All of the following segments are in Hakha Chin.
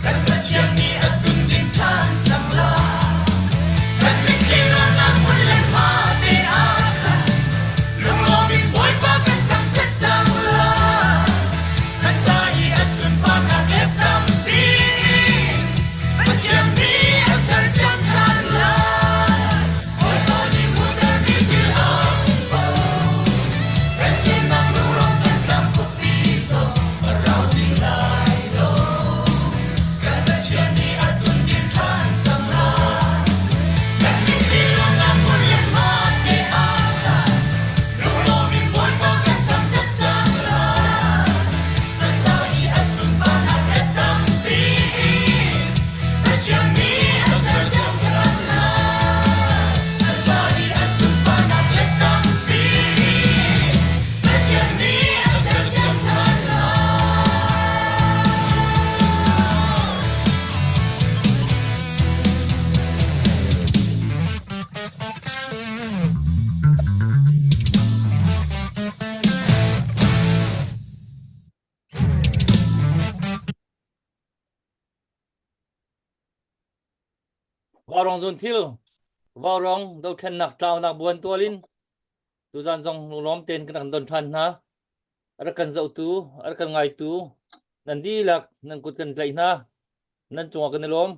Kan Pathian nih a tun ding ṭhan cang lai. Vaurawng zun thil, vaurawng dothlennak tlaunak buan tual in tuzan zong lunglawm tein kan rak don ṭhan hna. A rak kan zohtu, a rak kan ngaitu, nan dihlak nan kut kan tlaih hna. Nan cungah kan i lawm.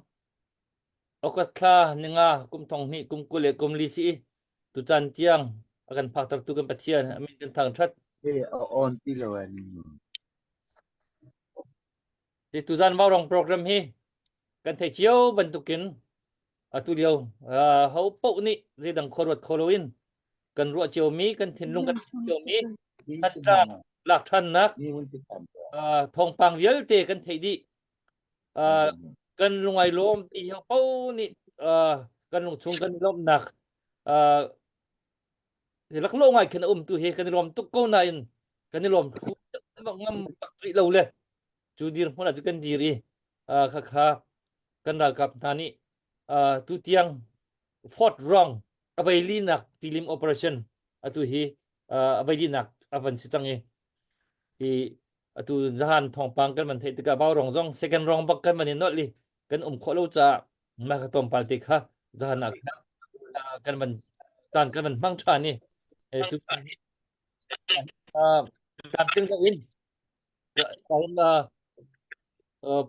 August thla ninga kum thong hnih kum 20 le kum li si i tucaan tiang a kan phaktertu kan Pathian a min kan thangṭhat. Eh, a on ti lo an. Ti tuzan vaurawng program hi kan theih cio bantukin atu lio ho paoh nih zeidang khua ruat kho loin kan ruah ciomi kan thinlung kan ciomi Thantlang lak ṭhannak thawngpang vialte kan theih dih. Kan lungai lawm ti ho paoh nih kan lungchung kan i lawmhnak laklawh ngai khin a um tu hi kan i lawm tuk ko nain kan i lawm thlu ngam bak rih lo le cu dirhmun ah cu kan dir i khakha kan ralkap hna nih tu tiang Fort Rong a veilinak tilim operation atu hi a veilinak a van si cang i hi atu zahan thawngpang kan van theih tikah Vaurawng zong second rong bak kan van i nolh i kan um khawh lo caah mah ka tlawmpal te kha zahan ah kan van caan kan van hmang ṭhan i tu tlamtling lo in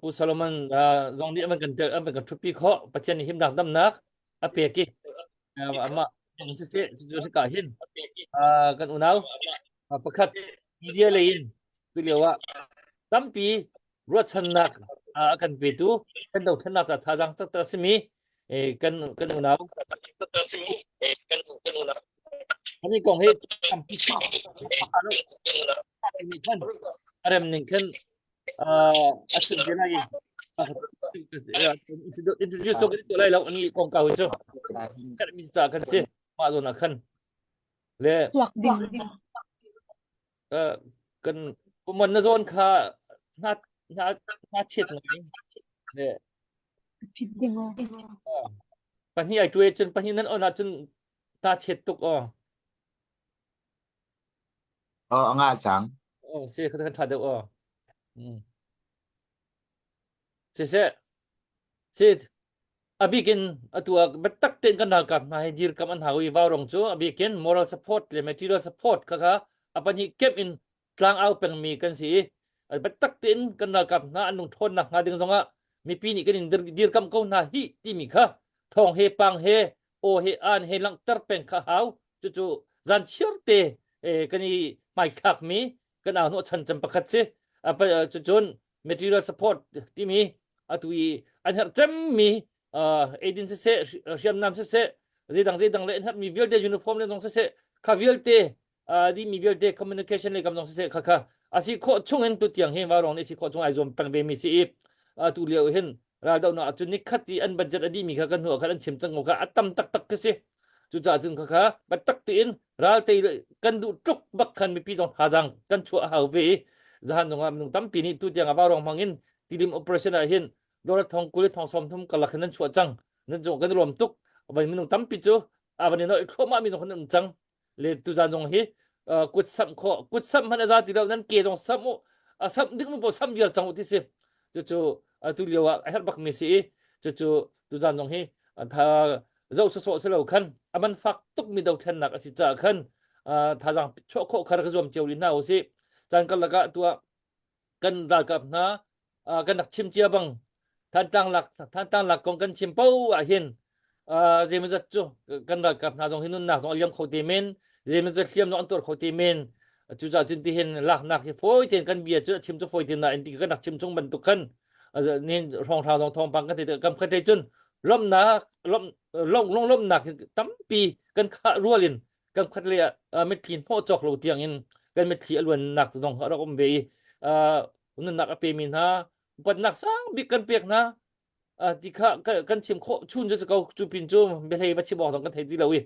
Pu Solomon zong nih an kan an kan ṭhutpi khawh Pathian nih himnak damnak a pek i amah siseh cucu hika hin kan unau pakhat media lei in tu lio ah tampi ruahchannak a kan petu kan dothlennak ca thazaang taktak a simi kan kan unau ani kong hi tampi nih khan a rem ning khan a chim te lai introduce to kan lai lo ani kong kau cu kan mi ca kan si mah zawn ah khan le tuak ding kan pumon na zawn kha na na na chet ngai le phit ding o pahnih ai tuai cun pahnih nan on ah cun ta chet tuk o Oh, a ngah cang. Oh, si kha tha deuh o. Mm. Siseh, si a bikin atu ah biatak tein kan ralkap hna hi dirkamh an hau i vaurawng cu a bikin moral support le material support kha kha a pahnih kemh in tlangau pengmi kan si i biatak tein kan ralkap hna an lung ṭhawnnak hnga ding zongah mipi nih kan in dirkamh ko hna hi timi kha thawng he pang he aw he an he langhter peng kha hau cucu zan chiar te kan i hmaithlakmi kan au hnawhchan cem pakhat si cucun material support timi atu i an herh cemmi eidin siseh hriamnam siseh zeidang zeidang le an herhmi vialte uniform le zong siseh kha vialte di mi vialte communication le kam zong siseh kha kha asi khawh chung in tu tiang hi vaurawng nih si khawh chung ai zuam peng ve mi si i atu lio hin raldohnak ahcun nikhat i an budget a dihmi kha kan hnu ah khan an chim cang ko kha a tam taktak khi si cucaah cun khakha biatak tein ral tei kan duh tluk bak khan mipi zong thazaang kan chuah a hau ve i zahan zongah minung tampi nih tu tiang ah vaurawng hmang in tilim operation ah hin dollar thong 20 thong 30 karlak hin nan chuah cang nan zong kan lawm tuk van minung tampi cu a van i noi thluahmah mi zong kan um cang le tuzan zong hi kut samh khawh kut samh hmanh a za ti lo nan ke zong samh u a samh ding mu samh viar cang u ti si cucu atu lio ah a herh bak mi si i cucu tuzan zong hi tha zoh sawsawh si lo khan a man fak tuk mi dothlennak a si caah khan thazaang chuah khawh kha ka zuam cio rih hna u si caan karlak ah tuah kan ralkap hna kan rak chim cia bang Thantlang lak Thantlang lak kong kan chim po ah hin zeimawzat cu kan ralkap hna zong hi nunnak zong a liam kho te men zeimawzat hliam zong an tuar kho te men cucaah cun tihin laknak hi fawi tein kan bia cu a chim cu fawi tein nain ti kan rak chim chung bantuk khan nin hrawnghrang zong thawngpang kan ti kam khat cun lawmhnak lawm lawm lawmhnak tampi kan khah rual in kan khat le mitthli hnawh cawk lo tiang in kan mitthli a luannak zong a rak um ve i nunnak a pemi hna upatnak sang bik kan pek hna ti kha kan chim khawh chun cu ko cu pin cu biahlei va chim awk zong kan thei ti lo i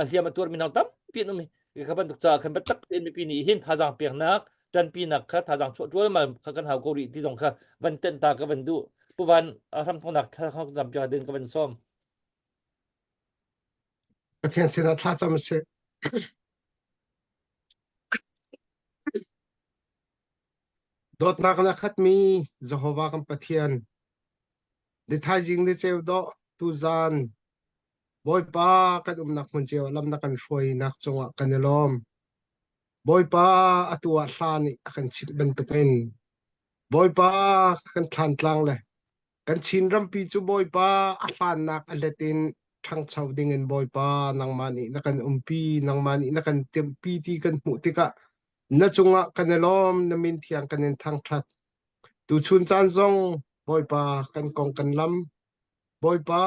hliam a tuarmi hna tampi an um i kha bantuk ca khan biatak tein mipi nih hin thazaang peknak ṭanpinak kha thazaang chuah ṭualmal kha kan hau ko rih ti zong kha van tenh ta ka van duh puvan hramthawknak thla piak din ka van sawm Pathian sinah thlacam sih. Dawtnak in a khatmi Jehovah kan Pathian, ni thaizing ni ceu dawh. Tuzan Bawipa kan umnak hmun cio lam na kan hruainak cungah kan i lawm. Bawipa atu ah hla nih a kan chimh bantukin Bawipa kan thlantlang le kan Chin rampi cu Bawipa a hlannak a let in ṭhangcho dingin Bawipa nangmah nih na kan umpi, nangmah nih na kan timhpi ti kan hmuh tikah na cungah kan i lawm, na min thiang kan in thangṭhat. Tuchun caan zong Bawipa kan kong kan lam. Bawipa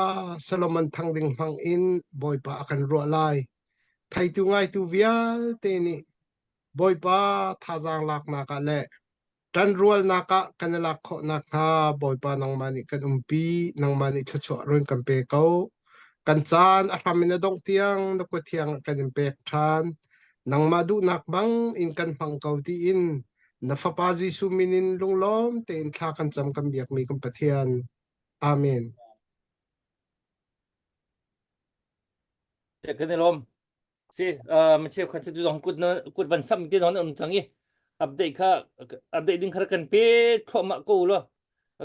Solomon thang ding hmang in Bawipa a kan ruah lai. Theitu ngaitu vialte nih Bawipa thazaang laknak ah le ṭanrualnak ah kan i lak khawh nakhnga Bawipa nangmah nih kan umpi, nangmah nih thluachuah run kan pe ko. Kan caan a hram in a dongh tiang na kut thiang ah kan in pek ṭhan. Nangmah duhnak bang in kan hmang ko tiin na Fapa Jesuh min in lunglawm tein thla kan cam kan biakmi kan Pathian. Amen. Kan i lawm. Si, mi cheukhat cu zong kut na kut van sam ti zong um cang i update kha update ding kha kan pe thluahmah ko lo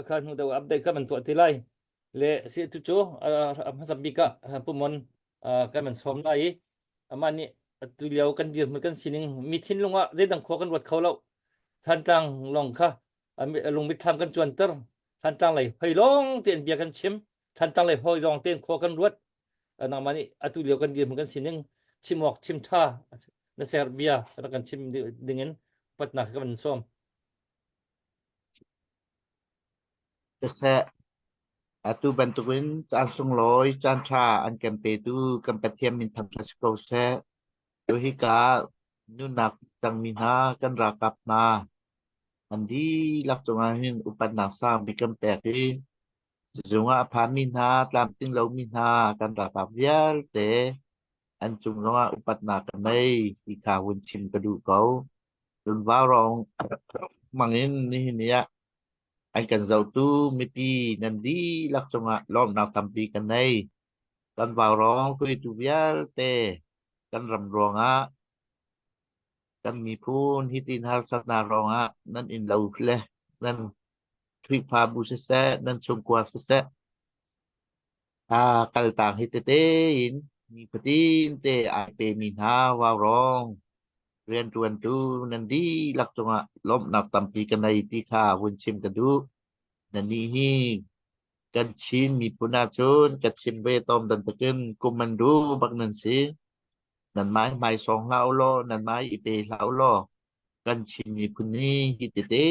kha hnu deuh update kha man tuah ti lai le si tu cu hmasa bik ah pumon kan man sawm lai i amah nih atu lio kan dirhmun kan sining mi thinlung ah zeidang khua kan ruat kho lo Thantlang lawng kha lung mitthlam kan cuanter Thantlang lei hoi lawng tein bia kan chim Thantlang lei hoi lawng tein khua kan ruat nangmah nih atu lio kan dirhmun kan sining chim awk chim ṭha na ser bia rak kan chim dingin upatnak ka van sawm. Siseh, atu bantukin caan sunglawi caan ṭha an kan petu kan Pathian min thangṭhat si ko seh. Tu hika nunnak cangmi hna kan ralkap hna an dihlak cungah hin upatnak sang bik kan pek i Sizung ah a phanmi hna, tlamtling lomi hna kan ralkap vialte an cung zongah upatnak ka ngei ti kha hun chim ka duh ko. Cun vaurawng hmangin nihin ni ah an kan zohtu mipi nan dihlak cungah lawmhnak tampi ka nei. Kan vaurawng hruaitu vialte kan ram ruangah kan miphun hitin harsatnak ruangah nan inn lo le nan Khrihfabu siseh, nan chungkhar siseh, aa kaltak hi tete in nifatin te ai pemi hna vaurawng rianṭuantu nan dihlak cungah lawmhnak tampi ka nei ti kha vun chim ka duh. Nannih hi kan Chin miphun ahcun ka chim ve tawn bantukin kum an duh bak nan si. Nanmah hi hmaisawng hlah u law, nanmah hi i pe hlah u law, kan Chin miphun hi hi tete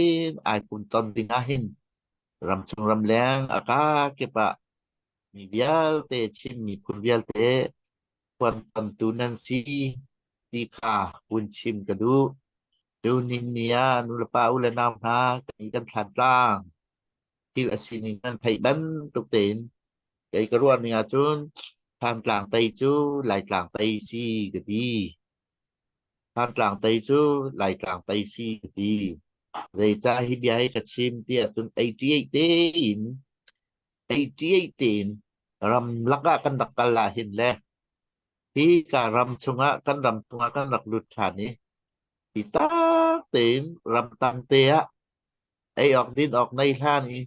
ai funtom ding ahhin ramchung ramleng a kakip ah mi vialte Chin miphun vialte huantamtu nan si ti kha hun chim ka duh. Cu ning ni ah nulepa u le nau hna kan i kan thlan tlang thil a sining nan theih bantuk tein kei ka ruah ning ahcun Thantlang tei cu Laitlang tei si ka ti. Thantlang tei cu Laitlang tei si ka ti. Zeicah hi bia hi ka chim ti ahcun 88 tein 88 tein ramlak ah kan rak kal ahhin le hi ka ram chungah kan ram chungah kan rak lut ṭhan i hi tak tein ramtang te ah ei awk din awk nei hlan i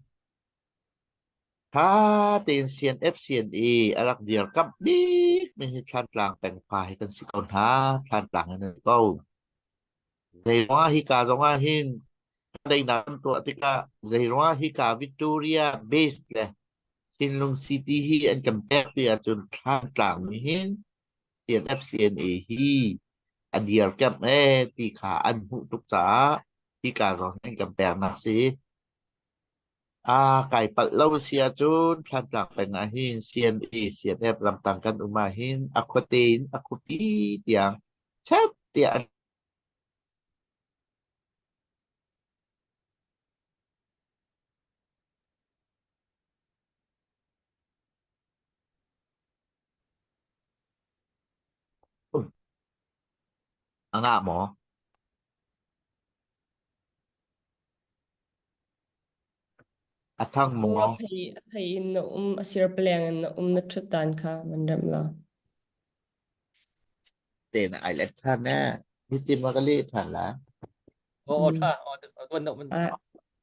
Ṭha tein CNF CNA a rak dirkamh bikmi hi Thlantlang pengfa hi kan si ko hna. Thlantlang in an ko. Zeiruangah hika zongah hin daihnak kan tuah tikah zeiruangah hika Victoria Base le Chinlung City hi an kan pek ti ahcun Thlantlang nih hin CNF CNA hi a dirkamh ee ti kha an hmuh tuk caah hika zong hin an kan peknak si. Aa kai palh lo si ahcun Thlantlak peng ahhin CNA, CNF ramtang kan um ahhin a khuate in a khuapi tiang chet tiah an um. A ngah maw? A thang Aw a maw? phei a phei in na um a sir paleng in na um na ṭhut dan kha man remh la. Te na ai let than ne. Hitin ma ka le than la. Aw aw Mm. ṭha aw tuan deuh man Ah,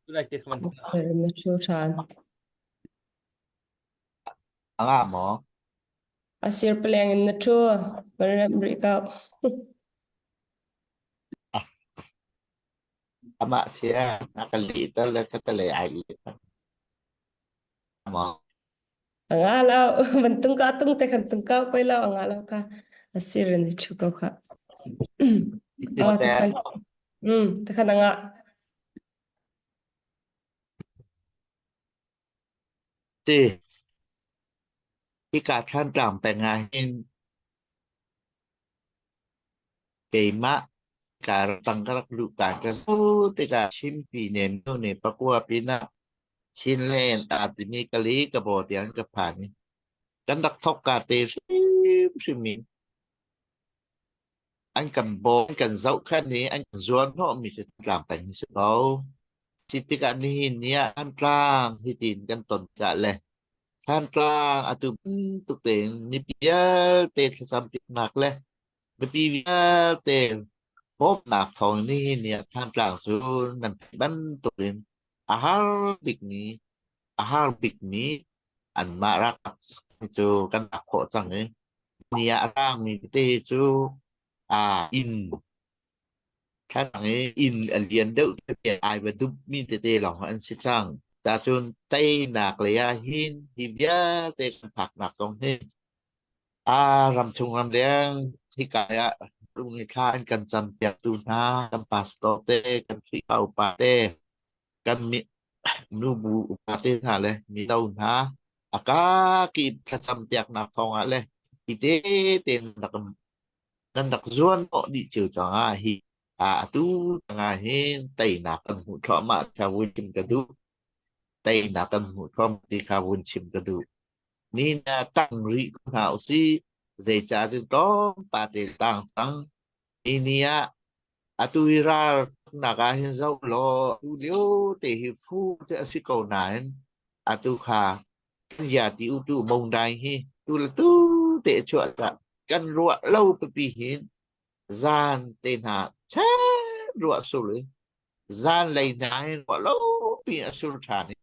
tu lai te kha man sir na ṭhu ṭhan. A ngah maw? A sir paleng in na ṭhu. Van remh rih ko. Amah sia na ka lih tal le ka ta le ai lih tal. Maw? A nga lo. Van tung ka tung te khan tung kau koi lo a nga lo ka. A sir in na ṭhu ko kha. Oh, te khan. Mm, te khan a nga. Ti hika Thlantlang peng ah hin keimah ka tang ka rak luh ka ka zo tikah Chinpi ne nu ne pakua pinah Chinland aa timi kali ka baw tiang ka phan i kan rak thok ka te hrimhrim in an kan bawm an kan zohkhenh i an kan zuanhnawhmi cu tlang peng hi si ko. Ci tikah nihin ni ah Thantlang hitin kan ton tikah le Thantlang atu bantuk tein mipi vialte thlacam piaknak le mipi vialte bawmhnak thawng nihin ni ah Thantlang cu nan theih bantukin a har bikmi a har bikmi anmah rak cu kan lak khawh cang i ni ah a tangmi tete cu aa inn thlanang i inn a lian deuh tete ai va dummi tete lawng an si cang. Tacun teinak lei ah hin hi vialte kan phaknak zong hi a ramchung ramleng hika ah lung i thla an kan cam piaktu hna kan pastor te kan Khrihfa upa te kan mi nubu upa te hna le mino hna a kakip thlacam piaknak thawng ah le hi te tein rak kan rak zuan awh dih cio cang ah hi atu tangah hin teinak kan hmuh thluahmah kha vun chim ka duh. Teinak kan hmuh thluahmah ti kha vun chim ka duh. Ni na tang rih ko hna usih. Zeicah cun tlawmpal te tang cang. Hi ni ah atu hi ral nak ah hin zoh law atu lio te hi fu te a si ko nain atu kha kan ya ti u tu mongdai hi tu le tu te chuah ta kan ruah lo pipi hin zan te hna chan ruah sur i zan lei hna hin ruah lo pi a sur ṭhan i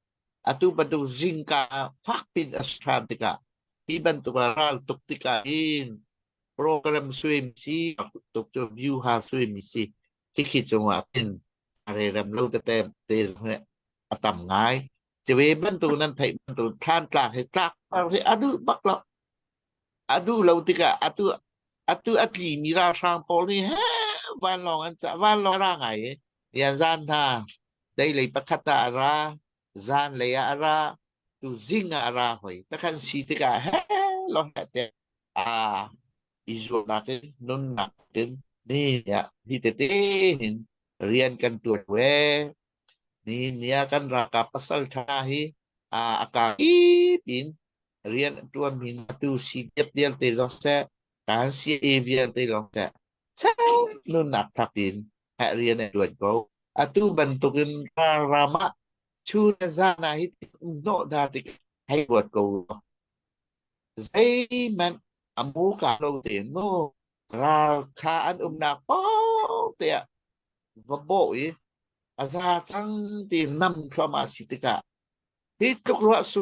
atu bantuk zingka fak pin a sur ṭhan tikah hi bantuk ah ral tuk tikah hin program suimi si tuk cu view ha suimi si khikhi cungah khin rerem lo tete te zong hi a tam ngai cive bantuk nan theih bantuk thlan tlak hi tlak hi a duh bak lo a duh lo tikah atu atu a tli mi ralhrang pawl nih he vanlawng an cah vanlawng ra ngai i yan zan hna dei lei pakhat ah a ra zan lei ah a ra tu zing ah a ra hoi takhan si tikah he long he te a i zuamnak in nunnak in ni ah hi tete hin rian kan tuan ve ni ni ah kan ralkap pasal tha hi a a ka in rian a tuan mi tu si diap vialte zong seh kan si vialte zong seh nunnak thap in rian a tuan ko atu bantukin ram ah chun zan ah hi hnawh da tik hei ruat ko Zeihmanh a muka lo tein mu ral kha an umnak paoh te ah va bawh i a za cang ti nam thluahmah si tikah hi tluk ruah su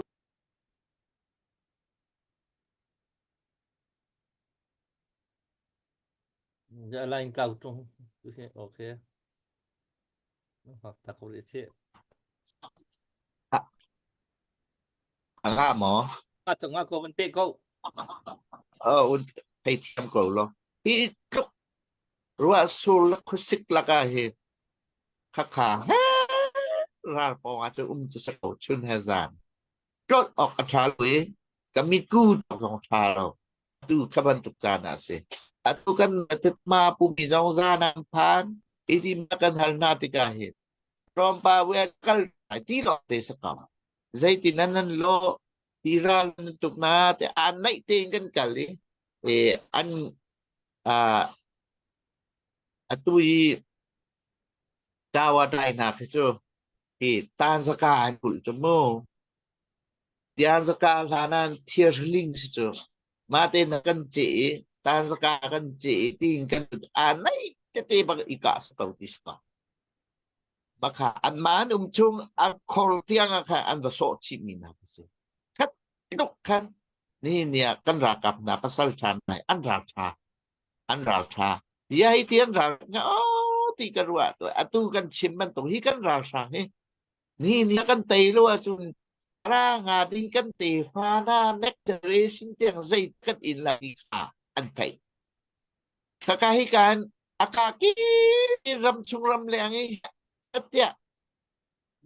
Line kau tung. Okay. Hak tak ko rih si. A ngah maw? A cungah ko van pe ko. Oh, un thei thiam ko lo. Hi tluk ruah sur le khuasik laka hi khakha he ral pawng ah cu um cu sa ko chun he zan. Tlolh awk a ṭha lo i ka mitku zong ṭha lo. Tu kha bantuk caan ah si. Atu kan ma pumi zong zan an phan. Iti ma kan hal hna tikah hin tlawmpa we kal ti lawng te sa ko. Zeitin an nan lawh ti ral nan tuk na te an naih tein kan kal i e an atu i tawa dai hna khi cu hi tanzaka an kulh cu mu Tianzaka hlan ah thirhling si cu mate na kan ceh i tanzaka kan ceh i tiin kan aa naih tete bak i kah si ko ti si ko. Bakha anmah an um chung a khor tiang ah khan an va sawh chihmi hna a si. Khat tuk khan. Nihin ni ah kan ralkap hna pasal ṭha hna an ral ṭha. An ral ṭha. Bia hi ti an ral nga oh ti ka ruah to atu kan chim bantuk hi kan ralhrang hi nihin ni ah kan tei lo ahcun ra nga ding kan tefa hna next generation tiang zei kan in lai ti kha an theih. Khaka hi kan aka ki ram chung ram leng i tiah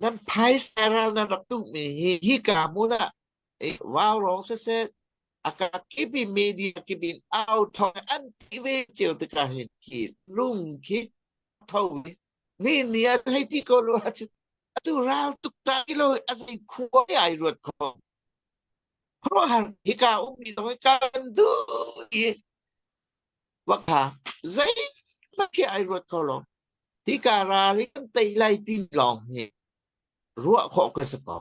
nan phaisa ral nan rak tuhmi hi hika hmun ah vau rong siseh aka kip in media kip in au thawng an ti ve cio tikah hin khi lung khi tho ni ni an hei ti ko lu cu atu ral tuk ta ti lo a zei khua ai ruat kho khuaruahhar hika ummi zong hi kan duh i wakha zei khi ai ruat kho lo hika ral hi kan tei lai ti lawng hi ruah khawh ka si ko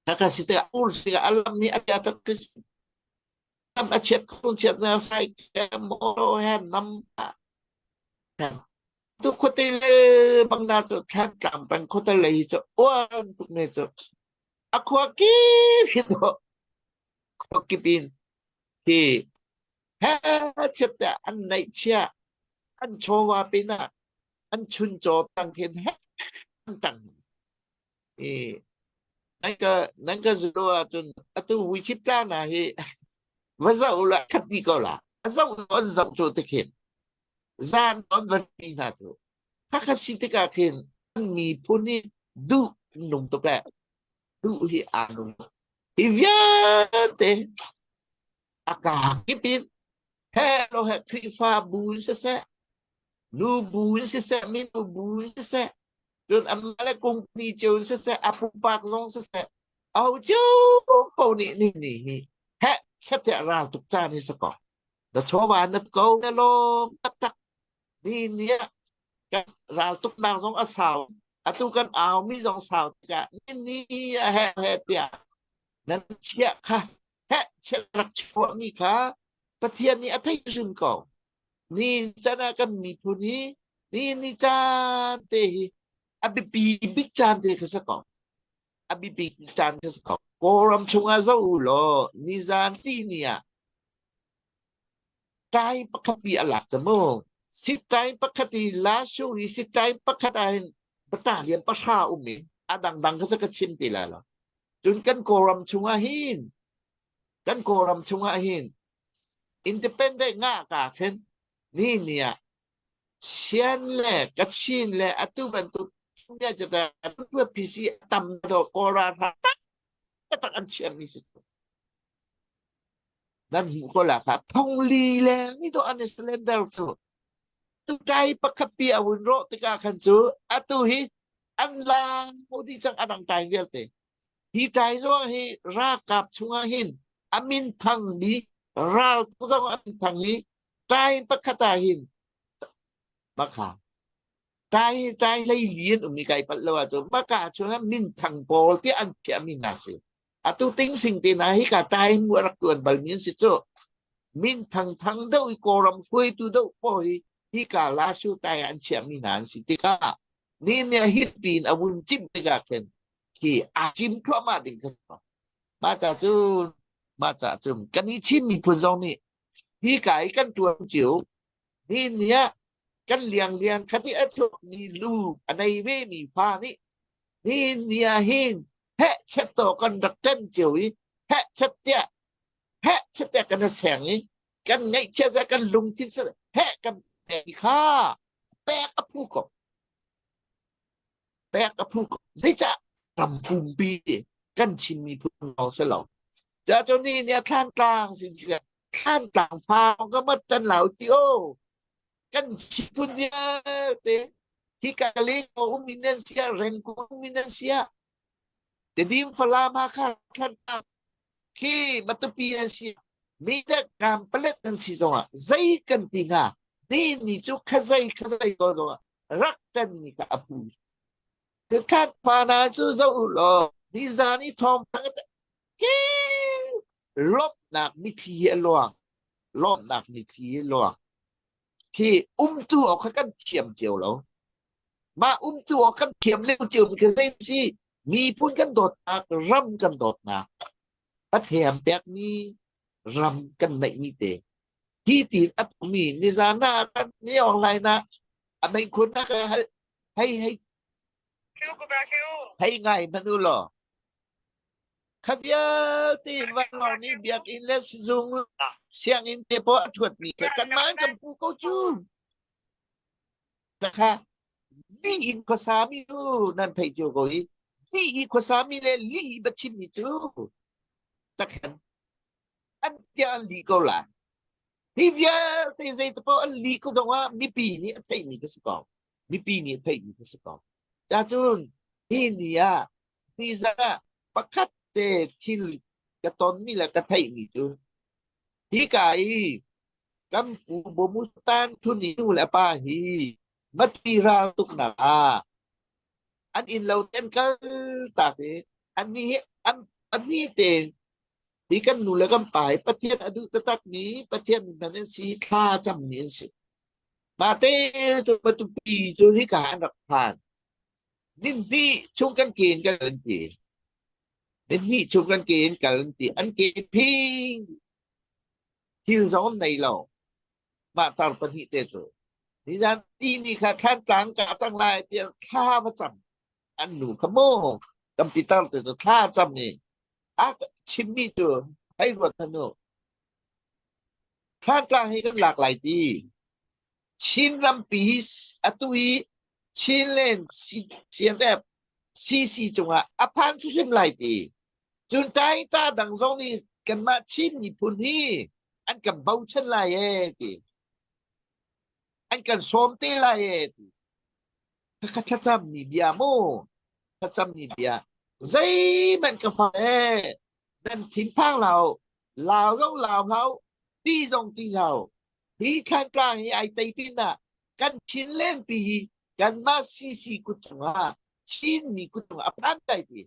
kaka si te ur si a lam ni a ta kis am a chiat khun chiat na sai ke mo he nam tu khote le bang na chu thlan tlam pan khote le hi chu uan tuk ne chu a khua ki hin ho khua ki pin hi he chiat te an nei chia an chawa pin ah an chun chaw tang khin he an tang i nan ka nan ka zulu ahcun atu vuichip tla na hi va zoh la khat ti ko la a zoh on zoh cu te khin zan on va mi hna cu khakha si tikah khin an miphun hi duh nung tuk eh duh hi aa nung hi vialte a ka kip in he lo he Khrihfa bu in siseh nu bu in siseh minu bu in siseh cun amah le company cio in siseh a pumpak zong siseh aho cio ko nih ni ni hi he chet ral tuk caan hi si ko na chawva na ko na lawm taktak ni ni ah kan ral tuknak zong a sau atu kan au mi zong sau tikah ni ni a he he tiah nan chiah kha he chiah rak chuah mi kha Pathian nih a theih hrim ko ni can ah kan miphun hi ni ni caan te hi a biapi bik caan te kha si ko a biapi caan kha si ko Kawlram chungah zoh u law nizan ti ni ah Tai pakhat pi a lak ca mu sit tai pakhat i la shu i sit tai pakhat ah hin battalion pahra um i a dangdang kha ka chim ti lai lo cun kan Kawlram chungah hin kan Kawlram chungah hin independent nga ka khin ni ni ah Sian le Kachin le atu bantuk PC tam do Kawlra tak tak an chiami si nan hmuh ko la kha thong li leng ni do an cylinder cu tu tai pakhat pi a hun ro tikah khan cu atu hi an lang di cang adang tai vialte hi tai zong hi ralkap chungah hin a min thang mi ral zong a min thang i tai pakhat ah hin bakha tai tai lei lian um mi kai pat lo ah cu maka chungah min thang pawl ti an thiah mi hna si atu ting sing te na hi ka tai mu rak tuan bal mi an si cu min thang thang deuh i kawlram hruaitu deuh po hi hi ka la su tai an chiah mi hna an si tikah ni ne hit pin a vun cim tikah khin khi a cim thluahmah ding kha mah ca cu mah ca cu kan i Chin miphun zong nih hi ka i kan tuan cio ni ni ah kan liang liang khat i a chuak mi lu a nei ve mi fa nih ni ni ah hin heh chet to kan rak ṭan cio i heh chet tiah heh chet tiah kan seng i kan ngaihchia za kan lungthin sa heh kan pek kha pek a phu ko pek a phu ko zeicah ram pumpi kan Chin miphun lawng si lo ca cu ni ni a thlan tlang sin thlan tlang fa ka mat tan lau ti o kan Chin vialte hi ka le um in nan sia rengku um in nan sia Tedim Falam Hakha Thantlang khi Matupi nan si mi dek kam palet nan si zongah zei kan ti hnga ni ni cu khazei khazei ko zongah rak tan ni ka apu Thlat pa na cu zoh u law nizan i thawng thang hi lawmhnak mitthli hi a luang lawmhnak mitthli hi luang khi umtu awk kha kan thiam cio lo mah umtu awk kan thiam lio cio mi kha zei si miphun kan dawtnak ram kan dawtnak Pathian pekmi. Ram kan neihmi te hi tiin a tumi nizan ah kan mi online ah a meikhun na ka hei hei hei ngai hmanh u law kha vialte vanlawng nih biakinn le sizung sianginn te pawl a ṭhuatmi kha kanmah in kan pu ko cu. Kha lih in khuasami cu nan theih cio ko i lih i khuasami le lih i biachimmi cu takhan an tiah an lih ko lai. Hi vialte zei te paoh an lih ko zongah mipi nih a theihmi ka si ko. Mipi nih a theihmi ka si ko. Cacun hi ni ah nizan ah pakhat te thil ka tonmi le ka theihmi cu hika i kan pu Bomustan Thun i nu le pa hi Matupi ral tuknak ah an inn lo te an kal tak i annih hi an pahnih te hi kan nu le kan pa hi Pathian a duh taktakmi Pathian mi hman an si thla cammi an si. Mah te cu Matupi cu hika an rak phan. Ninhnih chung kan ke in kal an ti. Ninhnih chung kan ke in kal an ti. An ke phing thil zong an nei lo. Mah tar pahnih te cu. Nizan ti ni kha thlantlang ka cang lai tiah thla va cam. An nu kha mu kan pitar te cu thla cam i a chimmi cu hei ruat hmanh u. Thlantlang hi kan lak lai ti. Chin rampi hi atu hi Chinland CNF CC cungah a phan hrimhrim lai ti. Cun taita dang zong nih kanmah Chin miphun hi an kan bochan lai ee ti. An kan sawm te lai ee ti. Khakha thlacammi bia mu. Thlacammi bia. Zeihmanh ka fa ee. Nan thinphang hlah u. Lau zong lau hlah u. Ti zong ti hlah u. Hi thlantlang hi ai tei pin ah kan Chinland pi hi kanmah CC kut cungah Chinmi kut cungah a phan dai ti.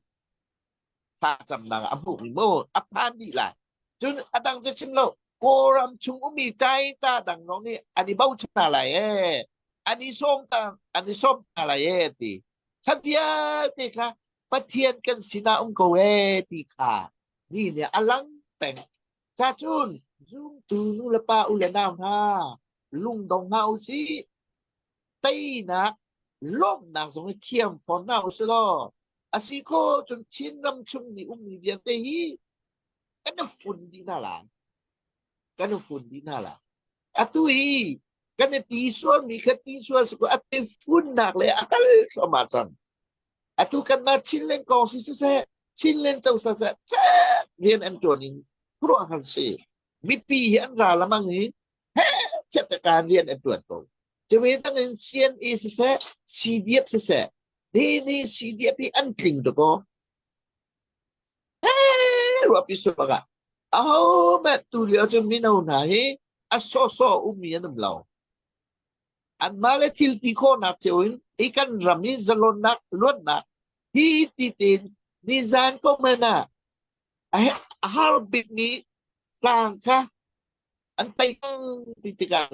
Thlacamnak ah a hmuh mi mu a phan dih lai. Cun a dang cu chim lo Kawlram chung ummi taita dang zong nih an i bochan hna lai ee. An i sawm ta an i sawm hna lai ee ti. Kha vialte kha Pathian kan sinah um ko ee ti kha ni nih a lang peng. Cacun zumtu nu le pa u le nau hna lungdong hna u sih. Teinak lawmhnak zong hi thiam fawn hna u sih law a si kho cun Chinram chung ni ummi vialte hi kan i fun dih hna lai. Kan i fun dih hna lai. Atu hi kan i ti sualmi kha ti sual si ko a ti funnak le a kal thluahmah cang. Atu kanmah Chinland kong si siseh, Chinland cozah seh cek rian an ṭuan in khuaruahhar si. Mipi hi an ra lamang i heh kan rian an ṭuan ko. Cuve dang in CNA siseh, CDF siseh, ni ni CDF hi an tling tuk aw. Heh ruahpi suak ah aho hmanh tu lio cun mino hna hi a sawhsawh ummi an um lo. Anmah le thil ti khawhnak cio in i kan ram i zalonnak luatnak hi ti tein nizan ko hmanh ah a har bikmi tlang kha an tei ti tikah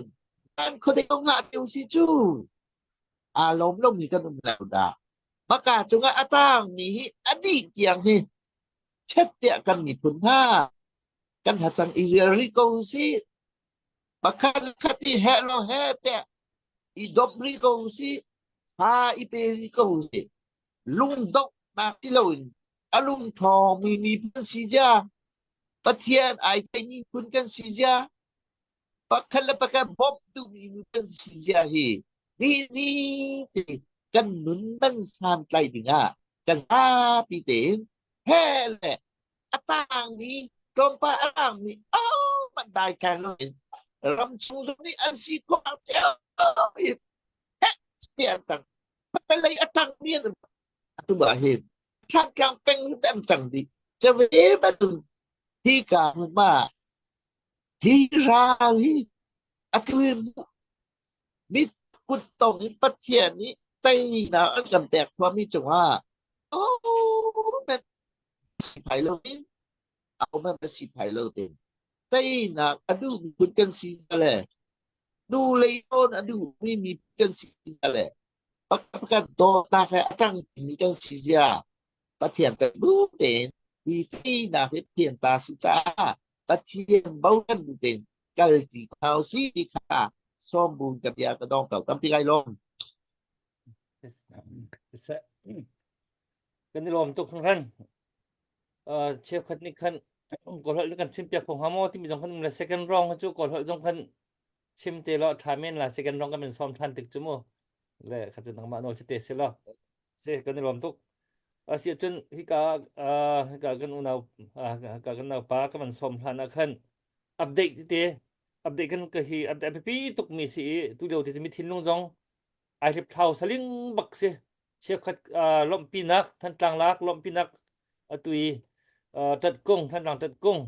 an khuadei ko ngah te usih cu aa lawm lomi kan um lo dah. Maka cungah a tangmi hi a dih tiang hi chet tiah kan miphun hna kan hacang i rial rih ko usih. Pakhat le khat i heh law heh tiah i dop rih ko usih. Ha i pe rih ko usih. Lungdonghnak ti loin a lungṭhawngmi miphun si zia, Pathian ai theimi phun kan si zia, pakhat le pakhat bawmh duhmi kan si zia hi ni ni te kan nun man santlai dingah kan zapi tein he le a tangmi tlawmpal a tangmi oh man dai khan lo in ram chung zong nih an si khawh cio in he ti an tang lei a tangmi an atu ah hin Thantlang peng an cang dih cave bantuk hi ka ma hi ral hi atu mit kut tong in Pathian nih teinak an kan pek thuami cungah oh men si phai lo in au men si phai lo tin teinak a duh mi kan si le nu lei tawn a duh mi mi kan si le pakhat dawtnak he a ṭang mi kan si zia Pathian kan duh tein hi teinak hi Pathian ta si caah. Pathian bochan tein kal ti hna usih ti kha sawm bu ka bia ka dong ko. Tampi kai lawm. Kan i lawm tuk hringhran. Uh, cheukhat nih khan kawlholh kan chim piak kho hnga maw timi zong khan um le second round cu kawlholh zong khan chim te law tha men la second round kan in sawm than tik cu mu le kha cu nangmah nawl si te si law si kan i lawm tuk asi cun hika uh, hika kan unau uh, hika kan naupa ka van sawm hlan ah khan update te update kan ka hi update pipi tuk mi si i tu lio te mi thinlung zong ai hlip thlau saling bak si cheukhat uh, lawmhpinak Thantlang lak lawmhpinak atu i uh, Tatkung Thantlang Tatkung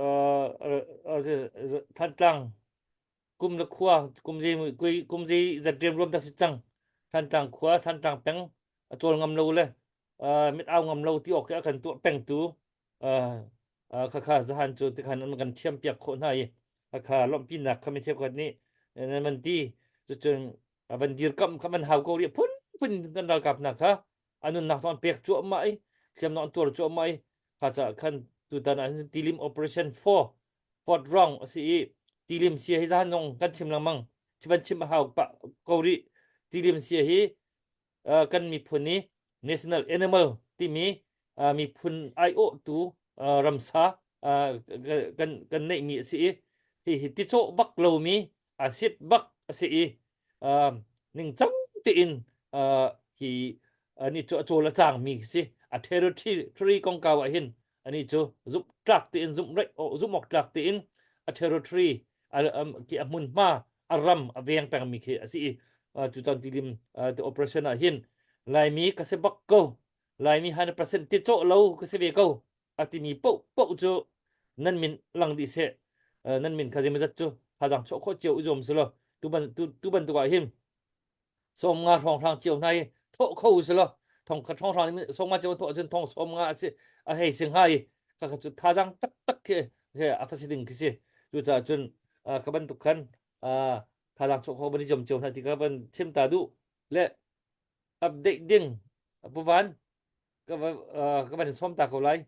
uh, uh, Thantlang kum le khua kum zi kum zi zat riam ruam ta si cang Thantlang khua Thantlang peng a cawl ngam lo le uh, mit au ngam lo ti awk a kan tuah peng tu uh, uh, khakha zahan cu tikhan an kan thiam piak khawh hna i khakha lawmhpinak kha mi cheukhat nih nan van ti cucun a van dirkamh kha van hau ko rih phun phun kan ralkap hna kha a nunnak zong an pek cuahmah i hliamnak an tuar cuahmah i kha caah khan tutan ah tilim operation 4 fourth round a si i tilim sia hi zahan zong kan chim lengmang van chim a hau pah ko rih tilim sia hi uh, kan miphun i national animal timi uh, miphun aiawhtu uh, ramsa uh, kan kan neihmi a si i hi hi ticawh bak lomi a sit bak a si i uh, ningcang tein uh, hi ani cu a cawl a cangmi si a territory kongkau ah hin ani cu zumh tlak tein zumh raih zumh awk tlak tein a territory a, a, a hmunhma a ram a veng pengmi khi a si i cucan tilim the operation ah hin Laimi ka si bak ko Laimi 100% ti cawh lo ka si ve ko a timi poh poh cu nan min lang dih seh nan min kha zeimazat cu thazang chuah khawh cio i zuam si law tu ban tu, tu bantuk ah hin 50 hrawnghrang cio hna hi thawh kho si law thong khat hrawnghrang 50 cio thawh cun thong 50 a si a hei si hnga i kha kha cu thazang taktak khi khi a fa si ding khi si cucaah cun ka bantuk khan thazang chuah kho ban i zuam cio hna ti ka van chim ta duh le update ding puvan ka va ka van in sawm ta ko lai.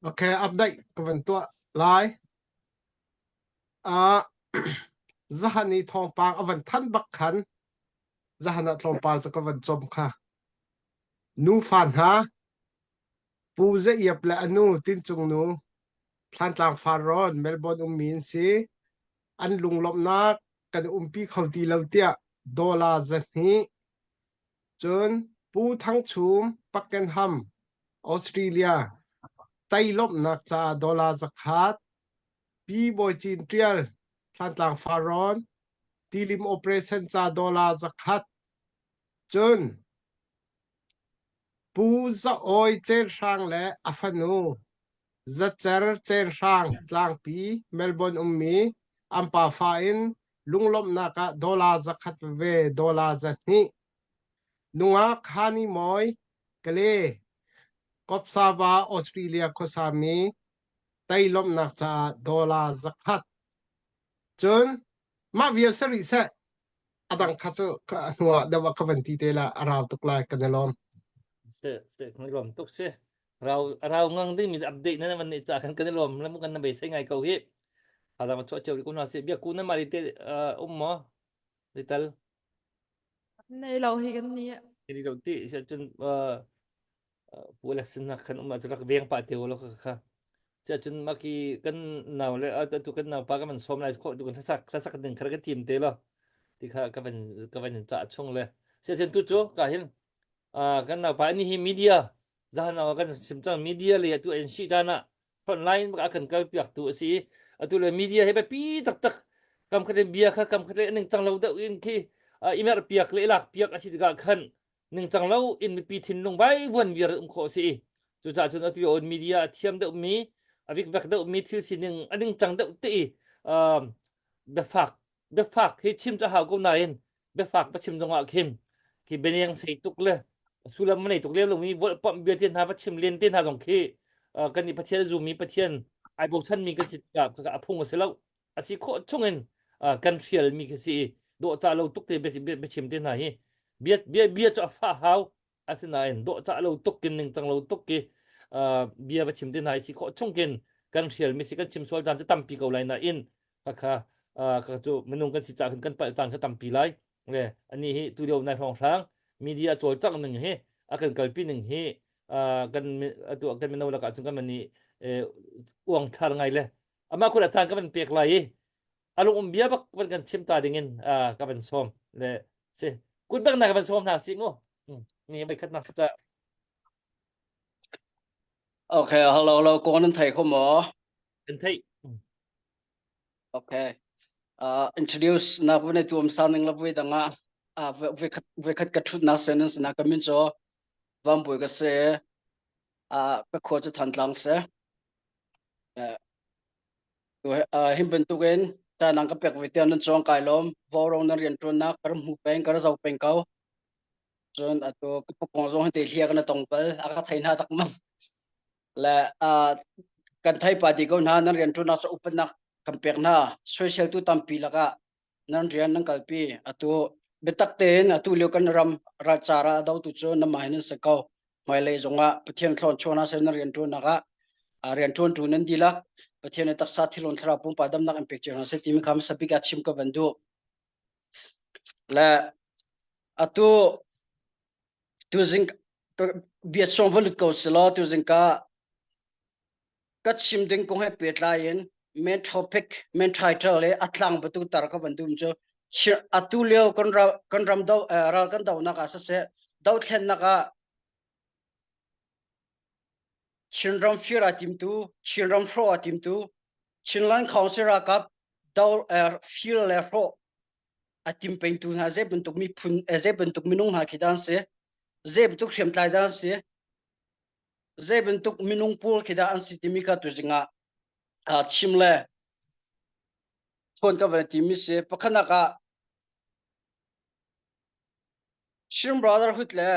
Okay, update ka van tuah lai. Uh, zahan i thawngpang a van than bak khan zahan ah tlawmpal cu ka van com kha. Nufa hna Pu Za Iap le a nu Tincung nu Thlantlang Farrawn Melbourne ummi an si. An lunglawmhnak kan umpi kho ti lo tiah dollar 200 cun Pu Thang Chum Pakenham Australia tei lawmhnak caah dollar 100 Pi Bawi Cin Ṭial Thlantlang Farrawn tilim operation ca dollar 100 cun Pu Za Awi Cen Hrang le a fanu Za Cer Cen Hrang Tlangpi Melbourne ummi an pafa in lunglawmhnak ah dollar 100 veve dollar 200 nungak Hani Mawi Kale Kopsava Australia khuasami tei lawmhnak caah dollar 100 cun mah vial si rih seh a dang kha cu a hnuah deuh ah ka van ti te la a rau tuk lai kan i lawm. Se se kan i lawm tuk si. Rau rau ngang ding mi update na van ni cha kan kan i lawm lam kan na bei sei ngai ko hi. Halam chuah cheu ko na se bia ku na mari te um mo lital. Nei lo hi kan ni. Ni lo ti se chun Pu election nak khan um ah rak veng pah te lo kha kha cun maki kan nau le atu kan nau pa ka man som lai kho tu kan hlasak hlasak ding kha ka tim te lo ti kha ka van ka van ca chung le se cun tu cu ka hin kan nau pa ni hi media zahan kan sim cang media le atu en shi dana frontline a kan kal piak tu asi atu le media he pi tak tak kam khat bia kha kam khat ning chang lo deuh in khi imer piak le lak piak asi tikah khan ningcang lo in mipi thinlung vaivuan viar um khawh si cucaah cun atu on media a thiam deuh mi a vikvek deuh mi thil sining a ningcang deuh te i biafak biafak hi chim cu hau ko nain biafak pa chim zongah khin khi bianeng sei tuk le sulam nei tuk lem lo mi volhpamh bia te hna va chim len te hna zong khi kan nih Pathian zummi Pathian ai bochan mi kan si tikah a phung a si lo a si khawh chungin kan hrial mi khi si dawhcah lo tuk te biachim te hna hi bia bia bia cu a fah hau. Asinain dawhcah lo tuk kin ningcang lo tuk ki bia va chim te hna i si khawh chung kin kan hrial mi si kan chim sual caan cu tampi ko lai nain khakha kha cu minung kan si cah khin kan palh caan kha tampi lai. Le ani hi tu lio nai hrawng hrang media cawlcangh ning hi a kan kalpi ning hi kan atu kan mino lakah cun kan mani uang thar ngai le amah khul a caan ka van pek lai i a lung um bia bak van kan chim ta ding in ka van sawm le si kut bak na ka van sawm hna si mu ni vai khat nak ca Okay, hello, hello, ko nan thei kho maw? Kan thei. Okay. Uh, introduce na vune tuam sa ning la vui danga uh, vui khat vui khat ka thut na sen na ka min cho vam bui ka se uh, ka kho chu than tlang se uh, uh, him bantukin ta nang ka pek ve tiang nan chuang kai lom vorong nan rian tuan nak kar mu peng kar zau peng kau cun atu ka pukong zong te hlia kana tong pal aka thai na tak ma le uh, kan thai pa di ko hna nan rian tuan nak upatnak kan pek hna social tu tampi laka nan rian nan kalpi atu biatak tein atu lio kan ram ralcara do tu cu na mah hin se ko hmailei zongah Pathian thlawn chuana se nan rian tuan nak ah rian tuan tu nan dilak Pathian taksa thilon thlarau pumpa damnak an pek cio hna se timi kham sabik a chim ka van du le atu tuzing bia song valut ko selaw tuzing ka ka chim ding kong he pehtlai in main topic main title le a tlang batu tar ka van dum cu atu lio kan ram kan ram do ral kan do nak ah siseh dothlennak ah Chinram fir a timtu Chinram hrawh a timtu Chinland Council ralkap do fir le hrawh a tim pengtu hna zei bantuk miphun zei bantuk minung hna khi dan si zei bantuk hriamtlai dan si zei bantuk minung pawl khi dah an si timi kha tuzing ah chim le phone ka van timi si pakhatnak ah Chin Brotherhood le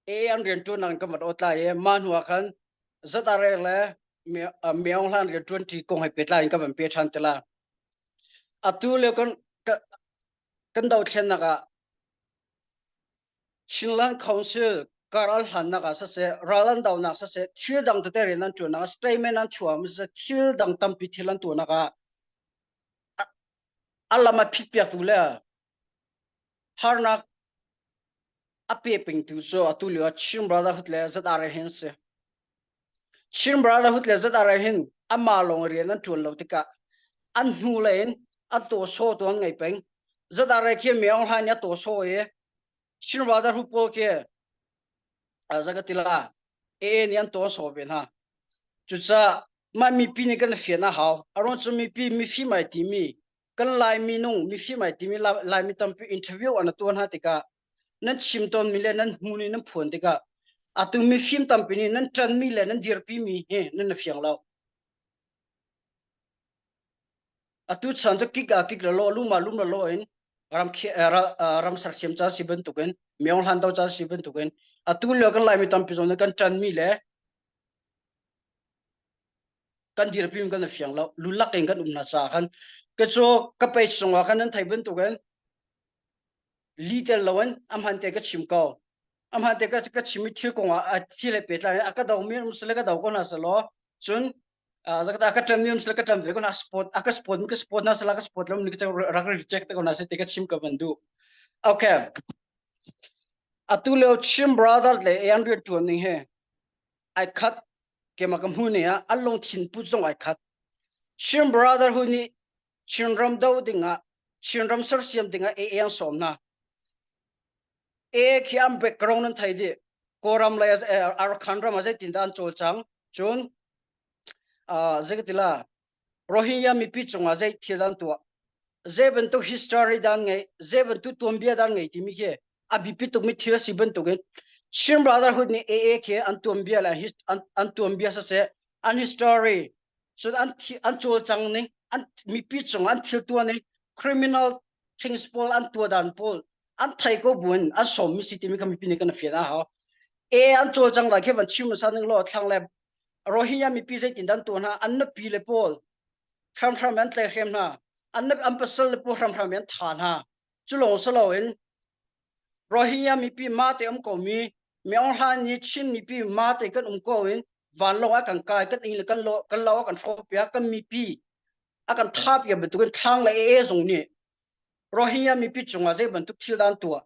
AA an rian ṭuan nak kan van awt lai i mah hnu ah khan ZRA le Myaung Hlan rian ṭuan ṭi kong he pehtlai in ka van pe ṭhan te la. Atu lio kan kan dothlennak ah Chinland Council karal hlannak ah siseh, ral an donak siseh, thil dang tete rian an ṭuannak ah, statement an chuah mi siseh, thil dang tampi thil an tuahnak ah a lam a phitpiaktu le harnak a pe pengtu cu atu lio ah Chin Brotherhood le ZRA hin si. Chin Brotherhood le ZRA hin amah lawng rian an ṭuan lo tikah an hnu lei in an tawsaw tu an ngei peng. ZRA khi Myaung Hlaing nih a tawsaw i Chin Brotherhood pawl khi zakatila AA nih an tawsaw ve hna. Cucaah mah mipi nih kan fian a hau. A ruang cu mipi mifim ai timi kan Lai minung mifim ai timi Laimi tampi interview an tuah hna tikah nan chim tawnmi le nan hmu nih nan phuan tikah atu mifim tampi nih nan ṭanmi le nan dirpimi hi nan fiang lo. Atu chan cu kik ah kik la lo lum ah lum la lo in ram ram sersiam ca si bantukin myong hlan do ca si bantukin atu lio kan Laimi tampi zong nih kan ṭanmi le kan dirpi kan fiang lo lulak in kan um na ca khan ka cu ka page chungah khan nan thei bantukin li tel loin a hman te ka chim ko a hman te ka ka chim i thil kong ah a thil he pehtlai a ka do mi um sile ka do ko hna selaw cun zakata ka ṭan mi um sile ka ṭan ve ko hna sport a ka sport mi ka sport na sela ka sport lo ni ka rak reject ko hna se te ka chim ka van duh okay atu leo Chin brother le an rian ṭuan ning he ai khat kema ka hmu ne ah an lungthin put zong ai khat Chin brotherhood nih Chinram do dingah Chinram sersiam dingah AA an sawm hna. AA khi an background an thei dih. Kawlram lei Arakan ram ah zeitindah an cawlcang. Cun zeikatila Rohingya mipi cungah zei thil an tuah. Zei bantuk history dan ngei, zei bantuk tuanbia dan ngei timi khi a biapi tukmi thil a si bantukin Chin Brotherhood nih AA khi an tuanbia le an tuanbia siseh an history cun an thi an cawlcang ning an mipi cung an thil tuah ning criminal things pawl an tuah dan pawl an thei ko buin an sawm mi si timi kha mipi nih kan fian a hau e an cawlcang lai khi van chim sa ning law thlang le Rohingya mipi zeitin dan tuah hna an nupi le pawl hramhram an tlai hrem hna an an pasal le pawl hramhram an tha hna cu lawng si loin. Rohingya mipi ma te um ko mi Myaung Hlan nih Chin mipi ma te kan um ko in vanlawng a kan kai kan ing le kan lo kan lo a kan hrawh piak kan mipi a kan tha piak bantukin thlang le ee zong nih Rohingya mipi cungah zei bantuk thil dan tuah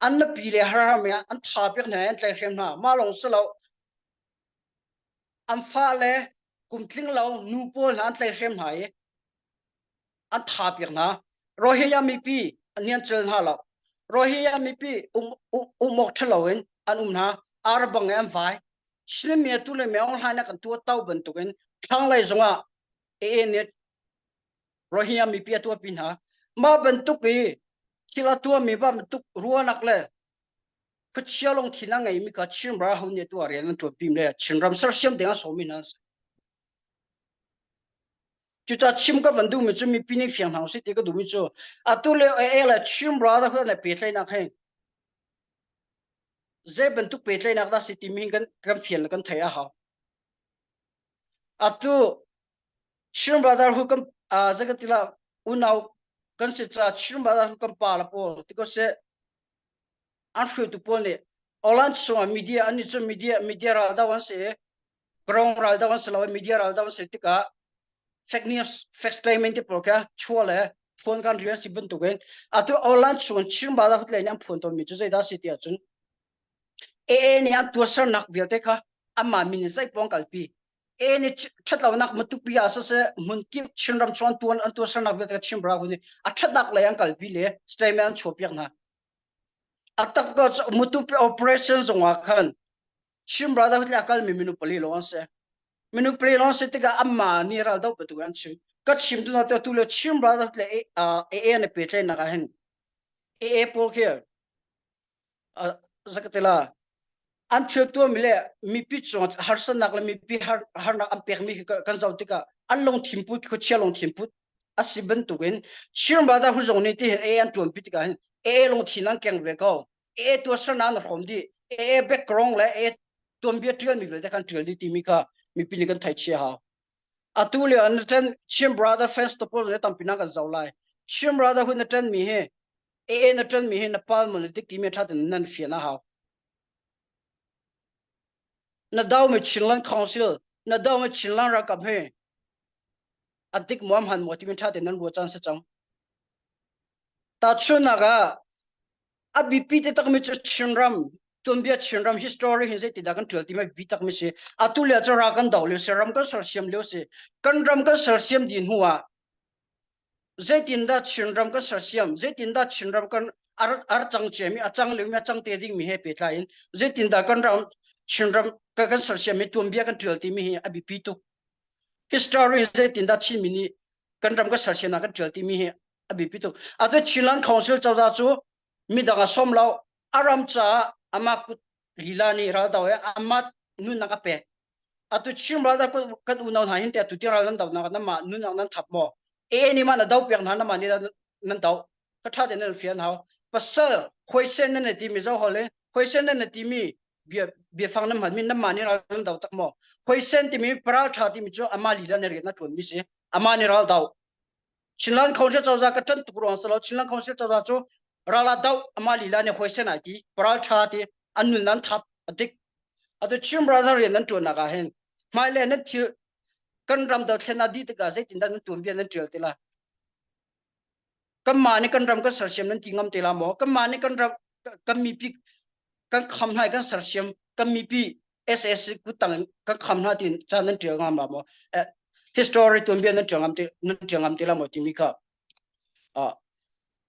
an nupi le har me an tha piak hna an tlaihhrem hna ma long si lo an fa le kum tling lo nu pawl hna an tlaihhrem hna i an tha piak hna Rohingya mipi an nian cel hna lo Rohingya mipi um um awk thalo in an um hna arbang an vai Chin mi tu le me online kan tu tau bantukin thlanglei zongah AA nih Rohingya mipi a tuahpi hna. Mah bantuk i thil a tuahmi bantuk ruahnak le khuachia lungthin a ngeimi kha Chin ral nih tuah rian an ṭuanpi le Chinram sersiam ding a sawmi hna an si. Cucaah chim ka van duhmi cu mipi nih fiang hna usih ti ka duhmi cu atu le AA le Chin Brotherhood le pehtlaihnak hi zei bantuk pehtlaihnak dah si timi kan kan fian le kan theih a hau. Atu Chin Brotherhood kan zei kan ti la unau kan si ca Chin Brotherhood kan pa la pawl ti ko seh an hruaitu pawl nih online chungah media an nih cu media media ral do an si grong ral do an si lo media ral do an si tikah fake news fake statement ti pawl kha chua le phone kan rian si bantukin atu online chung Chin Brotherhood lei nih an phuan tawnmi cu zeidah si ti ahcun AA nih an tuahsernak vialte kha amah min in zeipawng kalpi AA nih ṭhatlonak matupi ah siseh hmunkip Chinram chung an tuan an tuahsernak vialte kha Chin Brotherhood nih a ṭhatnak lei an kalpi le statement an chuahpiak hna. A tak ko Matupi operation zongah khan Chin Brotherhood le a kalmi minu pali lawng an si. Minu pali lawng si tikah amah nih ral do bantuk an chim. Ka chim tu hna tu le Chin Brotherhood le AA an i pehtlaihnak ah hin AA pawl khi zakatela an thil tuahmi le mipi cung harsatnak le mipi harnak an pekmi kan zoh tikah an lungthin put khuachia lungthin put a si bantukin Chin Brotherhood zong nih tihin AA an ṭuanpi tikah hin AA lungthin an keng ve ko AA tuahsernak an hrawm dih AA background le AA tuanbia ṭialmi vialte khan ṭial dih timi kha mipi nih kan theih chia hau atu lio an ṭan Chin Brother fans to pawl tampi na kan zoh lai Chin Brotherhood na ṭanmi hi AA na ṭanmi hi na pal maw na dik timi ṭha tein nan fian a hau. Na daumi Chinland Council, na daumi Chinland ralkap hi a dik maw hman maw timi ṭha tein nan ruah caan si cang. Tahchunhnak ah a biapi te takmi cu Chinram tuanbia Chinram history hi zeitindah kan ṭial timi a biapi takmi si. Atu lio cu ral kan do lio si, ram kan sersiam lio si. Kan ram kan sersiam dih hnu ah zeitindah Chinram kan sersiam zeitindah Chinram kan ar cang ciami a cang liomi a cang te dingmi he pehtlai in zeitindah kan ram Chinram kan sersiam i tuanbia kan ṭial timi hi a biapi tuk history zeitindah Chinmi nih kan ram kan sersiamnak kan ṭial timi hi a biapi tuk atu Chinland Council cozah cu midang a sawm lo a ram caah amah kut lila nih raldo he amah nunnak a pek atu Chin ral kan unau hna hin te atu tiang ral nan do nak nan nunnak nan thap maw AA nih mah na do piak hna na mah nih nan do ka tha te nan fian hau pasal huaisen nan ti mi zo hol huaisen nan ti mi bia biafang nan hman mi nan mah nih ral nan do tak maw huaisen timi paral tha timi cu ama lila na rian na tuan mi si ama nih ral do Chinland Council cozah ka ṭan tuk ruang salo Chinland Council cozah cu ral ah doh ama lila nih huaisen ai ti paral ṭha ti an nun nan thap adik atu Chin brother rian nan ṭuannak ah hin hmailei nan thil kan ram dothlen a dih tikah zeitindah nan tuanbia nan ṭial te la kanmah nih kan ram kan sersiam nan ti ngam te la maw kanmah nih kan ram kan mipi kan kham hna kan sersiam kan mipi SSC kutang kan kham hna tin ca nan ṭial ngam la maw history tuanbia nan ṭial ngam te nan ṭial ngam te la maw timi kha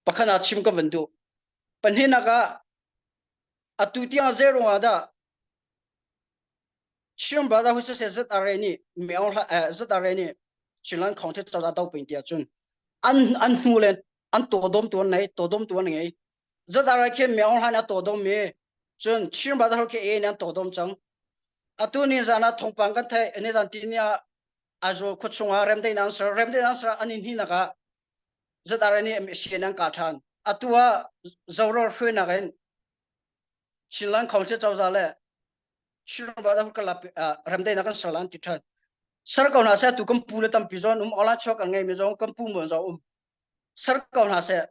pakhat ah chim ka van duh pahnihnak ah atu tiang zei ruangah dah Chin Brotherhood siseh ZRA nih Meo ZRA nih Chinland County cozah do pin tiah cun an an hnu le an tawdawm tu an nei tawdawm tu an ngei ZRA khi Meo hlan a tawdawm mi cun Chin Brotherhood khi A nih an tawdawm cang atu ni zan ah thawngpang kan theih ni zan ti ni ah Aizawl khuachung ah remdaihnak an ser remdaihnak an ser an in hninak ah ZRA nih sian an kah ṭhan atu ah Zoro hruainak in Chinland Council cozah le Chin Brotherhood remdaihnak kan ser lan ti ṭhan ser ko hna seh tu kan pu le tampi zawn um online chuak an ngeimi zong kan pu muan zong um ser ko hna seh.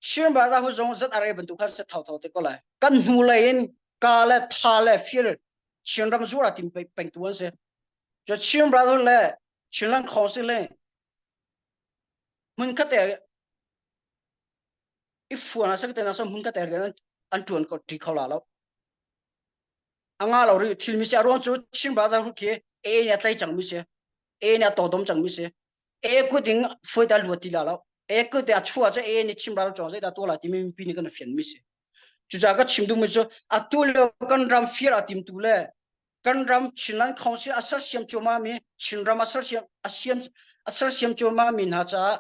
Chin Brotherhood zong ZRA bantuk khan se thau thau te ko lai. Kan hnu lei in ka le tha le fir Chinram zuar a tim peng tu an si. Cu Chin Brotherhood le Chinland Council le hmun khat te i fuan a sak te na som hmun khat te an tuan ko ti kho la lo. Anga lo ri thil mi si a ruang cu Chin Brotherhood khi e ne tlai cang mi si. E ne to dom cang mi si. E ku ding foi ta luat ti la lo. E ku te a chua cha e ni Chin Brotherhood chong zai da to la ti mi pi ni kan fian mi si. Cucaah ka chim duhmi cu atu lio kan ram fir a timtu le kan ram Chinland Council a sersiam cuahmah mi Chinram a sersiam a siam a sersiam cuahmah mi hna caah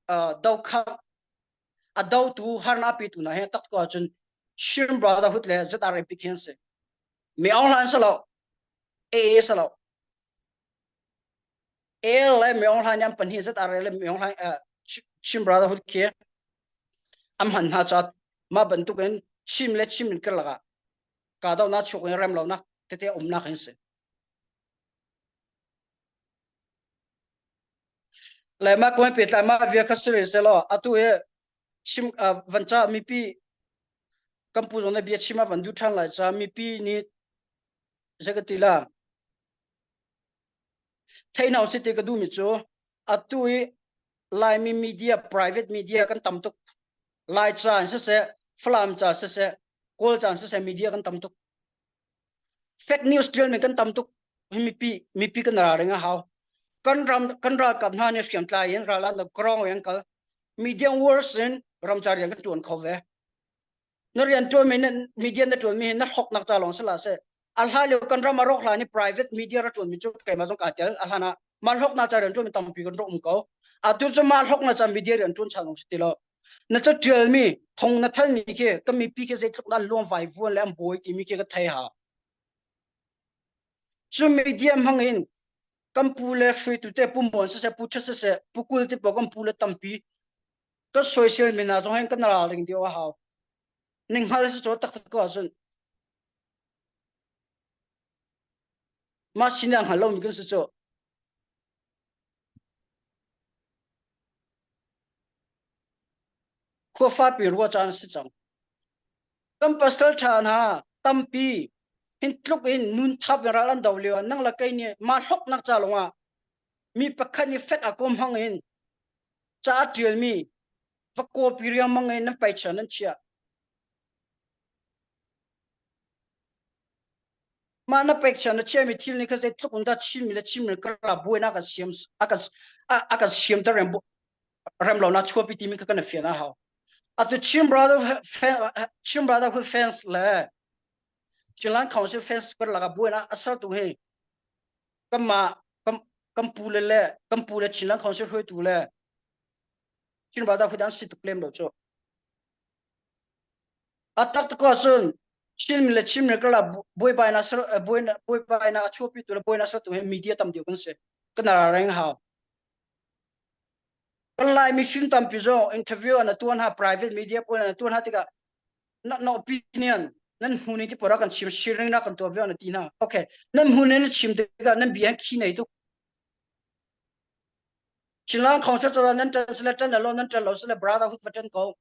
uh, dokham a dotu harnak petu hna he tak ko ahcun Chin Brotherhood le ZRP khi an si. Mi Aung Hlaing si lo, AA si lo. El le Mi Aung Hlaing an pahnih ZRA le Mi Aung Hlaing uh, Chin Brotherhood khi an hman hna caah mah bantuk in Chin le Chin in karlak ah kahdohnak chuak in rem lonak tete umnak hin si. Le mah kong pehtlai mah via kha si rih selaw atu hi chim uh, van ca mipi kan pu zong na bia chim ah van duh ṭhan lai ca mipi nih zei ka ti la theihno si ti ka duhmi cu atu i Laimi media private media kan tam tuk Lai ca in siseh Falam ca siseh Kawl ca in siseh media kan tam tuk fake news ṭialmi kan tam tuk hi mipi mipi kan ral ring a hau kan ram kan ralkap hna nih hriamtlai in ral an krong in kal media wars in ramca rian kan ṭuan kho ve na rian ṭuanmi na media na ṭuanmi hi na hloknak ca lawng si la seh a hla lio kan ram a rawk hlan i private media ra ṭuanmi cu keimah zong kaa tel a hlan ah mah hloknak ca rian ṭuanmi tampi kan rak um ko atu cu mah hloknak ca media rian ṭuan chan si ti lo na ca ṭialmi thong na thalmi khi kan mipi khi zeitluk dah luang vai vuan le an bawi timi khi ka thei hau cu media hmang in kan pu le hruaitu te pu muan siseh pu ṭha siseh pu kul ti pawl kan pu le tampi kan soisel mi hna zong hin kan ralring deuh a hau ning hngal si cu taktak ko ahcun mah sin ah hngal lomi kan si cu khua fapi rua caan a si cang kan pasal ṭha hna tampi hin tluk in nun thap in ral an do lio ah nang le kei nih mah hloknak ca lawngah mi pakhat nih fek a kom hang in ca a ṭialmi va kawpi riangmang in nan paicha nan chiah. Mah na pekcha na chiahmi thil nih kha zeitluk in dah Chinmi le Chinmi karlak buainak a siam a kan a kan siamter rem rem lonak chuahpi timi kha kan i fian a hau. Atu Chin Brother Chin Brotherhood fans le Chinland Council fans karlak ah buainak a sertu hi kanmah kan kan pu le le kan pu le Chinland Council hruaitu le Chin Brotherhood an si tuk lem lo cu. A tak tak ahcun Chin le Chin le karlak buaibainak ser buaibainak a chuahpitu le buainak sertu hi media tam deuh kan si. Kan reng hau. Kan Lai mifim tampi zong interview an tuan ha private media pawl an tuan ha tikah na na opinion nan hmu ni ti pora kan chim sharing na kan tuah ve na ti hna. Okay, nan hmu ni na chim tikah nan bia khi nei tuk. Chinland Council cu nan ṭan sile ṭan lo nan ṭan lo sile brotherhood va ṭan ko.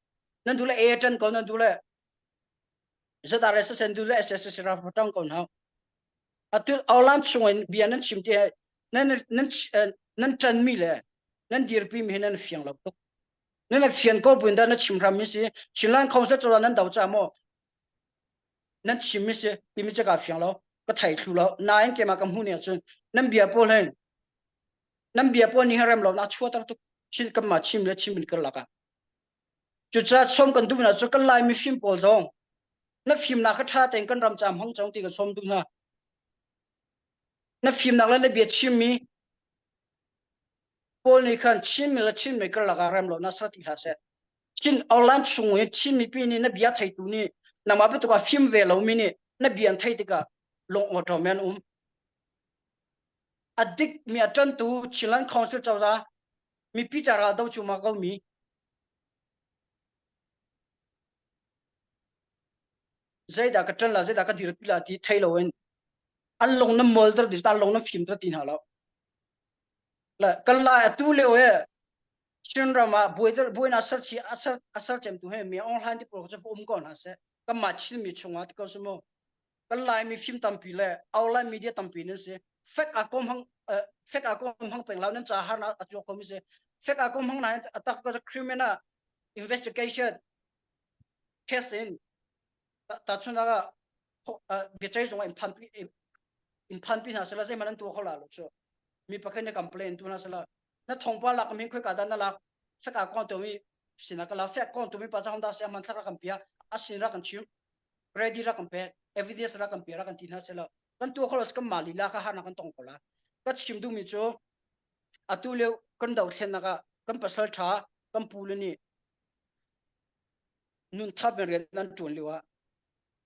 Nan duh le A ṭan ko nan duh le ZRS sen duh le SSS ra va ṭang ko hna. Atu Aulan chung in bia nan chim ti nan nan nan ṭan mi le nan dirpi mi hi nan fiang lo tuk. Nan fian ko buin dah na chim hram mi si Chinland Council cu nan do cha maw nan chim mi si timi cu ka fiang lo ka thei thlu lo nain keimah ka hmu ni ahcun nan bia pawl hin nan bia pawl nih rem lo na chuater tuk chin kan ma chim le chim in karlak ah cucaah som kan duh na cu kan lai mifim pawl zong na fimnak kha ṭha tein kan ram caam hong cang ti kan som duh hna na fimnak le na bia chim mi pawl nih khan Chin mi le Chin mi karlak ah rem lo na ser ti hlah seh Chin online chung i Chin mipi nih na bia theitu nih nangmah bantuk ah fim ve lo mi nih na bia an thei tikah lung awṭawm an um A dikmi a ṭantu Chinland Council cozah mipi ca ral do cu ma ko mi zeidah ka ṭan la zeidah ka dirpi la ti thei loin an lung na molter ti an lung na fimter ti hna lo. Le kan lai atu lio he. Chinram ah buai buainak ser chi a ser a ser cemtu he mi online ti pawl cu um ko hna seh kanmah Chinmi chungah ti ko su mu kan Laimi fim tampi le online media tampi nan si fek a kom hang fek a kom hang peng lo nan ca har na a chuak khomi si fek a kom hang na atak ko criminal investigation case in ta chun ah biachai zong in phan in phan pi hna sela zeihmanh an tuah kho la lo chu mi pakhat nih complain tu hna sela na thongpa lak mi khoi ka dan na lak fek a kong tu mi sina ka la fek kong tu mi pa chang da se man thla kan pia a sin ra kan chim ready ra kan pe evidence ra kan pe ra kan ti hna sela kan tu kholo kan mali la ka har na kan tong ko la ka chim du mi chu atu leo kan do thlen na ka kan pasal tha kan pu le ni nun thap in rian nan tuan lio ah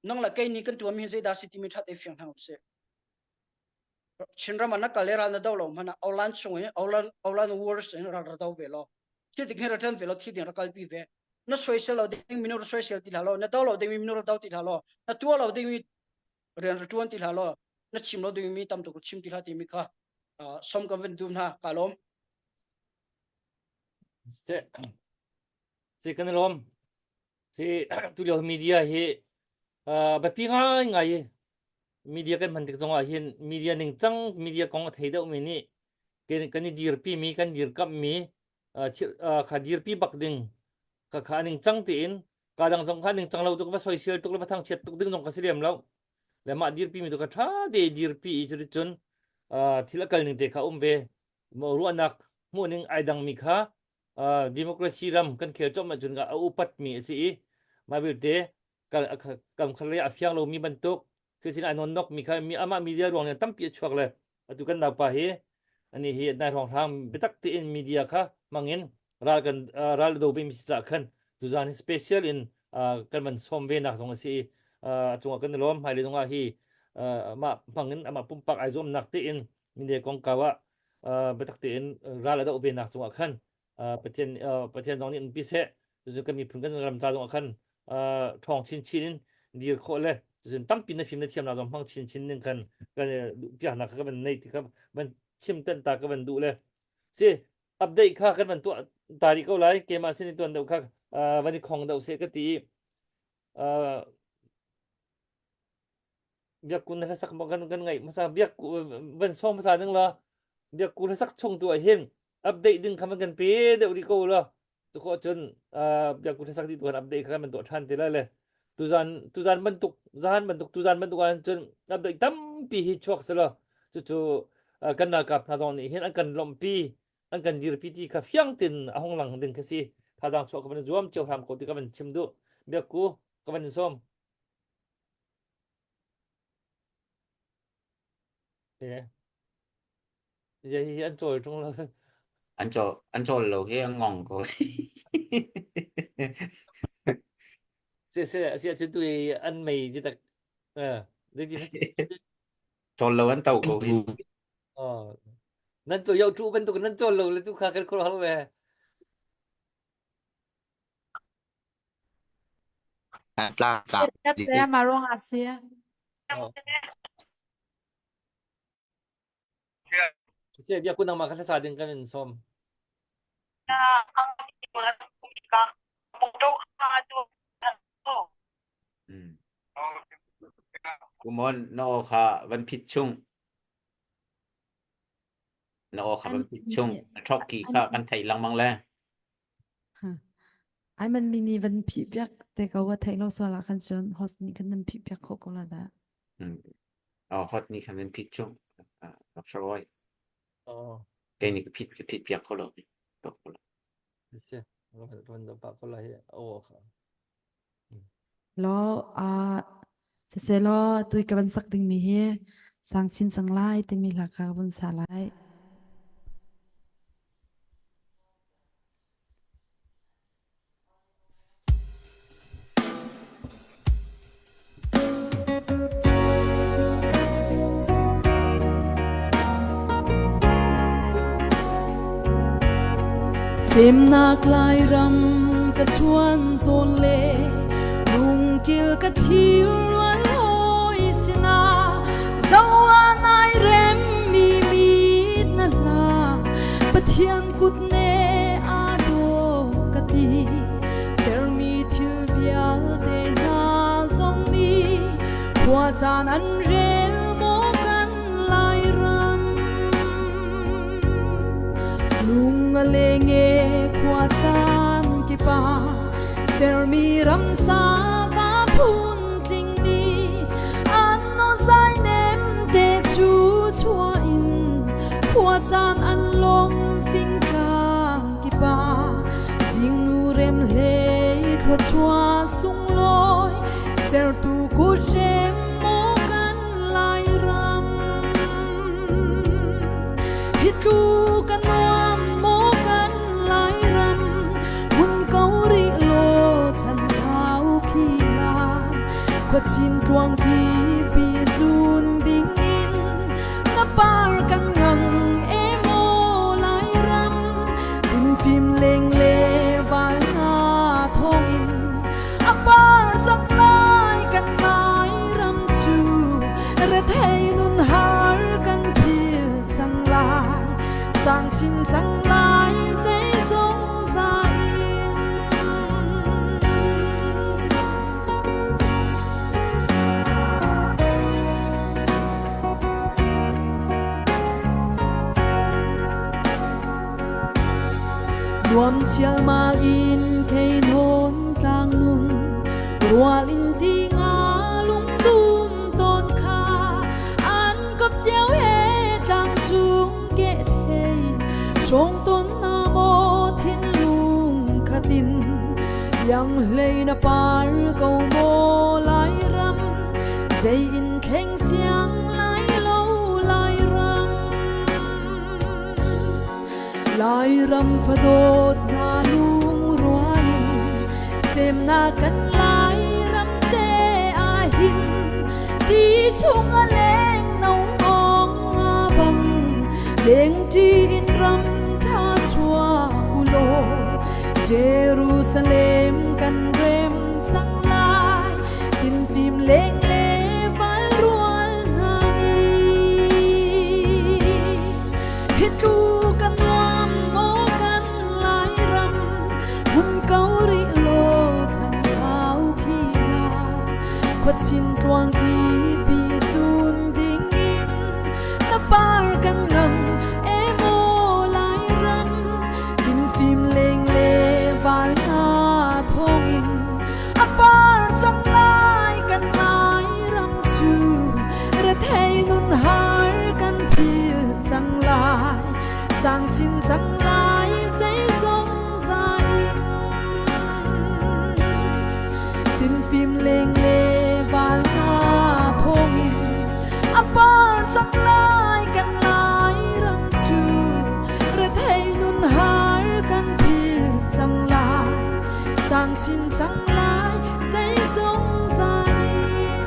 nang la kei ni kan tuan mi zeidah si timi that e fiang hna usih Chinram ah na kal i ral na do lo hmanh ah Aulan chung i Aulan Aulan wars in ral ra do ve law thi ding hi ra ṭan ve law thi ding ra kalpi ve na soisel lo ding minu ra soisel ti hlah law na do lo ding mi minu ra do ti hlah law na tuah lo ding mi rian ra ṭuan ti hlah law na chim lo ding mi tam tuk chim ti hlah timi kha som kan van dum hna ka lawm Se se kan lawm Si tulio media hi uh, biapi ngaingai i media kan hman tik zongah hin media ningcang media kong a thei deuhmi nih kan, kan i dirpi mi kan dirkamh mi uh, thil, uh, kha dirpi bak ding kha kha ningcang tiin ka dang zong kha ningcang lo tuk va soisel tuk le va thangchiat tuk ding zong ka si lem lo le mah dirpi mi tu kha tha te dirpi i cuticun uh, thil a kal ning te kha um ve ruahnak hmuh ning ai dang mi kha democracy ram kan khel cawm ahcun a upat mi a si i mah vialte kam khat lei a fiang lomi bantuk thil sin ai nawn nok mi kha mi amah media ruang in tampi a chuak le atu kan naupa hi ani hi nai hrawng hrang biatak tein media kha hmangin ral kan ral do ve mi si ca khan tuzan hi special in kan van sawm ve nak zong a si i a cungah kan i lawm hmailei zongah hi amah hmangin amah pumpak ai zuamnak tein media kongkau ah biatak tein ral a doh ve nak cungah khan Pathian Pathian zong nih in pi seh cucu kan miphun kan ram ca zongah khan ṭhawng chinchin in dir khawh le cucun tampi na fim na thiamnak zong hmang chinchin ning khan kan duhpiaknak kha ka van nei ti kha van chim tenh ta ka van duh le si update kha kan van tuah ta rih ko lai keimah sin i tuan deuh kha van i khong deuh seh ka ti Biakku na hlasak maw kan kan ngaih hmasa biakku van sawm hmasa ding la biakku hlasak chung tu ah hin update ding kha van kan pe deuh rih ko la cu khawh cun biakku hlasak dih tu kan update kha kan tuah ṭhan ti lai le tuzan tuzan bantuk zahan bantuk tuzan bantuk ah cun update tampi hi chuak selaw cucu kan ralkap hna zong nih hin an kan lawmhpi an kan dirpi ti kha fiang tin a hung lang ding kha si thazaang chuah ka van zuam cio hram ko ti ka van chim duh biakku ka van in sawm Hi hi an cawl ṭung lo. An cawl an cawl lo hi an ngong ko. Si si si ahcun tu i an mei ti tak eh zeiti Cawl lo an to ko hi. Oh. Nan cawl yoh ṭu bantuk nan cawl lo le tu kha kan khuaruah har ve. Tlangtlak Te mah ruangah si. Siseh biakku nangmah kha hlasa ding kan in sawm. Kumon na aw kha van phit chung. Na aw kha van phit chung. Na thok ki kha kan thei lengmang le. Ai man mi nih van phih piak te ko a theih lo sual ah khan cun host nih khan nan phih piak khawh ko la dah. Oh, hot nih khan nan phit chung. Dr. Roy. Oh. Kei nih ka phit ka phit piak kho lo. Tok ko lo. Si. Van do pa ko la hi. Oh. Law a siselaw tui ka van sak ding mi hi sang chin cang lai timi hla kha ka vun sa lai. Semnak Lairam ka chuan zawn le lungkil ka thir rual hawi sinah zo ah nai rem mi mit na hla Pathian kut ne aa dawh. Khua caan an rel maw kan Lairam? Lung a leng e khua caan kipa sermi ramsa va phun tling ni an no zai nem te chu chua in khua caan an lom fingtlang kipa zingnu rem hlei thluachuah sunglawi sertu kut-rem maw kan Lairam. Hi tlu ka nuam maw kan Lairam, hmun ko rih law chan thau khi lai. Khuachin tluang ki pi zun ding in, na par kan ngang e maw Lairam. Tinfim leng le val nga thawng in, A par cang lai kan Lairam cu rethei nun har kan phil cang lai sang chin cang lai zeizong za in. Nuam chialmal in kei nawn tlang nun rual in ti nga lungdum ton kha an kop cio he tlang chung ke thei song ton na mo thinlung khatin yang hlei na par ko mo lai ram zei in thleng siang lai lo lai ram Lairam fadawt hna lungrual in semnak kan Lairam te ahhin ti chung a leng no ngong nga bang lengṭi in ram ṭha chuah u law Jerusalem kan rem cang lai tinfim leng le val rual hna nih Hi tluk a nuam maw kan Lairam, hmun ko rih law chan thau khi la. Khuachin tluang pipi sun ding in, na par kan ngang e maw Lairam, Tinfim leng le val hna thawng in, a par cang lai kan Lairam cu rethei nun har kan phil cang lai sang chin cang lai zeizong za in tinfim leng le val hna thawng in a par cang lai kan lai ram cu rethei nun har kan phil cang lai sang chin cang lai zeizong za in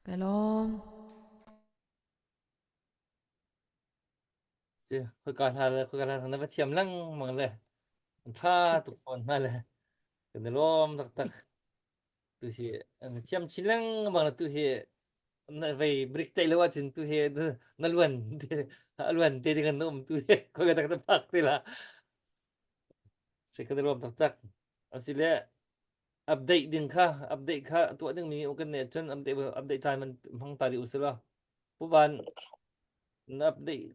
Ka lawm. Si, khoi hla le khoi hla na va thiam lengmang le an tha tuk fawn hna le kan i lawm taktak. Tu hi an thiam chin lengmang le tu hi na vei brik tai lo ahcun tu hi na luan a luan te ding an um tu hi khoi ka tak na phak ti la. Si kan i lawm taktak. Asile update ding kha update kha tuah ding mi kan ne cun update update caan man hmang ta rih usila. Pu Van na update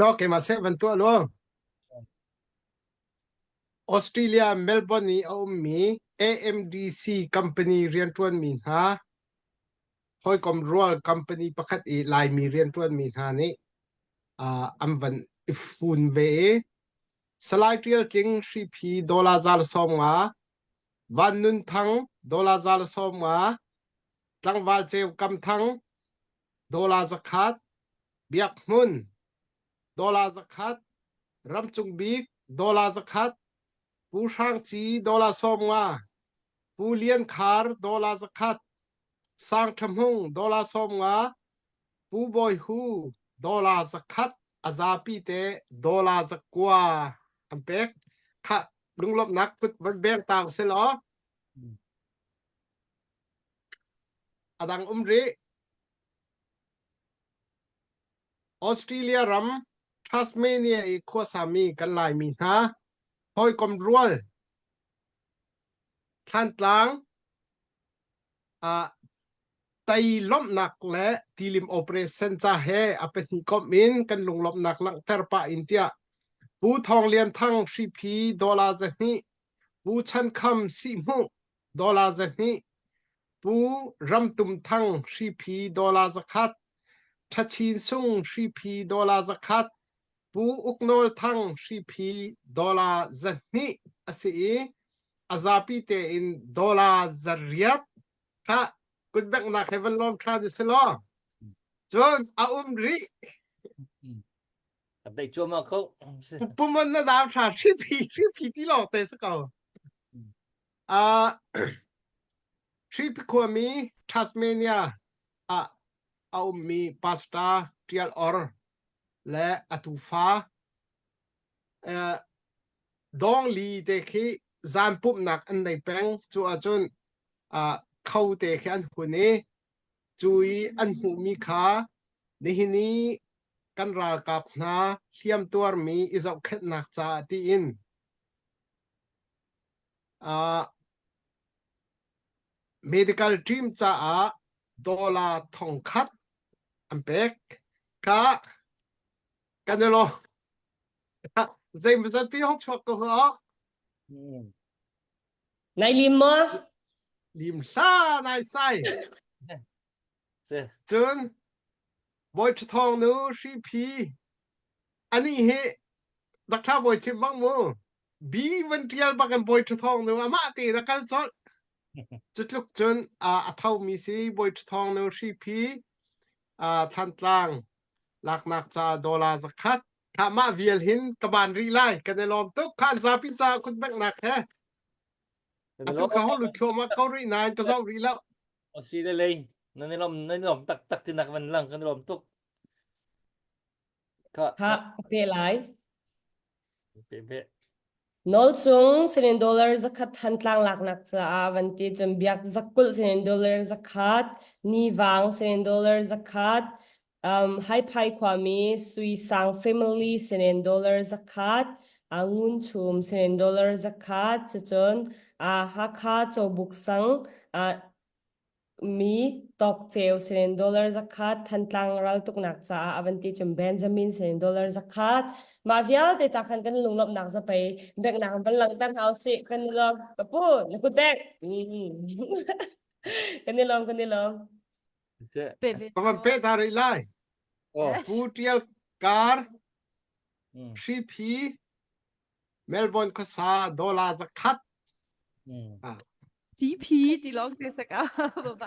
Lo keimah seh van tuah lo. Australia Melbourne i a ummi AMDC company rianṭuanmi hna hawikom rual company pakhat i Laimi rianṭuanmi hna nih uh, an van i fun ve i Salai Ṭial Tling Hriphi dollar 150, Van Nun Thang dollar 150, Tlangval Ceu Kam Thang dollar 100, Biak Hmun dollar 100, Ramcung Bik dollar 100, Pu Hrang Ci dollar 50, Pu Lian Khar dollar 100, Sang Ṭha Hmung dollar 50, Pu Bawi Hu dollar 100 a zapi te dollar 9 an pek. Khah lunglawmhnak kut van beng ta usih law. A dang um rih. Australia ram Tasmania i khuasami kan Laimi hna. Hawikom rual Thlantlang ah tei lawmhnak le tilim operation ca he a pahnih komh in kan lunglawmhnak langhter pah in tiah Pu Thawng Lian Thang Hriphi dollar 200, Pu Chan Kham Sihhmuh dollar 200, Pu Ram Tum Thang Hriphi dollar 100, Ṭhachin Sung Hriphi dollar 100, Pu Uk Nawl Thang Hriphi dollar 200 a si i a zapi tein dollar 800 kha kutbenghnak he van lawm ṭhan u si law cun a um rih. A deih cuahmah ko. Pumon na dam hra hriphi hriphi ti lawng te si ko. Uh, Hriphi khuami Tasmania ah a ummi pastor Tial Or le a tufa uh, Dawng Li te khi zan pumhnak an nei peng. Cu ahcun uh, kho te khi an hun i cu i an hmuhmi kha nihin i kan ralkap hna hliam tuarmi i zohkhenhnak caah tiin uh, medical team caah dollar 1000 an pek. Ka kan i lawm. Zeimawzat pi hong chuak ko hlah. Nai lim maw? Lim hla nai sai. Cun Bawi Ṭhathawng nu Hriphi ani hi Dr. Bawi chim bang mu B van ṭial bak in Bawi Ṭhathawng nu amah tein a kal colh. Cu tluk cun a thomi si Bawi Ṭhathawng nu Hriphi Thantlang laknak ca dollar 100 kha mah vial hin ka ban rih lai kan i lawm tuk khan zapi ca kut benghnak he atu ka hong lut thluahmah ko rih nain ka zoh rih lo Asi le lei nan i lawm nan i lawm tak tak tinak van lang kan i lawm tuk kha Kha ka pe lai. pe pe Nawlcung sinin dollar 100 Thantlang laknak caah van ti cun biak 20 sinin dollar 100, Nivang sinin dollar 100, um, Haiphai khuami Sui Sang family sinin dollar 100, uh, Ngun Chum sinin dollar 100, cucun uh, Hakha Cawbuk sang uh, mi tawkceu sinin dollar 100 Thantlang raltuknak caah a van ti cun Benjamin sinin dollar 100 mah vialte ca khan kan lunglawmhnak zapei biaknak van langhter hna usih kan i lawm ka pu na kut bek kan i lawm kan i lawm Ka van pe ta rih lai. Pu Tial Kar Hriphi Melbourne khuasa dollar 100. Mm. GP ti lawng te saka baba.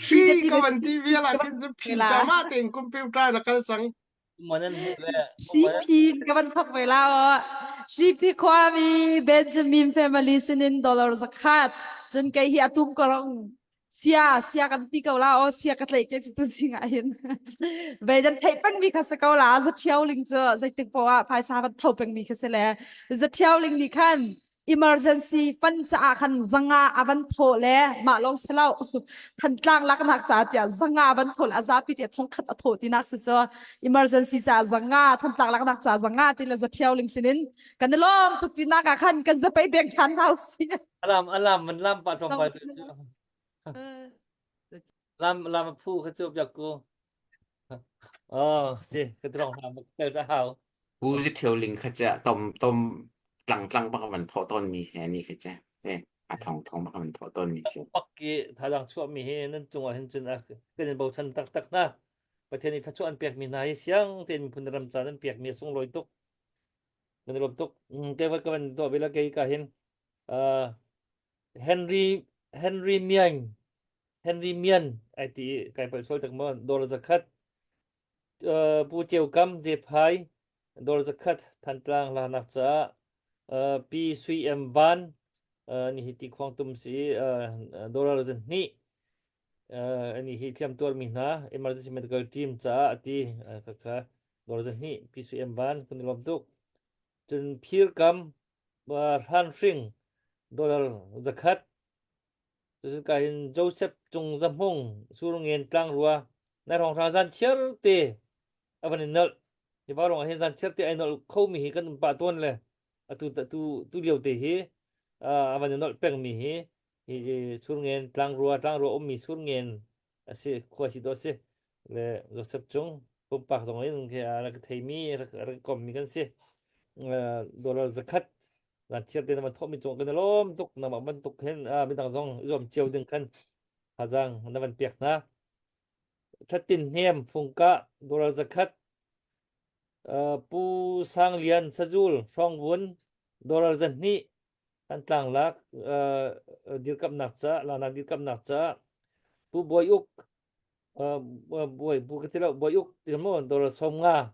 Phi ka van ti vial ah khin cu phi chama tein computer na kal cang. Manan mu le GP ka van thok ve la o. GP khuami Benjamin family sinin dollar 100 cun kei hi atum korong Sia sia kan ti ko la aw sia ka tlaih ke cu tu zing ah hin ve dan theih peng mi kha si ko la za thiau ling cu zeitik poah ah phaisa van tho peng mi kha si le za thiau ling nih khan emergency fund caah khan zanga avan thaw le mah lawng si lo thantlang laknak ca tiah zanga avan thaw le azapi tiah thongkhat a thaw tinak si cu emergency ca zanga thantlang laknak ca zanga ti le za thiau ling sinin kan i lawm tuk tinak ah khan kan zapei beng ṭhan hau si Alam alam man lam pa tlawmpal cu. Lam lam a phu kha cu biak ku. Oh, si ka drong hna mak tel ta hau. Pu zi thio ling kha cha tom tom tlang tlang bak van tho ton mi he ni kha cha. Eh, a thong thong bak van tho ton mi si. Pak ki thadang chuah mi hi nan cungah hin cun a kan in bochan tak tak na. Pathian nih thlachuah an pek mi hna hi siang tein miphun ram ca nan pek mi a sunglawi tuk. Nan i lawm tuk. Ke va ka van tuah ve la kei ka hin Uh, Henry Henry Mian Henry Mian ai ti kai pal sual tak mo dollar 100 uh, Pu Ceu Kam Zephai dollar 100 Thantlang lanak caah uh, Pi Sui M Van uh, ni hi ti khuang tum si uh, dollar 2 uh, ani hi thiam tuar mi hna emergency medical team caah ati uh, ka kha dollar 2 Pi Sui M Van kun lom tuk cun phir kam hranhring dollar 100 cucu ka hin Joseph Cung Za Hmung Surngen Tlangrua na hrawnghrang zan chiar te a van in nolh. Hi vaurawng ah hin zan chiar te ai nolh kho mi hi kan um pah tawn le atu tu tu lio te hi a van i nolh peng mi hi hi Surngen tlangrua tlangrua ummi Surngen a si khua si dawh si le Joseph Cung pumpak zong in a rak theimi rak rak kommi kan si dollar zakhat zan chiar te na van thawhmi cung kan i lawm tuk nangmah bantuk hin midang zong i zuam cio ding khan thazaang na van pek hna Thattin hnem fungkah dollar zakhat Pu Sang Lian Sazul Hrawngvun dollar zahnih Thantlang lak dirkamnak ca laknak dirkamnak ca Pu Bawi Uk Bawi Bu ka ti lo Bawi Uk ti maw dollar 50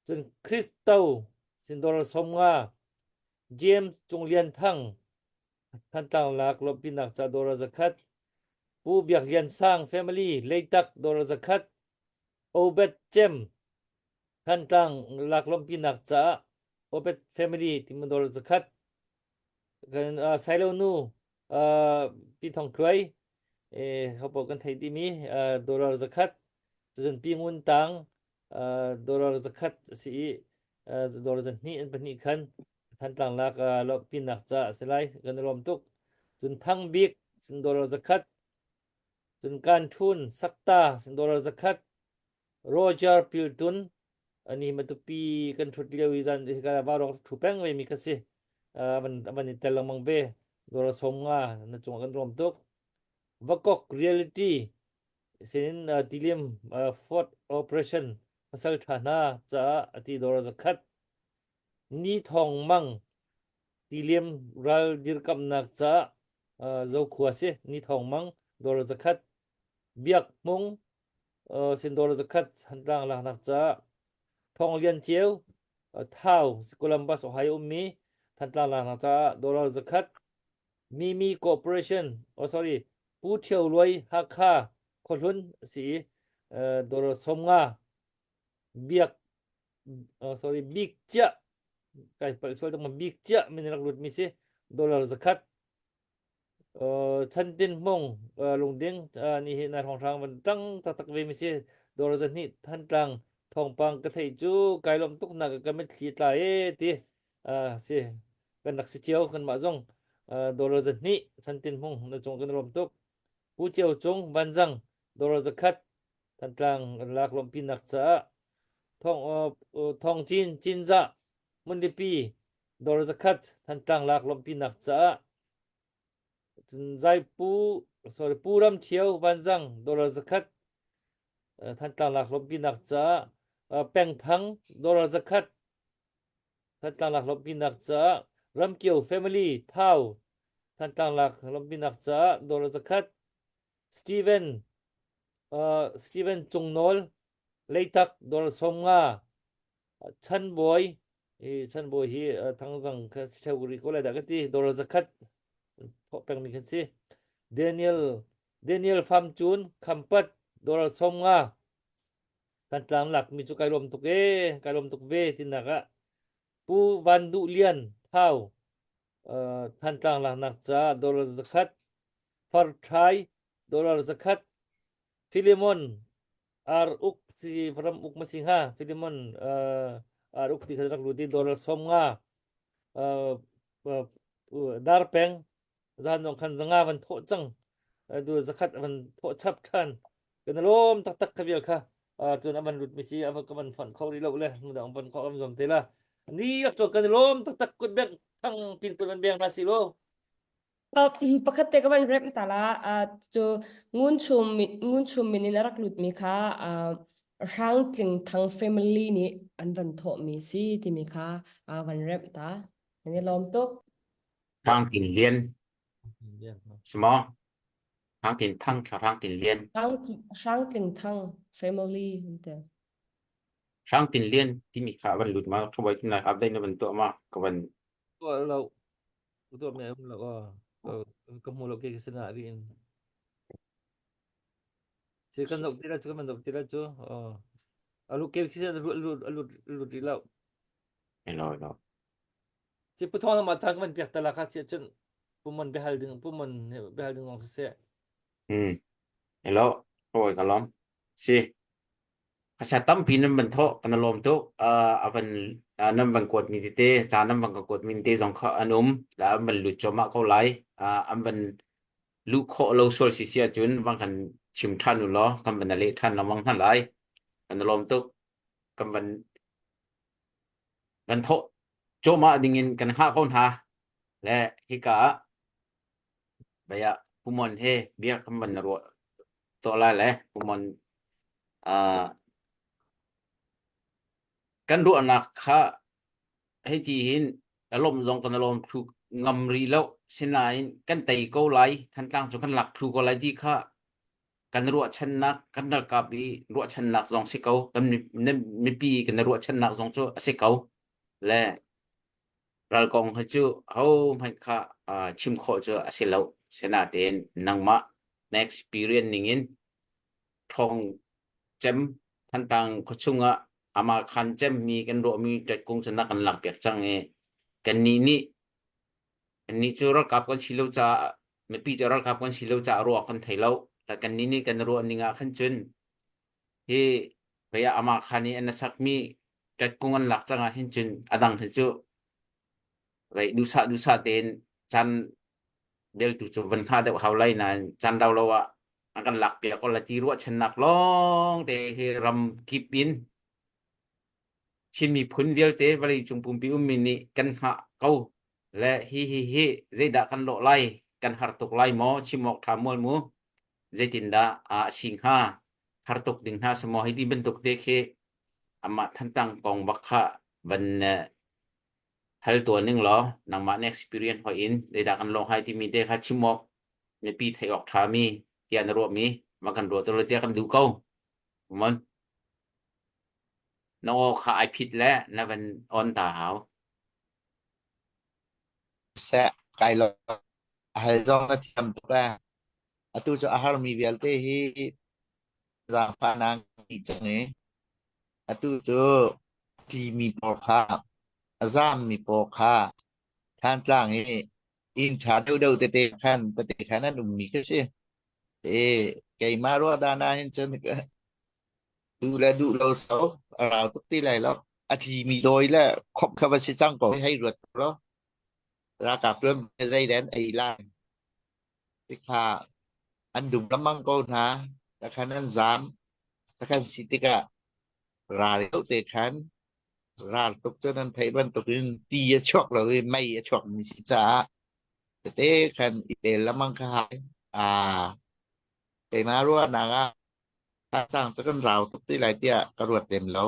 cun Christo sin dollar 50 James Cung Lian Thang Thantlang lak lawmhpinak ca dollar zakhat Pu Biak Lian Sang family Leitak dollar zakhat Obed Cem Thantlang lak lawmhpinak caah Obed family timi dollar zakhat kan uh, Sailo nu uh, Pi Thong Thluai eh hopo kan thei timi uh, dollar zakhat cun Pi Ngun Tang uh, dollar zakhat a si i uh, dollar zahnih an pahnih khan Thantlang lak uh, lawmhpinak ca a si lai kan i lawm tuk cun Thang Bik cun dollar zakhat cun Kan Thun Sakta cun dollar zakhat Roger Piltun ani Matupi kan ṭhut lio i zan hika vaurawng ṭhu peng ve mi ka si. Uh, van van i tel lengmang ve. Dora som nga na cungah kan rawm tuk. Vakok reality sinin uh, tilim uh, Fort Operation pasal ṭha hna caah ati dora zakhat. Ni thong mang tilim ral dirkamnak caah uh, Zokhua si ni thong mang dora zakhat. Biak Hmung Sindawr zakhat Thantlang laknak caah Thawng Lian Ceu Thau Columbus Ohio ummi Thantlang laknak caah dollar zakhat Mimi Corporation oh sorry Pu Ṭhio Luai Hakha Khuahlun a si i dollar 50 Biak oh sorry Bik Ciah kai palh sual tuk ma Bik Ciah min rak lut mi si dollar zakhat Chantin Hmung lungding ni hi nai hrawnghrang van ṭang taktak ve mi si dawr zahnih Thantlang thawngpang ka theih cu kai lawm tuk nak ka mitthli tla e ti si kan rak si cio kanmah zong dawr zahnih Chantin Hmung na cung kan lawm tuk Pu Ceu Cung Vanzang dawr zakhat Thantlang kan lak lawmhpinak caah Thong Thong Cin Cinzah Munlipi dawr zakhat Thantlang lak lawmhpinak caah cun Zaipu sorry Pu Ram Ṭhio Vanzang dollar zakhat Thantlang lak lawmhpinak caah Pengthang dollar zakhat Thantlang lak lawmhpinak caah Ramkio family Thau Thantlang lak lawmhpinak caah dollar zakhat Steven uh, Steven Cungnawl Leitak dollar 50 Chanbawi hi Chanbawi hi Thangzang kha si theo rih ko lai dah ka ti dollar zakhat thawh pengmi kan si Daniel Daniel Pham Cun Khampat dollar 50 Thantlang lakmi cu kai lawm tuk e kai lawm tuk ve tinak ah Pu Van Duh Lian Thau Thantlang laknak ca dollar zakhat Far Thai dollar zakhat Philemon Ar uk si ram uk ma si hnga Philemon ar uk ti kha rak lut i dollar 50 dar peng zan zong khan zanga van thawh cang du zakhat van thawh chap than kan lawm taktak kha vial kha cun avan lut mi si avan ka van fon kho rih lo le nu dang van kho am zom te la ni rak chuak kan lawm taktak kut beng thang pin kut van beng na si lo Pakhat te ka van rep ta la cu ngun chum ngun chum min in a rak lut mi kha Hrang Tling Thang family nih an van thawh mi si timi kha van rep ta. Nan i lawm tuk. Hrang Tin Lian. Si maw? Hrang Tin Thang kha Hrang Tin Lian. Hrang Hrang Tling Thang family te. Hrang Tin Lian timi kha van lut ma thawai tin lai update na van tuah ma ka van tuah lo tuah me um lo ka hmu lo ke ka sana ri in si kan dok tira chu kan dok tira chu alu ke si alu alu alu alu ri lo hello hello si pu thong ma chang man piak tala kha si chun pumon behal ding pumon behal ding ong se hmm hello oi kalom si. Khasa tampi nan van thawh kan i lawm tuk. Uh, a van uh, nan van kuat mi tete ca nan van ka kuat mi te zong kha an um. La an van lut cuahmah ko lai. Uh, an van luh khawh lo sual si si ahcun van kan chim ṭhan u law kan van leh ṭhan lengmang hna lai. Kan i lawm tuk. Kan van van thawh cuahmah dingin kan hngah ko hna. Le hika ah Baya Pumon he bia kan van ruah tuah lai le Pumon uh, kan ruahnak kha hei ti hin a lawm zong kan lawm thlu ngam rih lo sinain kan tei ko lai Thantlang cu kan lak thlu ko lai ti kha kan ruahchannak kan ralkap i ruahchannak zong si ko kan mipi kan ruahchannak zong cu a si ko le Ral kong hi cu ahohmanh kha chim khawh cu a si lo. Sinain nangmah na experience ningin ṭhawng cem Thantlang khuachung ah amah khan cemmi kan ruahmi ṭetkung cu na kan lakpiak cang i kannih nih kannih cu ralkap kan si lo caah mipi cu ralkap kan si lo caah ruah kan thei lo. Kannih nih kan ruah ning ah khan cun hi vei ah amah khan i an sakmi ṭetkung an lak cang ah hin cun a dang hi cu vei duhsah duhsah tein caan beltu cu van hngah deuh hau lai nain caan rau lo ah an kan lak piak ko la ti ruahchannak lawng te hi ram kip in Chin miphun vialte vawleicung pumpi ummi nih kan hngah ko le hi hi hi zeidah kan lawh lai kan har tuk lai maw chim awk ṭha mual mu zeitindah a si hnga har tuk ding hna si maw hei ti bantuk te khi amah Thantlang kong bak kha van hal tuan ning law nangmah na experience hoi in zeidah kan lawh hai timi te kha chim awk mipi theih awk ṭha mi tiah na ruah mi ma kan ruah to tiah kan duh ko mon na aw kha ai phit le na van on ta hau Seh kai lo hal zong na thiam tuk ee. Atu cu a harmi vialte hi zaangfahnak dih cang i atu cu ṭimi pawl kha a zaammi pawl kha Thantlang i inn ṭha deuhdeuh tete khan tete khan an ummi khi si. E, keimah ruahdan ah hin cun duh le duh lo so a rau tuk ti lai lo. A tlimi dawi le khop kha va si cang ko hei ruat lo. Ralkap ram zei den ei lai. Tikha an dum lengmang ko hna. Takhan an zaam. Takhan si tikah ral te khan ral tuk cun an theih bantukin ti a chuak lo i mei a chuak mi si caah tete khan i pel lengmang kha hai. Ah, keimah ruahnak ah cang cu kan rau tuk ti lai tiah ka ruat lem lo.